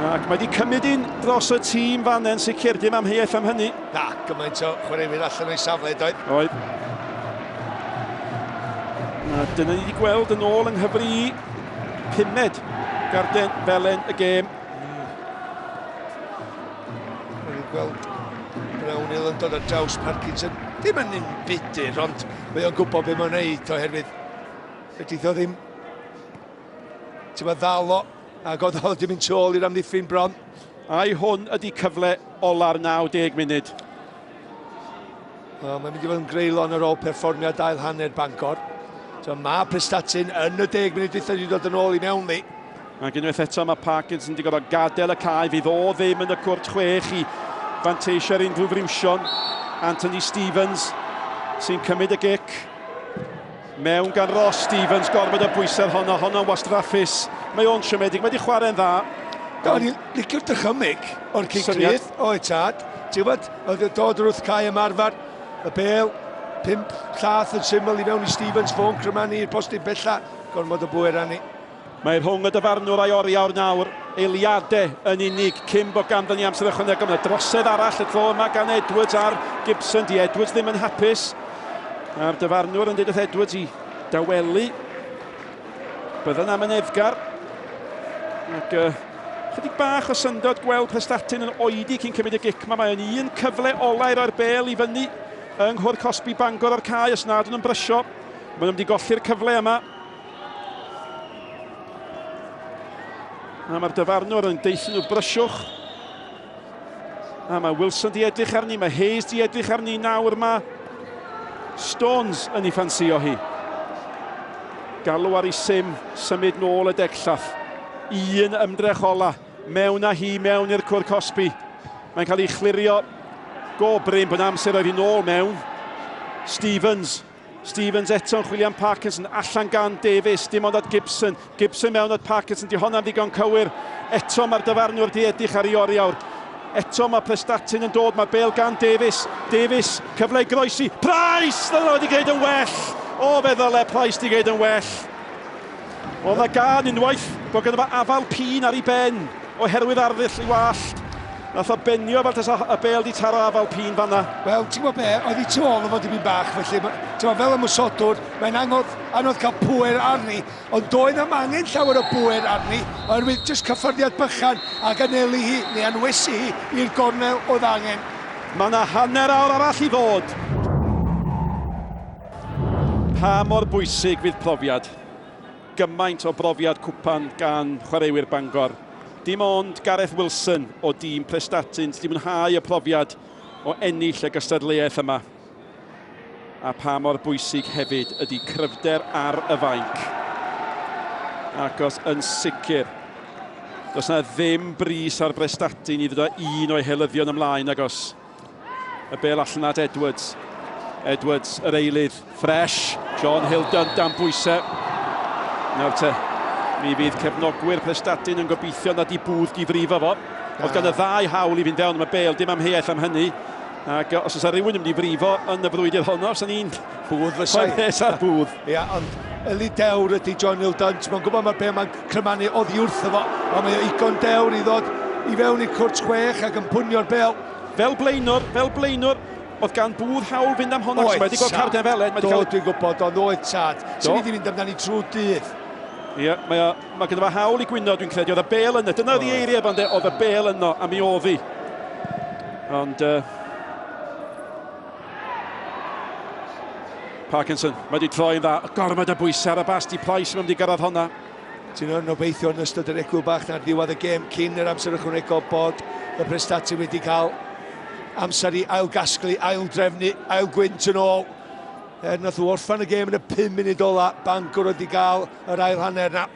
Ac mae wedi cymryd un dros y tîm fan yn sicr, dim amheuaeth am hynny. Na, gymaint o chwaraewyr allan o'i safle, doedd. Oedd. A dyna ni wedi gweld yn ôl yng Nghyfri pumed garden felen y gêm. Wedi gweld Brownhill yn dod ar draws Parkinson. Dim yn un budur, ond mae o'n gwybod beth mae'n neud oherwydd fedrith o ddim ti'n ddal o, ac oedd o wedi mynd tu ôl i'r amddiffyn bron. Ai hwn ydy cyfle ola'r 90 munud. Wel, mae'n mynd i fod yn greulon ar ôl perfformiad ail hanner Bangor. So, mae Prestatyn yn y 10 munud dwytha wedi dod yn ôl i mewn ni. Ac unwaith eto mae Parkinson wedi gorfod gadael y cae, fydd o ddim yn y cwrt 6 i fanteisio ar unrhyw friwsion. Anthony Stevens sy'n cymryd y gic. Mewn gan Ross Stevens, gorfod y bwysedd honno, honno'n wastraffus. Mae o'n siomedig, mae wedi chwarae'n dda. O'n i'n licio'r dychymyg o'r cic rydd, o'i tad. Ti'n gwybod, oedd yn dod wrth cae ymarfer, y bêl, 5 llath yn syml i fewn i Stevens, fo'n crymanu i'r postyn bella, gormod o bwer arni. Mae rhwng y dyfarnwr a'i oriawr nawr, eiliadau yn unig, cyn bod ganddo ni amser ychwanegol. Mae drosedd arall y tro yma gan Edwards ar Gibson. Di Edwards ddim yn hapus. A'r dyfarnwr yn dweud wrth Edwards i dawelu. Bydda'n amyneddgar. Ac chydig bach o syndod gweld Prestatyn yn oedi cyn cymryd y gic yma. Mae o'n un cyfle ola i roi'r bêl i fyny yng Nghwr Cosbi Bangor o'r cae os nad nhw'n brysio. Maen nhw'n mynd i golli'r cyfle yma. A mae'r dyfarnwr yn deithio nhw brysiwch. A mae Wilson di edrych arni, mae Hayes di edrych arni nawr, mae Stones yn ei ffansio hi. Galw ar ei sim, symud nôl y degllath. Un ymdrech ola, mewn â hi, mewn i'r cwr cosbi. Mae'n cael ei chlirio go brin bod amser oedd hi nôl mewn. Stevens. Stevens eto yn chwilio am Parkinson, allan gan Davies, dim ond at Gibson. Gibson mewn at Parkinson, di honna'n ddigon cywir. Eto mae'r dyfarnwr di edrych ar ei oriawr. Eto mae Prestatyn yn dod, mae bêl gan Davies. Davies, cyfle i groesi. Price! Ddyle wedi gwneud yn well! O, fe ddyle Price di gwneud yn well. Oedd na gan unwaith bod gynno fo afal pîn ar ei ben oherwydd arddull ei wallt. Nath o benio fel tasa y bêl di taro afal pîn fanna. Wel, ti'n gwybod be, oedd hi tu ôl o fo dipyn bach, felly, ti'n gwybod, fel ymwysodwr, mae'n anodd, anodd cael pŵer arni, ond doedd am angen llawer o bŵer arni, oherwydd jyst cyffyrddiad bychan ac anelu hi, neu anwesu hi, i'r gornel oedd angen. Mae yna hanner awr arall i ddod. Pa mor bwysig fydd profiad? Gymaint o brofiad cwpan gan chwaraewyr Bangor. Dim ond Gareth Wilson o dîm Prestatyn sydd wedi mwynhau y profiad o ennill y gystadleuaeth yma. A pa mor bwysig hefyd ydy cryfder ar y fainc. Ac os yn sicr, does na ddim bris ar Brestatyn i ddod â un o'i helyddion ymlaen agos. Y bel allan at Edwards. Edwards, yr eilydd, ffresh. John Hildon dan bwysau. Nawr te, mi fydd cefnogwyr Prestatyn yn gobeithio nad i Booth di frifo fo. Oedd gan y ddau hawl i fynd fewn am y bel, dim amheuaeth am hynny. Ac os oes rhywun yn mynd i frifo yn y frwydr honno, os ni'n Booth fysa. Rhoi ar Booth. Ia, ond Eli dewr ydy John Hildon. Mae'n gwybod mae'r bel mae'n crymanu oddi wrtho fo, ond mae o igon dewr i ddod i fewn i cwrt chwech ac yn pwnio'r bel. Fel blaenwr, fel blaenwr, oedd gan Booth hawl fynd am honno. Mae wedi gweld carden felen. Do, cael... dwi'n gwybod, ond oedd tad. Sy'n ni wedi mynd amdani trwy dydd. Ie, mae, mae gyda fo hawl i gwyno, dwi'n credu. Oedd y bel yno. Dyna oedd ei eiriau fan de, oedd y bel yno, a mi oedd hi. Ond... Parkinson, mae wedi troi'n dda. Gormod o bwysau ar y bas, di Price yn mynd i gyrraedd honna. Ti'n yn obeithio yn ystod yr egwyl bach na'r ddiwedd y gêm cyn yr amser ychwanegol bod y Prestatyn wedi cael amser i ailgasglu, aildrefnu, ailgwynt yn ôl. Er nath nhw orffan y gêm yn y 5 munud ola, Bangor wedi cael yr ail hanner na.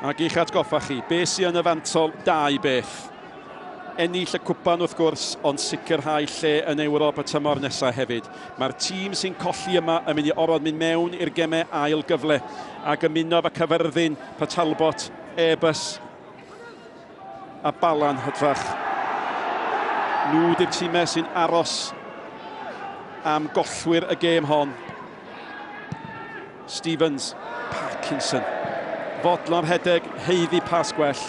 Ac i'ch atgoffa chi, be sy'n yn y fantol? Dau beth. Ennill y cwpan wrth gwrs, ond sicrhau lle yn Ewrop y tymor nesaf hefyd. Mae'r tîm sy'n colli yma yn mynd i orfod mynd mewn i'r gemau ail gyfle ac ymuno efo Caerfyrddin, Port Talbot, Airbus a Balan hytrach. Nhw di'r tîmau sy'n aros am gollwyr y gêm hon. Stevens, Parkinson. Fodlon rhedeg, haeddu pas gwell.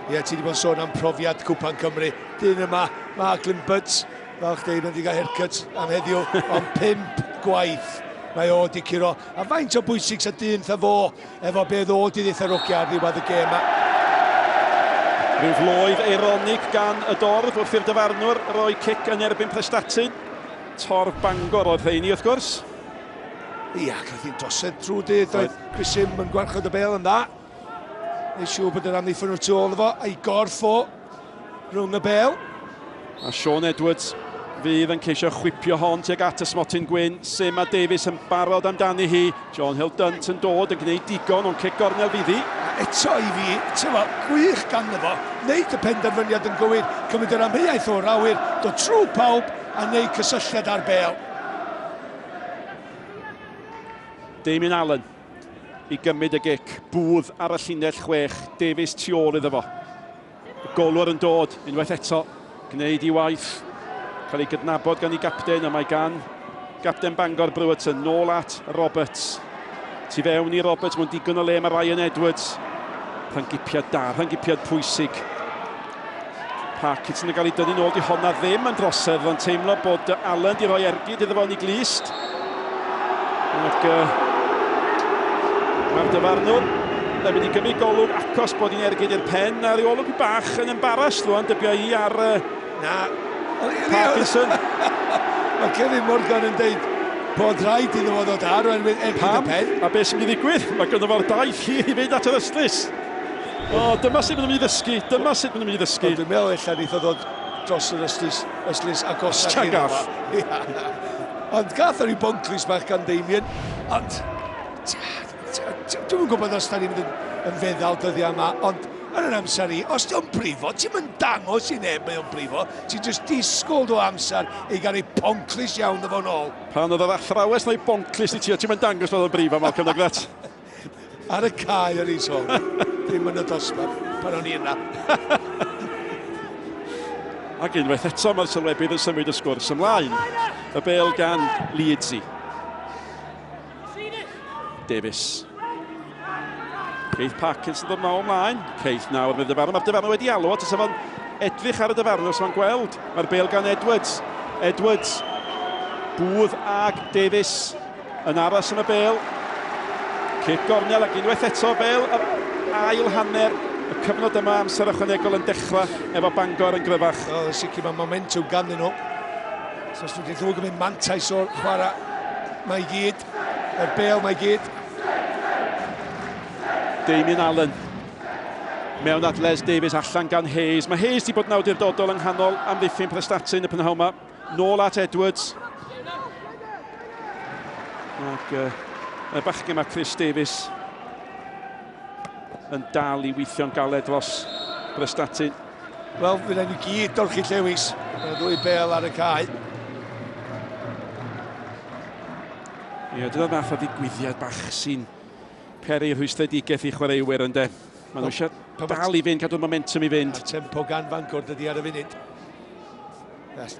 Ie, ti wedi bod yn sôn am profiad Cwpan Cymru. Dyn yma, Mark Limpert, fel chdi, mae wedi cael haircut am heddiw, ond 5 gwaith mae o wedi curo. A faint o bwysig sa dyn tha fo, efo be ddod i ddeitha rogia ar ddiwedd y gêm. Rhyw floedd eironig gan y dorf wrth i'r dyfarnwr roi cic yn erbyn Prestatyn. Torf Bangor oedd rheini wrth gwrs. Ia, cath hi'n drosedd trwy dydd, oedd Chris Sim yn gwarchod y bel yn dda. Neu siŵr bod yr amddiffyn o'r tu ôl efo, a'i gorff o rhwng y bel. A Sean Edwards fydd yn ceisio chwipio hon tuag at y smotyn gwyn. Sim a Davies yn barod amdani hi. John Hill Dunt yn dod yn gwneud digon o'n cic gornel fydd hi. Eto i fi, tyfa, gwych ganddo fo. Wneud y penderfyniad yn gywir, cymryd yr amheuaeth o'r awyr, dod trwy pawb a wneud cysylltiad ar bel. Damien Allen i gymryd y gic. Booth ar y llinell 6. Davies tu ôl iddo fo. Y golwr yn dod unwaith eto. Gwneud i waith. Cael ei gydnabod gan ei gapten, a mae gan gapten Bangor Brewerton nôl at Roberts. Tu fewn i Roberts, mewn digon o le mae Ryan Edwards. Rhangipiad da, rhangipiad pwysig. Parkinson yn cael ei dynnu nôl, di honna ddim yn drosedd, ond teimlo bod Allen di roi ergyd iddo fo yn ei glust. Ac mae'r dyfarnwr yn mynd i gymryd golwg acos bod hi'n ergyd i'r pen, a ryw olwg bach yn embarrassed rwan, dybio i ar Na. Parkinson. Mae Kevin Morgan yn deud bod rhaid iddo fo ddod ar oherwydd ergyd y pen. A beth sy'n mynd i ddigwydd? Mae gynno fo'r daith hir i fynd at yr ystlys. O, dyma sut maen nhw'n mynd i ddysgu. Dyma sut maen nhw'n mynd i ddysgu. Dwi'n meddwl ella wneith o ddod dros yr ystlys agosach iddo fo. Ond gath o ryw bonclis bach gan Damien. Ond dwi'm yn gwybod os da ni'n mynd yn feddal dyddiau yma, ond yn yr amser i, os di o'n brifo, ti'n mynd dangos i neb mae o'n brifo, ti'n just disgwyl o amser i gael ei bonclis iawn efo nôl. Pan oedd yr athrawes neu bonclis i ti, ti'n mynd dangos bod o'n brifo, Malcolm Nugget. Ar y cae o'n i'n sôn, ddim yn y dosbarth, pan o'n i yna. Ac unwaith eto mae'r sylwebydd yn symud y sgwrs ymlaen. Y bel gan Leedsi. Davies. Keith Parkinson ddod naw ymlaen. Keith nawr med dyfarnwr. Mae'r dyfarnwr wedi alw, os fo'n edrych ar y dyfarnwr, os fo'n gweld. Mae'r bel gan Edwards. Edwards. Booth ag Davies yn aros yn y bel. Cic gornel ac unwaith eto fel yr ail hanner. Y cyfnod yma amser ychwanegol yn dechrau efo Bangor yn gryfach. O, sicr mae momentum ganddyn nhw. So os nhw wedi ddwy gymryd mantais o'r chwarae, mae i gyd. Yr bel mae i gyd. Damien Allen mewn at Les Davies, allan gan Hayes. Mae Hayes wedi bod yn awdurdodol yng nghanol amddiffyn Prestatyn y prynhawn yma. Nôl at Edwards. Ac y bachgen mae Chris Davies yn dal i weithio'n galed dros Brestatyn. Wel, fydd ni gyd dorchi llewis. Mae ddwy bel ar y cae. Ie, dyna'r math o ddigwyddiad bach sy'n peri rhwystredigaeth i chwaraewyr ynde. Maen nhw eisiau dal i fynd, cadw'r momentum i fynd. A'r tempo gan Fangor dydy ar y funud.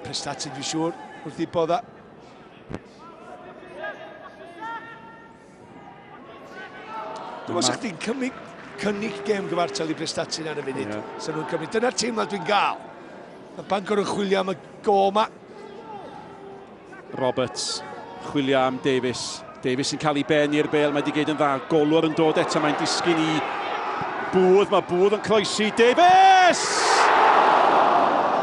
Prestatyn dwi'n siŵr wrth i bodda. Dwi'n meddwl chdi'n cymryd cynnig gêm gyfartal i Prestatyn ar y funud. Yeah. So nhw'n cymryd. Dyna'r teimlad dwi'n gael. Mae Bangor yn chwilio am y go ma. Roberts chwilio am Davies. Davies yn cael ei ben i'r bel, mae wedi gwneud yn dda. Golwr yn dod eto, mae'n disgyn i Booth. Mae Booth yn croesi. Davies!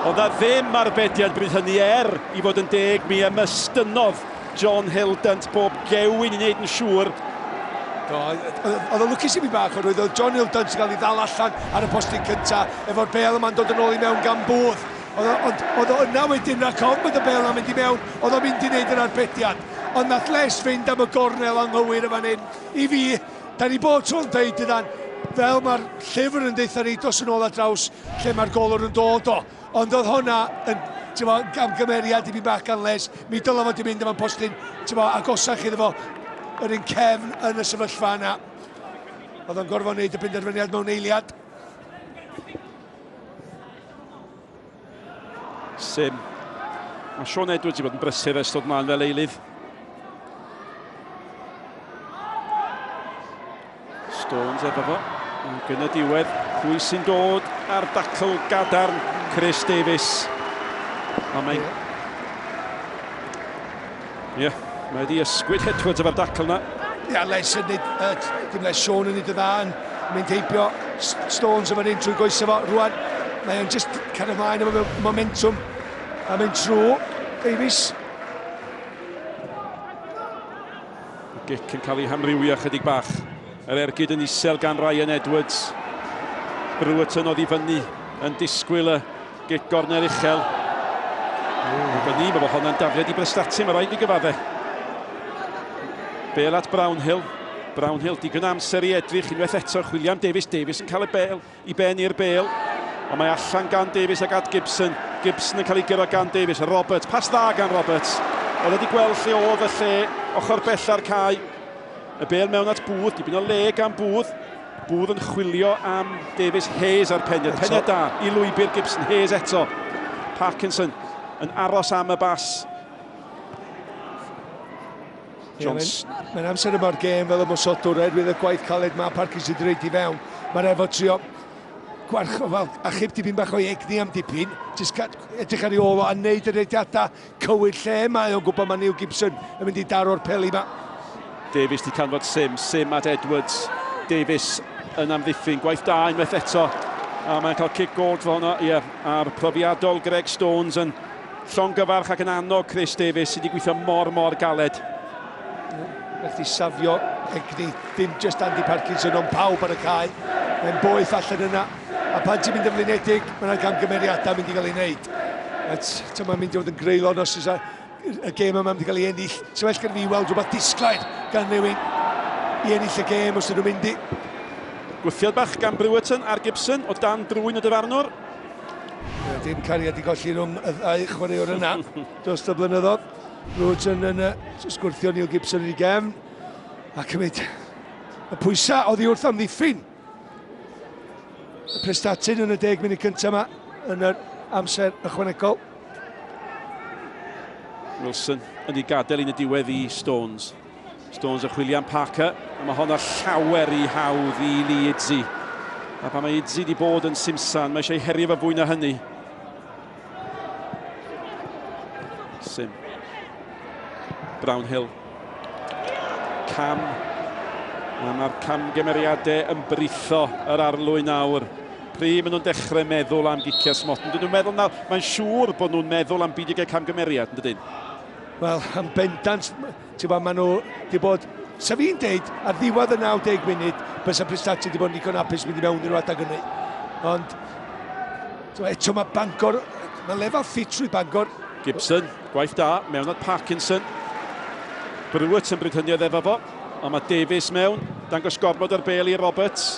Oedd na ddim arbediad bryd hynny i fod yn deg, mi ymestynnodd John Hill-Dunt bob gewyn i wneud yn siŵr. Do, oedd o'n lwcus i mi bach, oherwydd oedd John Hill-Dunt yn cael ei ddal allan ar y postyn cyntaf, efo'r bel yma'n dod yn ôl i mewn gan Booth. Ond oedd o yna wedyn rhac ofn bod y bel yma'n mynd i mewn, oedd o'n mynd i wneud yr arbediad. Ond nath Les fynd am y gornel anghywir y fan hyn. I fi, da ni bob tro'n deud dydan, fel mae'r llyfr yn deutha ni dos yn ôl ar draws lle mae'r golwr yn dod o. Ond oedd hwnna yn gamgymeriad i fi bach gan Les. Mi dylai fod i mynd efo'n postyn agosach iddo fo yr un cefn yn y sefyllfa yna. Oedd o'n gorfod wneud y penderfyniad mewn eiliad. Sim. Mae Sean Edwards i fod yn brysur ers dod mlaen fel eilydd. Stones efo fo. Ac yn y diwedd, pwy sy'n dod ar dacl gadarn? Chris Davies. A mae'n... Ie, yeah, mae wedi ysgwyd Edwards efo'r dacl na. Ie, yeah, Les yn neud, dim Les, Sean yn neud y dda yn mynd heibio Stones yn fan hyn trwy goesau fo. Rwan, mae o'n just cario ymlaen efo momentum a mynd trwy Davies. Y gic yn cael ei hamrywio chydig bach. Yr ergyd yn isel gan Ryan Edwards. Brewerton oedd i fyny yn disgwyl y gic gornel uchel. Ac o'n i'n meddwl honna'n dafliad i Brestatyn, mae rhaid i gyfadde. Bel at Brownhill. Brownhill digon amser i edrych unwaith eto. Chwilio am Davies. Davies yn cael y bel i ben i'r bel. Ond mae allan gan Davies ac at Gibson. Gibson yn cael ei gyrra gan Davies. Roberts, pas dda gan Roberts. Oedd wedi gweld lle oedd y lle, ochr bella'r cae. Y bel mewn at Booth, dipyn o le gan Booth. Booth yn chwilio am Davies. Hayes ar peniad. Peniad da i lwybr Gibson. Hayes eto. Parkinson yn aros am y bas. Jones. Mae'n amser yma'r gêm fel ymosodwr, oherwydd y gwaith caled mae Parkinson wedi rhoid i fewn. Mae'n efo trio gwarch, wel, achub dipyn bach o'i egni am dipyn, jyst edrych ar ei ôl o a wneud y rediadau cywir lle mae o'n gwybod mae Neil Gibson yn mynd i daro'r peli yma. Davies di canfod Sim, Sim at Edwards, Davies yn amddiffyn, gwaith da unwaith eto, a mae'n cael cic gôl fo hwnna, ie, a'r profiadol Greg Stones yn llongyfarch ac yn annog Chris Davies sydd wedi gweithio mor, mor galed. Nath i safio egni, dim just Andy Parkinson, ond pawb ar y cae. Mae'n boeth allan yna. A pan ti'n mynd yn flinedig, mae yna gamgymeriadau mynd i gael ei wneud. Mae'n mynd i fod yn greulon os oes y gêm yma mynd i gael ei ennill. So well gen fi weld rhywbeth disglair gan rhywun i ennill y gêm os ydyn nhw'n mynd i. Gwthiad bach gan Brewerton ar Gibson o dan drwyn y dyfarnwr. Dim cariad i golli rhwng y ddau chwaraewr yna dros y blynyddoedd. Brewerton yn sgwrthio Neil Gibson yn ei gefn a cymryd y pwysau oddi wrth amddiffyn. Y Prestatyn yn y 10 munud cyntaf yma yn yr amser ychwanegol. Wilson yn ei gadael yn y diwedd i Stones. Stones yn chwilio am Parker, a mae honna llawer i hawdd i Lee Idzi. A pan mae Idzi wedi bod yn simsan, mae eisiau herio fo fwy na hynny. Sim. Brownhill. Cam. A mae'r camgymeriadau yn britho yr arlwy nawr. Pryd maen nhw'n dechrau meddwl am giciau smotyn. Dyn nhw'n meddwl nawr, mae'n siŵr bod nhw'n meddwl am beidio gael camgymeriad, yn dydyn? Wel, am bendant, ti'n gwybod, maen nhw wedi bod... Sa fi'n deud, ar ddiwedd y 90 munud, bysa Prestatyn wedi bod yn digon hapus mynd i mewn i'r adag hynny. Ond, eto mae Bangor, mae lefel ffitrwydd Bangor. Gibson, gwaith da, mewn at Parkinson. Brewitt yn bryd hynny oedd efo fo, ond mae Davies mewn, dangos gormod o'r bel i Roberts.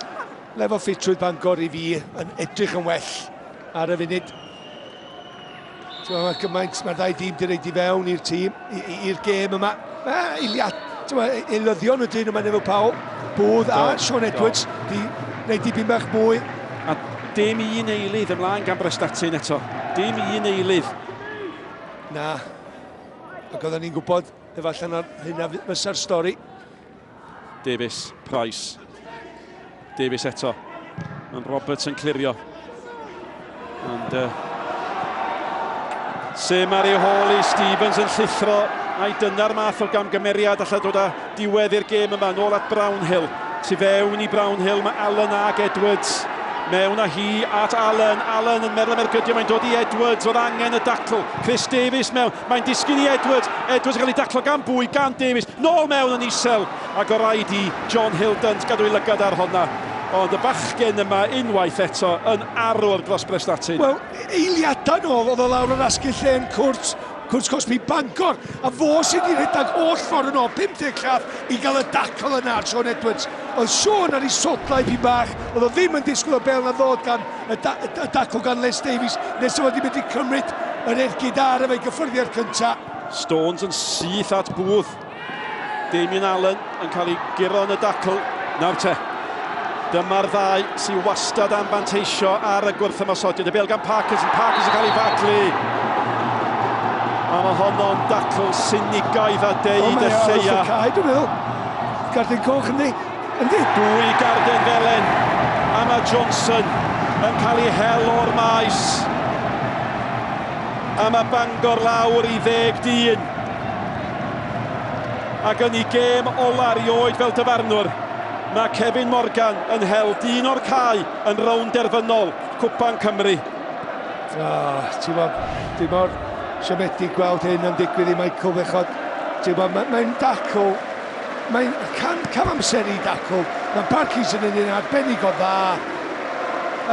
Lefel ffitrwydd Bangor i fi yn edrych yn well ar y funud. Mae gymaint, mae'r ddau dîm wedi reid i fewn i'r tîm, i'r gêm yma. Mae eiliad, eilyddion ydyn nhw, mae Neville Powell, Booth a Sean Edwards di wneud dipyn bach mwy. A dim un eilydd ymlaen gan Brestatyn eto. Dim un eilydd. Na. Ac oedden ni'n gwybod efallai na hynna fysa'r stori. Davies, Price. Davies eto. Ond Roberts yn clirio. Ond Sim ar ei hôl i Stevens yn llithro. A'i dyna'r math o gamgymeriad allai dod â diwedd i'r gêm yma. Nôl at Brownhill. Tu fewn i Brownhill mae Allen ag Edwards. Mewn â hi at Allen. Allen yn meddwl am ergydio. Mae'n dod i Edwards. Oedd angen y dacl. Chris Davies mewn. Mae'n disgyn i Edwards. Edwards yn cael ei daclo gan bwy? Gan Davies. Nôl mewn yn isel. Ac o raid i John Hildant gadw ei lygad ar honna. Ond y bachgen yma unwaith eto yn arwr dros Brestatyn. Wel, eiliadau nôl, oedd o lawr yr asgell lle yn cwrt, cwrt cosbi Bangor. A fo sydd wedi rhedeg holl ffordd yn ôl, 50 llath, i gael y dacl yna ar Sean Edwards. Oedd Sean ar ei sodlau pyn bach, oedd o ddim yn disgwyl y bel na ddod gan y, da, y dacl gan Les Davies, nes o wedi mynd i cymryd yr ergyd ar efo'i gyffyrddiad cyntaf. Stones yn syth at Booth. Damien Allen yn cael ei guro yn y dacl. Nawr te, dyma'r ddau sy'n wastad am fanteisio ar y gwrthymosodiad. Y bel gan Parkinson, Parkinson cael ei faglu. A mae honno'n dacl sinigaidd a deud y lleia. O, mae dwi'n meddwl. Garden coch, yndi? Yndi? Dwy garden felen. A mae Johnson yn cael ei hel o'r maes. A mae Bangor lawr i 10 dyn. Ac yn ei gêm ola erioed fel dyfarnwr, mae Kevin Morgan yn hel dyn o'r cae yn rownd derfynol Cwpan Cymru. Ah, ti'n bod, dwi'n mor siomedig gweld hyn yn digwydd i Michael Bechod. Ti'n bod, mae'n dacl, mae'n cam, cam amser i dacl. Mae Parkinson yn un arbennig o dda.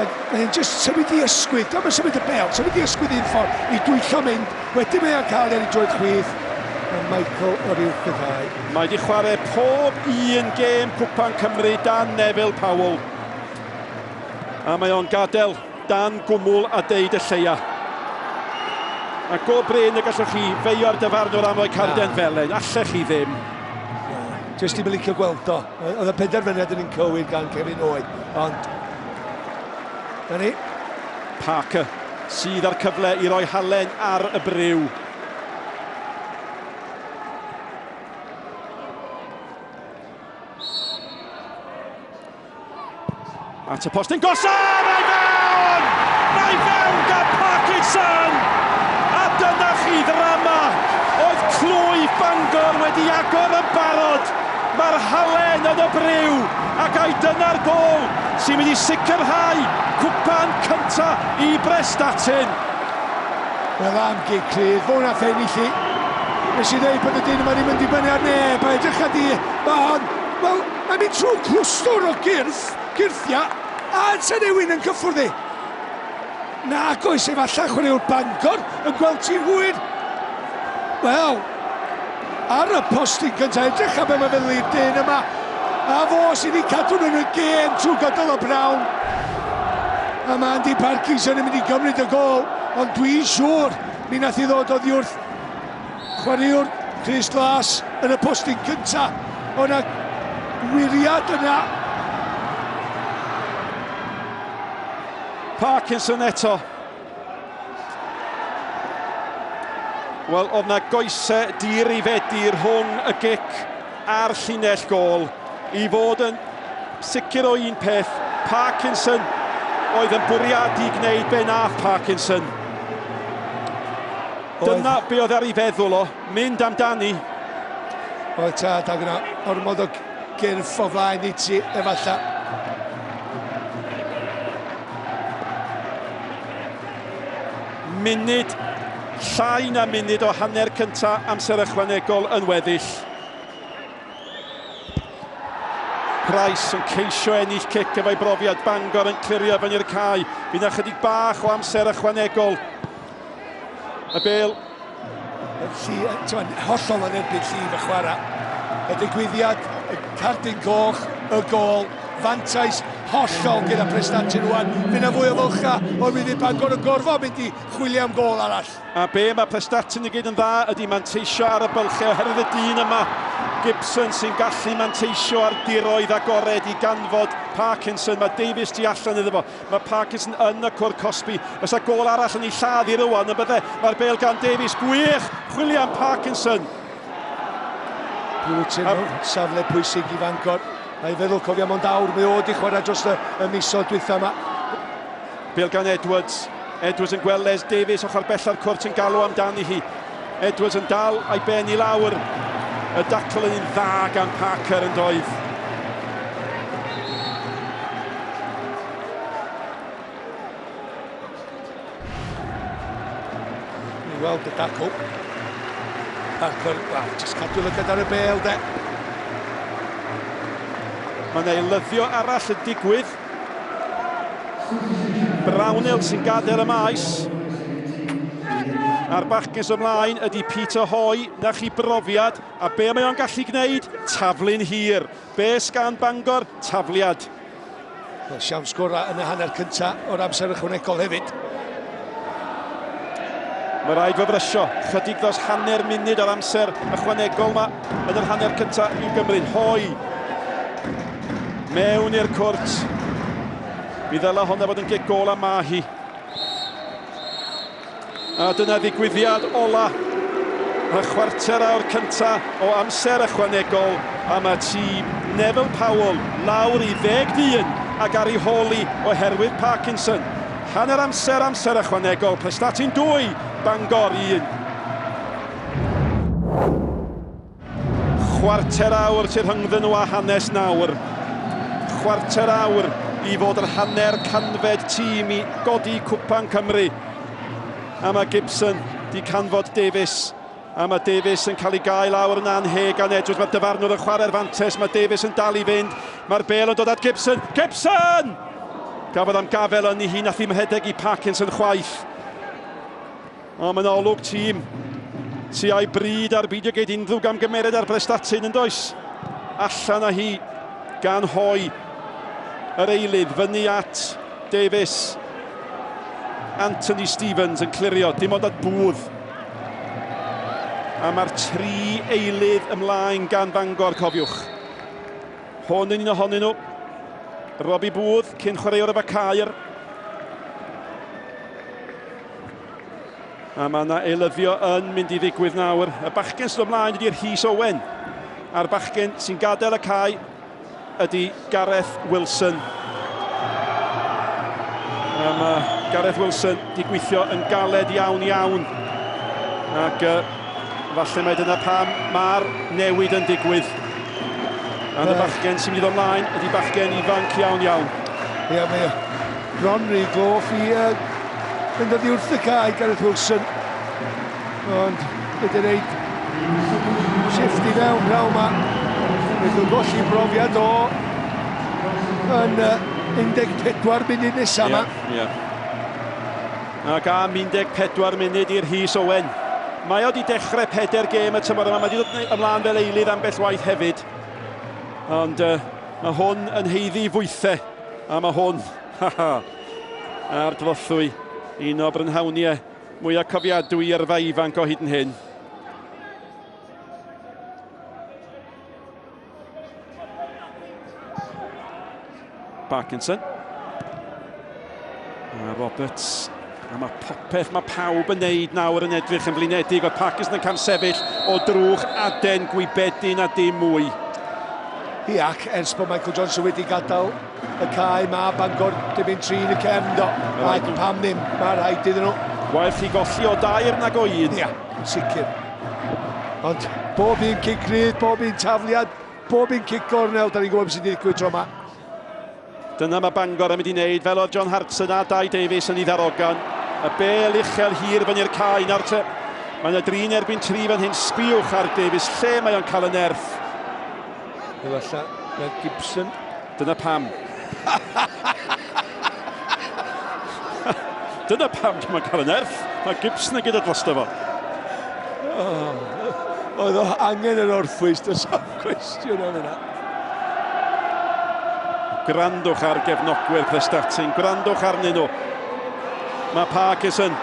Ac mae'n just symud i ysgwydd, dwi'n symud y bel, symud i ysgwydd un ffordd, i dwyllo mynd, wedyn mae'n cael ar ei droed chwith. Mae Michael o'r uwch y ddau. Mae wedi chwarae pob un gêm Cwpan Cymru dan Neville Powell. A mae o'n gadael dan gwmwl a deud y lleia. A go brin y gallwch chi feio'r dyfarnwr am roi carden felen. Allech chi ddim. Jyst ddim yn licio gweld o. Oedd y penderfyniad yn un cywir gan Kevin Owen. Ond, na ni. Parker sydd â'r cyfle i roi halen ar y briw. At y postyn gosa! Mae fewn! Mae fewn gan Parkinson! A dyna chi ddrama! Oedd clwy Bangor wedi agor yn barod! Mae'r halen yn y briw! Ac ai dyna'r gol sy'n mynd i sicrhau cwpan cynta i Brestatyn! Wel am gig cryf, fo nath ennill i. Nes i ddeud bod y dyn yma ddim yn dibynnu ar neb, a edrych ar di, mae hon, wel, mae'n mynd trwy clwstwr o gyrff, gyrthiau, a yn newyn yn cyffwrdd i. Nag oes, efallai chwaraewr Bangor yn gweld ti'n hwyr. Wel, ar y postyn cyntaf, edrych am be mae'n feddwl i'r dyn yma. A fo sydd wedi cadw nhw yn y gêm trwy gydol y brawn. A mae Andy Parkinson yn mynd i gymryd y gol, ond dwi'n siŵr mi nath i ddod oddi wrth chwaraewr Chris Glass yn y postyn cyntaf. O'na wiriad yna. Parkinson eto. Wel, oedd na goesau dirifedi rhwng y gic a'r llinell gôl. I fod yn sicr o un peth, Parkinson oedd yn bwriadu gwneud be nath Parkinson. Dyna be oedd ar ei feddwl o, mynd amdani. Oedd tad, ac yna ormod o gyrff o flaen i ti, efallai. Munud, llai na munud o hanner cynta amser ychwanegol yn weddill. Price yn ceisio ennill cic efo'i brofiad. Bangor yn clirio fyny'r cae. Fydd yna chydig bach o amser ychwanegol. Y bel. Lli, ti'n hollol yn erbyn llif y chwarae. Y digwyddiad, y cardyn goch, y gôl, fantais hollol gyda Prestatyn rwan. Fydd yna fwy o fylcha o'r fydd Bangor yn gorfod mynd i chwilio am gôl arall. A be mae Prestatyn i gyd yn dda ydy manteisio ar y bylchau oherwydd y dyn yma, Gibson, sy'n gallu manteisio ar diroedd agored i ganfod Parkinson. Mae Davies tu allan iddo fo. Mae Parkinson yn y cwr cosbi. Fysa gôl arall yn ei lladd i rwan yn bydde. Mae'r bêl gan Davies. Gwych! Chwilio am Parkinson. Blewett mewn safle pwysig i Fangor. A'i feddwl cofio mond awr mae o wedi chwarae dros y, y misoedd dwytha yma. Bêl gan Edwards. Edwards yn gweld Les Davies ochr bella'r cwrt yn galw amdani hi. Edwards yn dal a'i ben i lawr. Y dacl yn un dda gan Parker yn doedd. Ni weld y dacl. Parker, wel, jyst cadw lygad ar y bêl de. Mae yna eilyddio arall yn digwydd. Brownhill sy'n gadael y maes. A'r bachgen sy'n ymlaen ydy Peter Hoy. Na chi brofiad. A be mae o'n gallu gwneud? Taflu'n hir. Be sgan Bangor? Tafliad. Wel, siawns gorau yn y hanner cynta o'r amser ychwanegol hefyd. Mae rhaid fo frysio. Chydig dros hanner munud o'r amser ychwanegol yma yn yr hanner cynta i'w Gymru. Hoy mewn i'r cwrt. Mi ddyle honna fod yn gic gôl am Mahi. A dyna ddigwyddiad ola y chwarter awr cynta o amser ychwanegol, a mae tîm Neville Powell lawr i 10 dyn ac ar ei hôl hi oherwydd Parkinson. Hanner amser, amser ychwanegol, Prestatyn 2, Bangor 1. Chwarter awr sydd rhyngddyn nhw a hanes nawr. Chwarter awr i fod yr hanner canfed tîm i godi Cwpan Cymru. A mae Gibson di canfod Davies. A mae Davies yn cael ei gael lawr yn anheg gan Edwards. Mae'r dyfarnwr yn chwarae'r fantes. Mae Davies yn dal i fynd. Mae'r bêl yn dod at Gibson. Gibson! Gafodd am gafel yn ei hun a ddim rhedeg i Parkinson chwaith. Ond mae'n olwg tîm sy a'i bryd ar beidio geid unrhyw gamgymeriad ar Brestatyn yn does. Allan â hi gan Hoi yr eilydd fyny at Davies. Anthony Stevens yn clirio, dim ond at Booth. A mae'r tri eilydd ymlaen gan Fangor, cofiwch. Hwn yn un ohonyn nhw. Robbie Booth, cyn chwaraewr efo Caer. A mae yna eilyddio yn mynd i ddigwydd nawr. Y bachgen sydd ymlaen ydy'r Rhys Owen. A'r bachgen sy'n gadael y cae ydy Gareth Wilson. A mae Gareth Wilson di gweithio yn galed iawn iawn. Ac falle mai dyna pam mae'r newid yn digwydd. A y bachgen sy'n mynd i ddod ymlaen ydy bachgen ifanc iawn iawn. Ie, mae o bron rhy gloff i fynd oddi wrth y cae, Gareth Wilson. Ond wedi reid shift i fewn rhaw yma. Bydd nhw'n golli brofiad o yn 14 munud nesaf yma. Ie, ie. Ac am 14 munud i'r Rhys Owen. Mae o wedi dechrau pedair gêm y tymor yma. Mae wedi dod ymlaen fel eilydd ambell waith hefyd. Ond mae hwn yn haeddu fwythau. A mae hwn, haha, ar drothwy un o brynhawniau mwyaf cofiadwy yrfa ifanc o hyd yn hyn. Parkinson. A Roberts. A mae popeth, mae pawb yn neud nawr yn edrych yn flinedig. Oedd Parkinson yn camsefyll o drwch aden gwybedyn a dim mwy. Ie, ac ers bod Michael Johnson wedi gadael y cae, mae Bangor di mynd trin y cefn, do. Ac pam ddim, mae rhaid iddyn nhw. Waeth chi golli o dair nag o un. Ia, sicr. Ond bob un cic rydd, bob un tafliad, bob un cic gornel, da ni'n gwybod beth sy'n digwydd tro yma. Dyna mae Bangor yn mynd i wneud, fel oedd John Hartson a Dai Davies yn ei ddarogan. Y bêl uchel hir fyny'r cae nawr te. Mae yna drin erbyn tri fan hyn, sbiwch ar Davies, lle mae o'n cael y nerth. Efallai, mae Gibson. Dyna pam. Dyna pam dwi'n cael y nerth. Mae Gibson yn gyda drosto fo. Oh, oedd o angen yr orffwys, does am cwestiwn am yna. Gwrandwch ar gefnogwyr Prestatyn, gwrandwch arnyn nhw. Mae Parkinson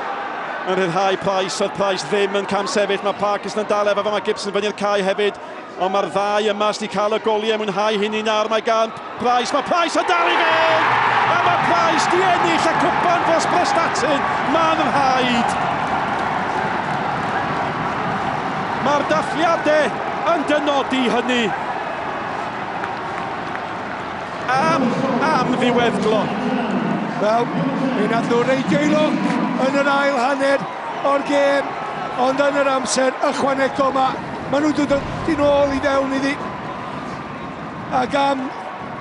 yn rhyddhau Price, oedd Price ddim yn camsefyll, mae Parkinson yn dal efo fo, mae Gibson fyny'r cae hefyd, ond mae'r ddau yma sydd wedi cael y goliau mwynhau hynny nawr, mae gan Price, mae Price yn dal i fynd! A mae Price di ennill y cwpan dros Prestatyn, mae'n rhaid! Mae'r dathliadau yn dynodi hynny. Am ddiweddglo. Wel, mi nath nhw reidio i lwc yn yr ail hanner o'r gêm, ond yn yr amser ychwanegol ma, maen nhw'n dod yn ôl i fewn iddi. Ac am,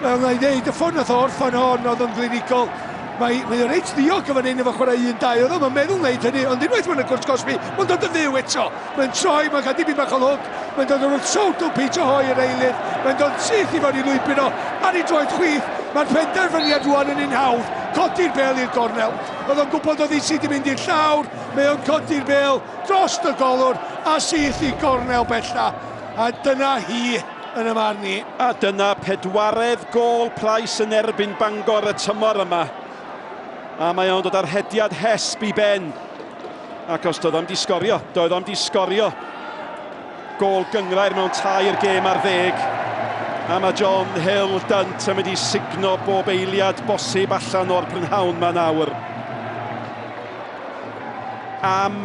fel na i ddeud, y ffordd nath o orffan hon oedd yn glinigol. Mae o reit ddiog yn fan hyn efo chwarae 1-2, oedd o'n meddwl wneud hynny, ond unwaith mae'n y cwrt cosbi, mae'n dod yn fyw eto. Mae'n troi, mae'n cael dipyn bach o lwc, mae'n dod yn wrth sowdl Peter Hoy yr eilydd, mae'n dod syth i fewn i lwybr o, ar ei droed chwith, mae'r penderfyniad rwan yn un hawdd, codi'r bel i'r gornel. Oedd o'n gwybod oedd hi sydd wedi mynd i'r llawr, mae o'n codi'r bel dros y golwr a syth i gornel bella. A dyna hi yn y marn i. A dyna pedwaredd gôl Price yn erbyn Bangor y tymor yma. A mae o'n dod ar hediad hesb i ben. Ac os doedd o'm di sgorio, doedd o'm di sgorio gôl gynghrair mewn 3 gêm ar 10. A mae John Hill Dunt yn mynd i sugno bob eiliad bosib allan o'r prynhawn ma nawr. Am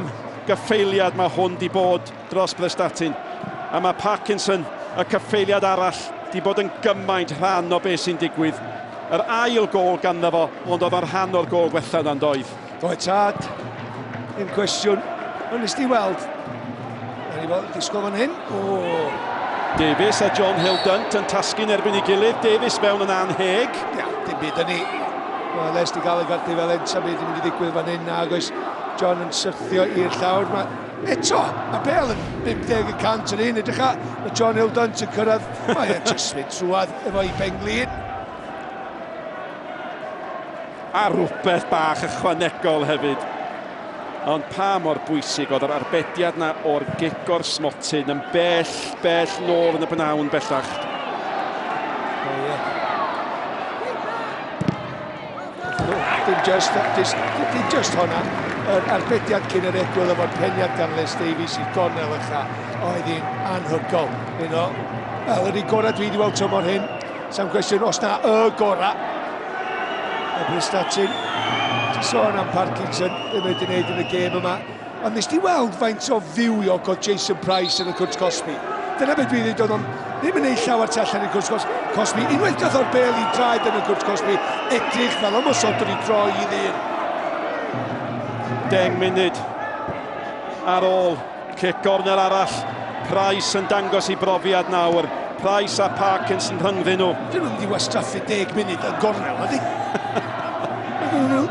gyffeiliad mae hwn di bod dros Prestatyn. A mae Parkinson, y cyffeiliad arall, di bod yn gymaint rhan o beth sy'n digwydd. Yr ail gôl ganddo fo, ond oedd o'n rhan o'r gôl gwella na'n doedd. Doedd tad, un cwestiwn. Ond nes di weld, na ni fod disgwyl fan hyn. O. Davies a John Hill Dunt yn tasgu'n erbyn ei gilydd. Davies mewn yn anheg. Ia, dim byd yn ni. Mae Les di gael ei gardi fel hyn, sa'm byd yn mynd i ddigwydd fan hyn, nag oes. John yn syrthio i'r llawr. Mae eto, mae bel yn 50% yn un. Edrych ar, mae John Hill Dunt yn cyrraedd. Mae e'n just mynd trwad efo'i benglin. A rhywbeth bach ychwanegol hefyd. Ond pa mor bwysig oedd yr arbediad na o'r gic o'r smotyn yn bell, bell nôl yn y bnawn bellach. O ie. Dim just honna. Yr arbediad cyn yr egwyl efo'r peniad gan Les Davies i gornel ucha. Oedd hi'n anhygol. Un o, wel, yr un gorau dwi wedi weld tymor hyn. Sam cwestiwn, os na y gorau. Y Prestatyn. Ti'n sôn am Parkinson, ddim wedi gwneud yn y gêm yma. Ond nes di weld faint o fywiog oedd Jason Price yn y cwrt cosbi. Dyna beth dwi'n dweud, oedd o'n ddim yn neud llawer tu allan i'r cwrt cosbi. Unwaith gath o'r bel i draed yn y cwrt cosbi, edrych fel ymosodwr i droi i ddyn. 10 munud ar ôl cic gornel arall. Price yn dangos i brofiad nawr. Price a Parkinson rhyngddyn nhw. Dyn nhw'n mynd i wastraffu 10 munud yn gornel, ydy? Maen nhw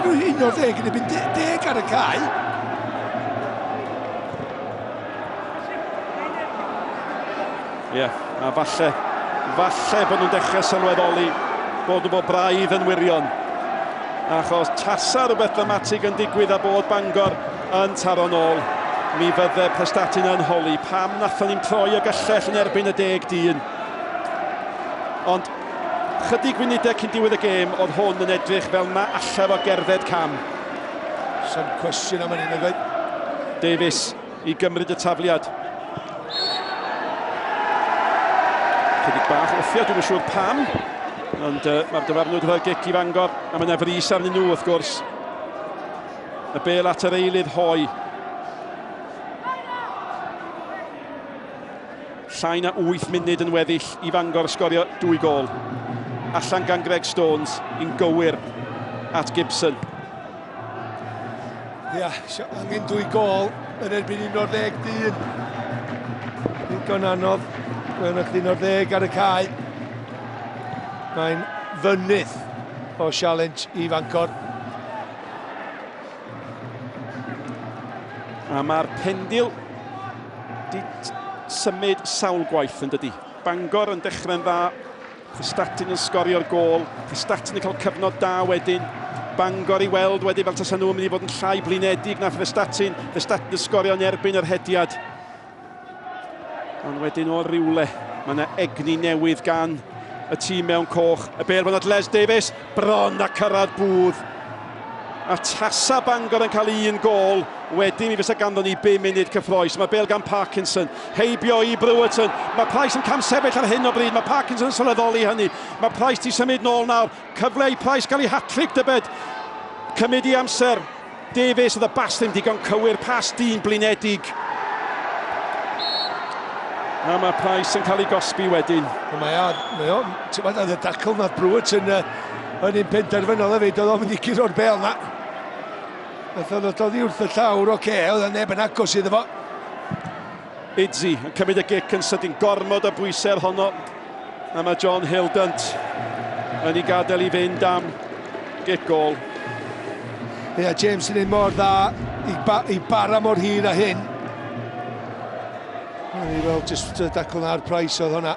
11 yn erbyn 10 ar y cae. Ie, a falle bod nhw'n dechrau sylweddoli bod nhw bod braidd yn wirion. Achos tasa rhywbeth dramatig yn digwydd a bod Bangor yn taro nôl, mi fydde Prestatyn yn holi pam nathon ni'n troi y gyllell yn erbyn y 10 dyn. Ond chydig funudau cyn diwedd y gêm, oedd hwn yn edrych fel na allaf o gerdded cam. Sam cwestiwn am hynny, nag oedd? Davies i gymryd y tafliad. Chydig bach wthio, dwi'm yn siŵr pam. Ond mae'r dyfarnwr wedi rhoi gic i Fangor, a mae yna frys arnyn nhw wrth gwrs. Y bel at yr eilydd Hoi. Llai na 8 munud yn weddill i Fangor sgorio 2 gôl. Allan gan Greg Stones yn gywir at Gibson. Ia, angen 2 gôl yn erbyn 11 dyn. Digon anodd. Mae'n 11 ar y cae. Mae'n fynydd o sialens i Fangor. A mae'r pendil di symud sawl gwaith yn dydi. Bangor yn dechrau'n dda, Prestatyn yn sgorio'r gôl, Prestatyn yn cael cyfnod da wedyn. Bangor i weld wedi fel tasa nhw'n mynd i fod yn llai blinedig na Prestatyn. Prestatyn yn sgorio yn erbyn yr hediad. Ond wedyn o rywle, mae yna egni newydd gan y tîm mewn coch. Y bêl fan at Les Davies, bron a cyrraedd Booth. A tasa Bangor yn cael un gôl, wedyn mi fysa ganddo ni 5 munud cyffroes. Mae bêl gan Parkinson, heibio i Brewerton. Mae Price yn camsefyll ar hyn o bryd, mae Parkinson yn sylweddoli hynny. Mae Price di symud nôl nawr, cyfle i Price gael ei hat-trick dybed. Cymryd i amser. Davies oedd y bas ddim digon cywir, pas dyn blinedig. A mae Price yn cael ei gosbi wedyn. Mae o, mae o, ti'n meddwl, oedd y dacl nath Brewerton yn un penderfynol hefyd, oedd o'n mynd i guro'r bel na. Nath o'n dod oddi wrth y llawr, oce, okay, oedd neb yn agos iddo fo. Idzi yn cymryd y gic yn sydyn, gormod o bwysau honno. A mae John Hildant yn ei gadael i fynd am gic gôl. Ie, yeah, James yn un mor dda i, ba, i bara mor hir a hyn. O'n i weld just dacl na'r Price oedd hwnna.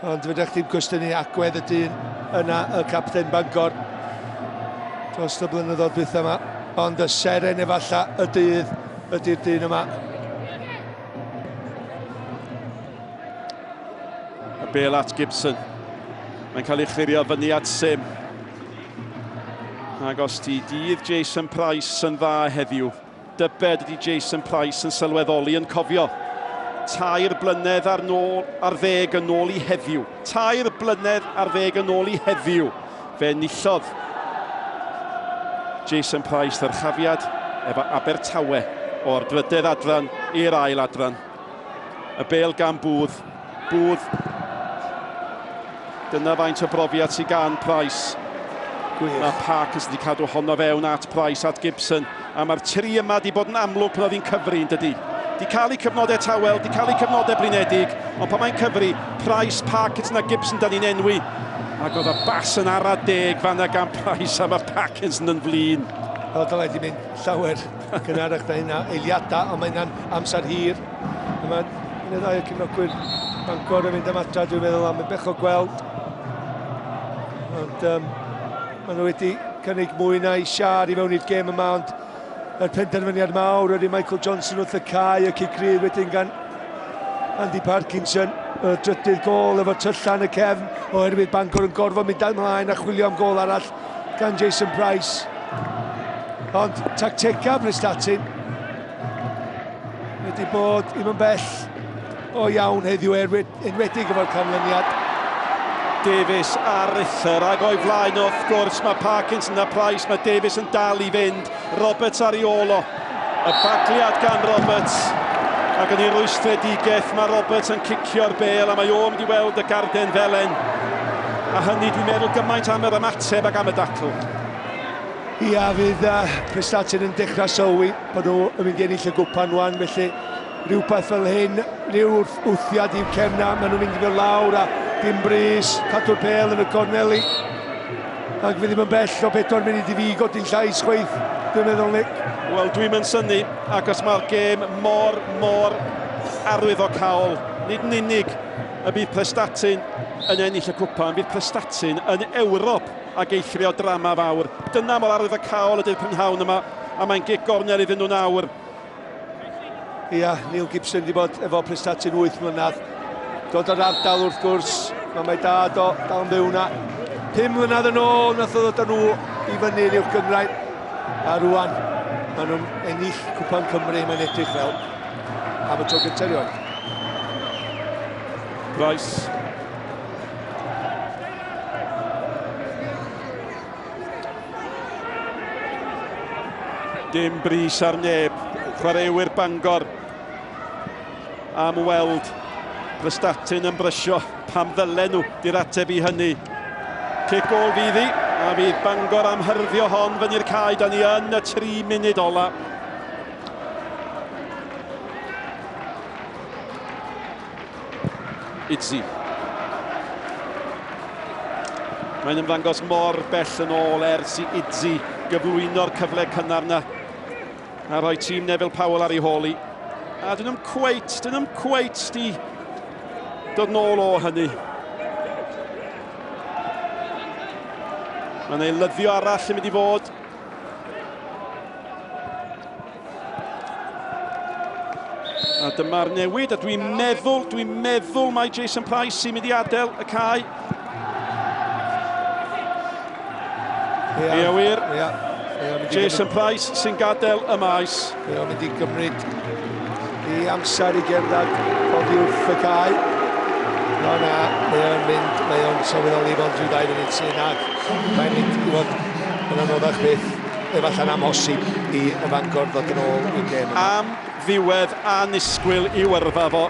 Ond fedrwch chdi'm cwestiynu agwedd y dyn yna, y capten Bangor, dros y blynyddoedd dwytha yma. Ond y seren efalla y dydd ydy'r dyn yma. Y bel at Gibson. Mae'n cael ei chlirio fyny at Sim. Ac os di dydd Jason Price yn dda heddiw, dybed ydy Jason Price yn sylweddoli yn cofio. 3 blynedd ar, nôl, ar ddeg yn ôl i heddiw. 3 blynedd ar ddeg yn ôl i heddiw. Fe enillodd Jason Price ddyrchafiad efo Abertawe o'r drydedd adran i'r ail adran. Y bel gan Booth. Booth. Dyna faint o brofiad sydd gan Price. Gwych. Mae Parkinson wedi cadw honno fewn at Price, at Gibson. A mae'r tri yma wedi bod yn amlwg pan oedd hi'n cyfri, yn dydy. Di cael eu cyfnodau tawel, di cael eu cyfnodau blinedig, ond pan mae'n cyfri, Price, Parkinson a Gibson da ni'n enwi. Ac oedd y bas yn ara deg fanna gan Price a mae Parkinson yn flin. O, dylai di mynd llawer gynharach na hynna, eiliadau, ond mae hynna'n amser hir. A mae un neu ddau o cefnogwyr Bangor yn mynd am adra, dwi'n meddwl, am y bech o gweld. Ond maen nhw wedi cynnig mwy na i siar i mewn i'r gêm yma, ond y penderfyniad mawr wedi Michael Johnson wrth y cae, y cic rydd wedyn gan Andy Parkinson, y drydydd gôl efo tyllan y cefn, oherwydd Bangor yn gorfod mynd ymlaen a chwilio am gôl arall gan Jason Price. Ond tactega Prestatyn wedi bod ddim yn bell o iawn heddiw, enwedig efo'r canlyniad. Davies ar Rither ac o'i flaen wrth gwrs mae Parkinson a Price, mae Davies yn dal i fynd, Roberts ar ei ôl o. Y bagliad gan Roberts ac yn ei rwystredigaeth mae Roberts yn cicio'r bêl a mae o'n mynd i weld y garden felen. A hynny dwi'n meddwl gymaint am yr ymateb ac am y dacl. Ia, fydd Prestatyn yn dechrau sylwi bod nhw yn mynd i ennill y gwpan wan, felly rhywbeth fel hyn, rhyw wrthiad i'w cefna, maen nhw'n mynd i fynd lawr a dim brys, cadw'r pêl yn y corneli. Ac fydd ddim yn bell o 4 munud i fi godi'n llais chweith, dwi'n meddwl, Nick. Wel, dwi'n mynd synnu, ac os mae'r gêm mor, mor arwyddocaol, nid yn unig y bydd Prestatyn yn ennill y cwpan, bydd Prestatyn yn Ewrop ac eithrio drama fawr. Dyna mor arwyddocaol ydy'r prynhawn yma, a mae'n gic gornel iddyn nhw nawr. Ia, Neil Gibson wedi bod efo Prestatyn 8 mlynedd. Dod o'r ardal wrth gwrs, mae dad o dal yn byw na. 5 mlynedd yn ôl, nath o ddod â nhw i fyny i'r uwch gynghrair. A rwan, maen nhw'n ennill Cwpan Cymru, mae'n edrych fel am y tro gyntaf erioed. Price. Dim brys ar neb, chwaraewyr Bangor am weld Prestatyn yn brysio pam ddylen nhw di'r ateb i hynny. Cic gôl fydd hi, a fydd Bangor am hyrddio hon fyny'r cae, da ni yn y 3 munud ola. Idzi. Mae'n ymddangos mor bell yn ôl ers i Idzi gyflwyno'r cyfle cynnar na a rhoi tîm Neville Powell ar ei hôl hi. A dyn nhw'n cweit, di dod nôl o hynny. Mae'n eilyddio arall yn mynd i fod. A dyma'r newid, a dwi'n meddwl, dwi'n meddwl mai Jason Price sy'n mynd i adael y cae. Ia, Ia wir. Ia. Jason Price sy'n gadael y maes. Mae o'n mynd i gymryd i amser i gerdded oddi wrth y cae. No, na, mae o'n mynd, mae o'n sylweddoli fod rhyw ddau funud sy'n ac mae'n mynd i fod yn anoddach byth, efallai'n amhosib i y Fangor ddod yn ôl i'r gêm yma. Am ddiwedd annisgwyl i'w yrfa fo.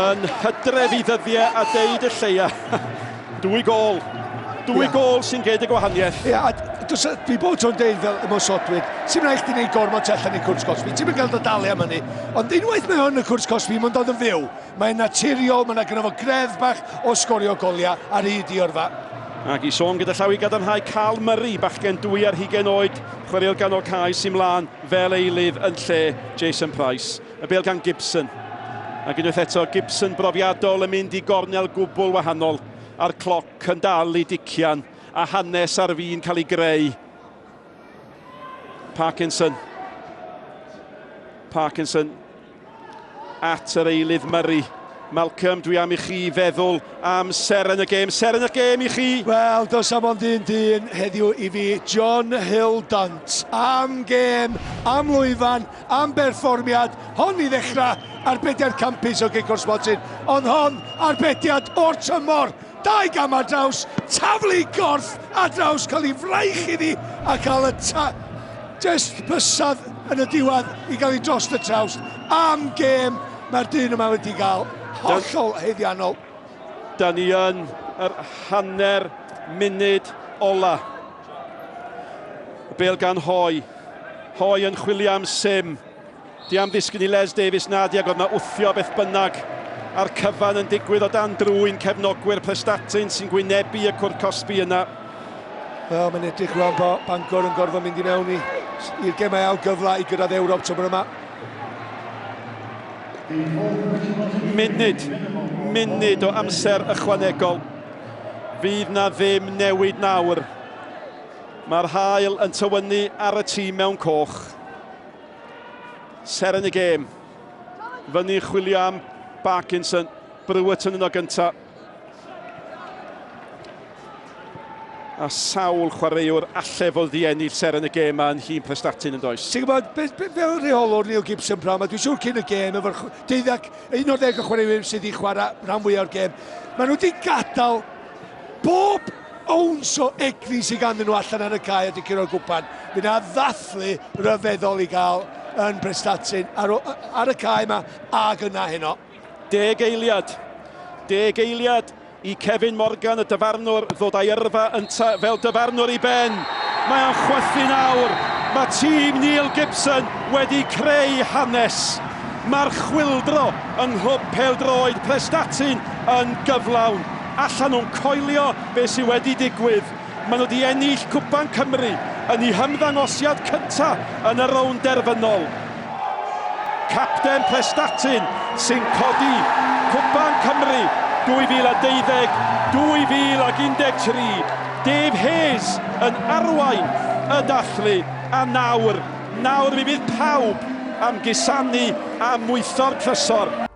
Yn hydref i ddyddiau a deud y lleia. Dwy gôl. Dwy yeah. gôl sy'n geud y gwahaniaeth. Ie, yeah, a dos, dwi bod tro'n deud fel ymosodwyr, sy'n rhaid chdi wneud gormod tu allan i cwrs cosbi, ti'n mynd gael dy dalu am hynny, ond unwaith mae hwn y cwrs cosbi, mae'n dod yn fyw. Mae'n naturiol, mae'n gynno fo greddf bach o sgorio goliau ar hyd i yrfa. Ac i sôn gyda llaw i gadarnhau Carl Murray, bachgen 22 oed, chwaraewr ganol cae sy'n mlaen fel eilydd yn lle Jason Price. Y bêl gan Gibson. Ac unwaith eto, Gibson brofiadol yn mynd i gornel gwbl wahanol a'r cloc yn dal i dician a hanes ar fin cael ei greu. Parkinson. Parkinson at yr eilydd Murray. Malcolm, dwi am i chi feddwl am seren y gêm. Seren y gêm i chi! Wel, does am ond un dyn heddiw i fi, John Hill Dunt. Am gêm, am lwyfan, am berfformiad, hon i ddechrau arbediad campus o gic o'r smotyn, ond hon arbediad o'r tymor. Dau gam ar draws, taflu gorff ar draws, cael ei fraich iddi a cael y ta... Just bysedd yn y diwedd i gael ei dros y traws. Am gêm mae'r dyn yma wedi gael hollol haeddiannol. Da ni yn yr hanner munud ola. Y bêl gan Hoi. Hoi yn chwilio am Sim. Di am ddisgyn i Les Davies na di ac oedd na wthio beth bynnag. A'r cyfan yn digwydd o dan drwyn cefnogwyr Prestatyn sy'n gwynebu y cwrt cosbi yna. Wel, mae'n edrych rwan bo Bangor yn gorfod mynd i mewn i i'r gemau ail gyfle i gyrraedd Ewrop tymor yma. Munud, munud o amser ychwanegol. Fydd na ddim newid nawr. Mae'r haul yn tywynnu ar y tîm mewn coch. Seren y gêm. Fyny chwilio am Parkinson. Brewerton yno gynta. A sawl chwaraewr alle fod di ennill seren y gêm yma yn nhîm Prestatyn yn does. Ti'n gwybod, fel rheolwr Neil Gibson prynhawn 'ma, dwi'n siŵr cyn y gêm, efo'r deuddag, un o'r ddeg o chwaraewyr sydd wedi chwarae rhan fwyaf o'r gêm, maen nhw wedi gadael bob owns o egni sydd ganddyn nhw allan ar y cae a 'di curo'r gwpan. Fydd 'na ddathlu ryfeddol i gael yn Prestatyn ar, ar y cae yma ag yna heno. Deg eiliad. Deg eiliad i Kevin Morgan, y dyfarnwr, ddod â'i yrfa ynta fel dyfarnwr i ben. Mae o'n chwythu nawr. Mae tîm Neil Gibson wedi creu hanes. Mae'r chwyldro yng nghlwb pêl-droed Prestatyn yn gyflawn. Allan nhw'n coelio beth sydd wedi digwydd. Maen nhw wedi ennill Cwpan Cymru yn eu hymddangosiad cyntaf yn y rownd derfynol. Capten Prestatyn sy'n codi Cwpan Cymru 2012, 2013. Dave Hayes yn arwain y dathlu a nawr, nawr mi fydd pawb am gusanu a mwytho'r trysor.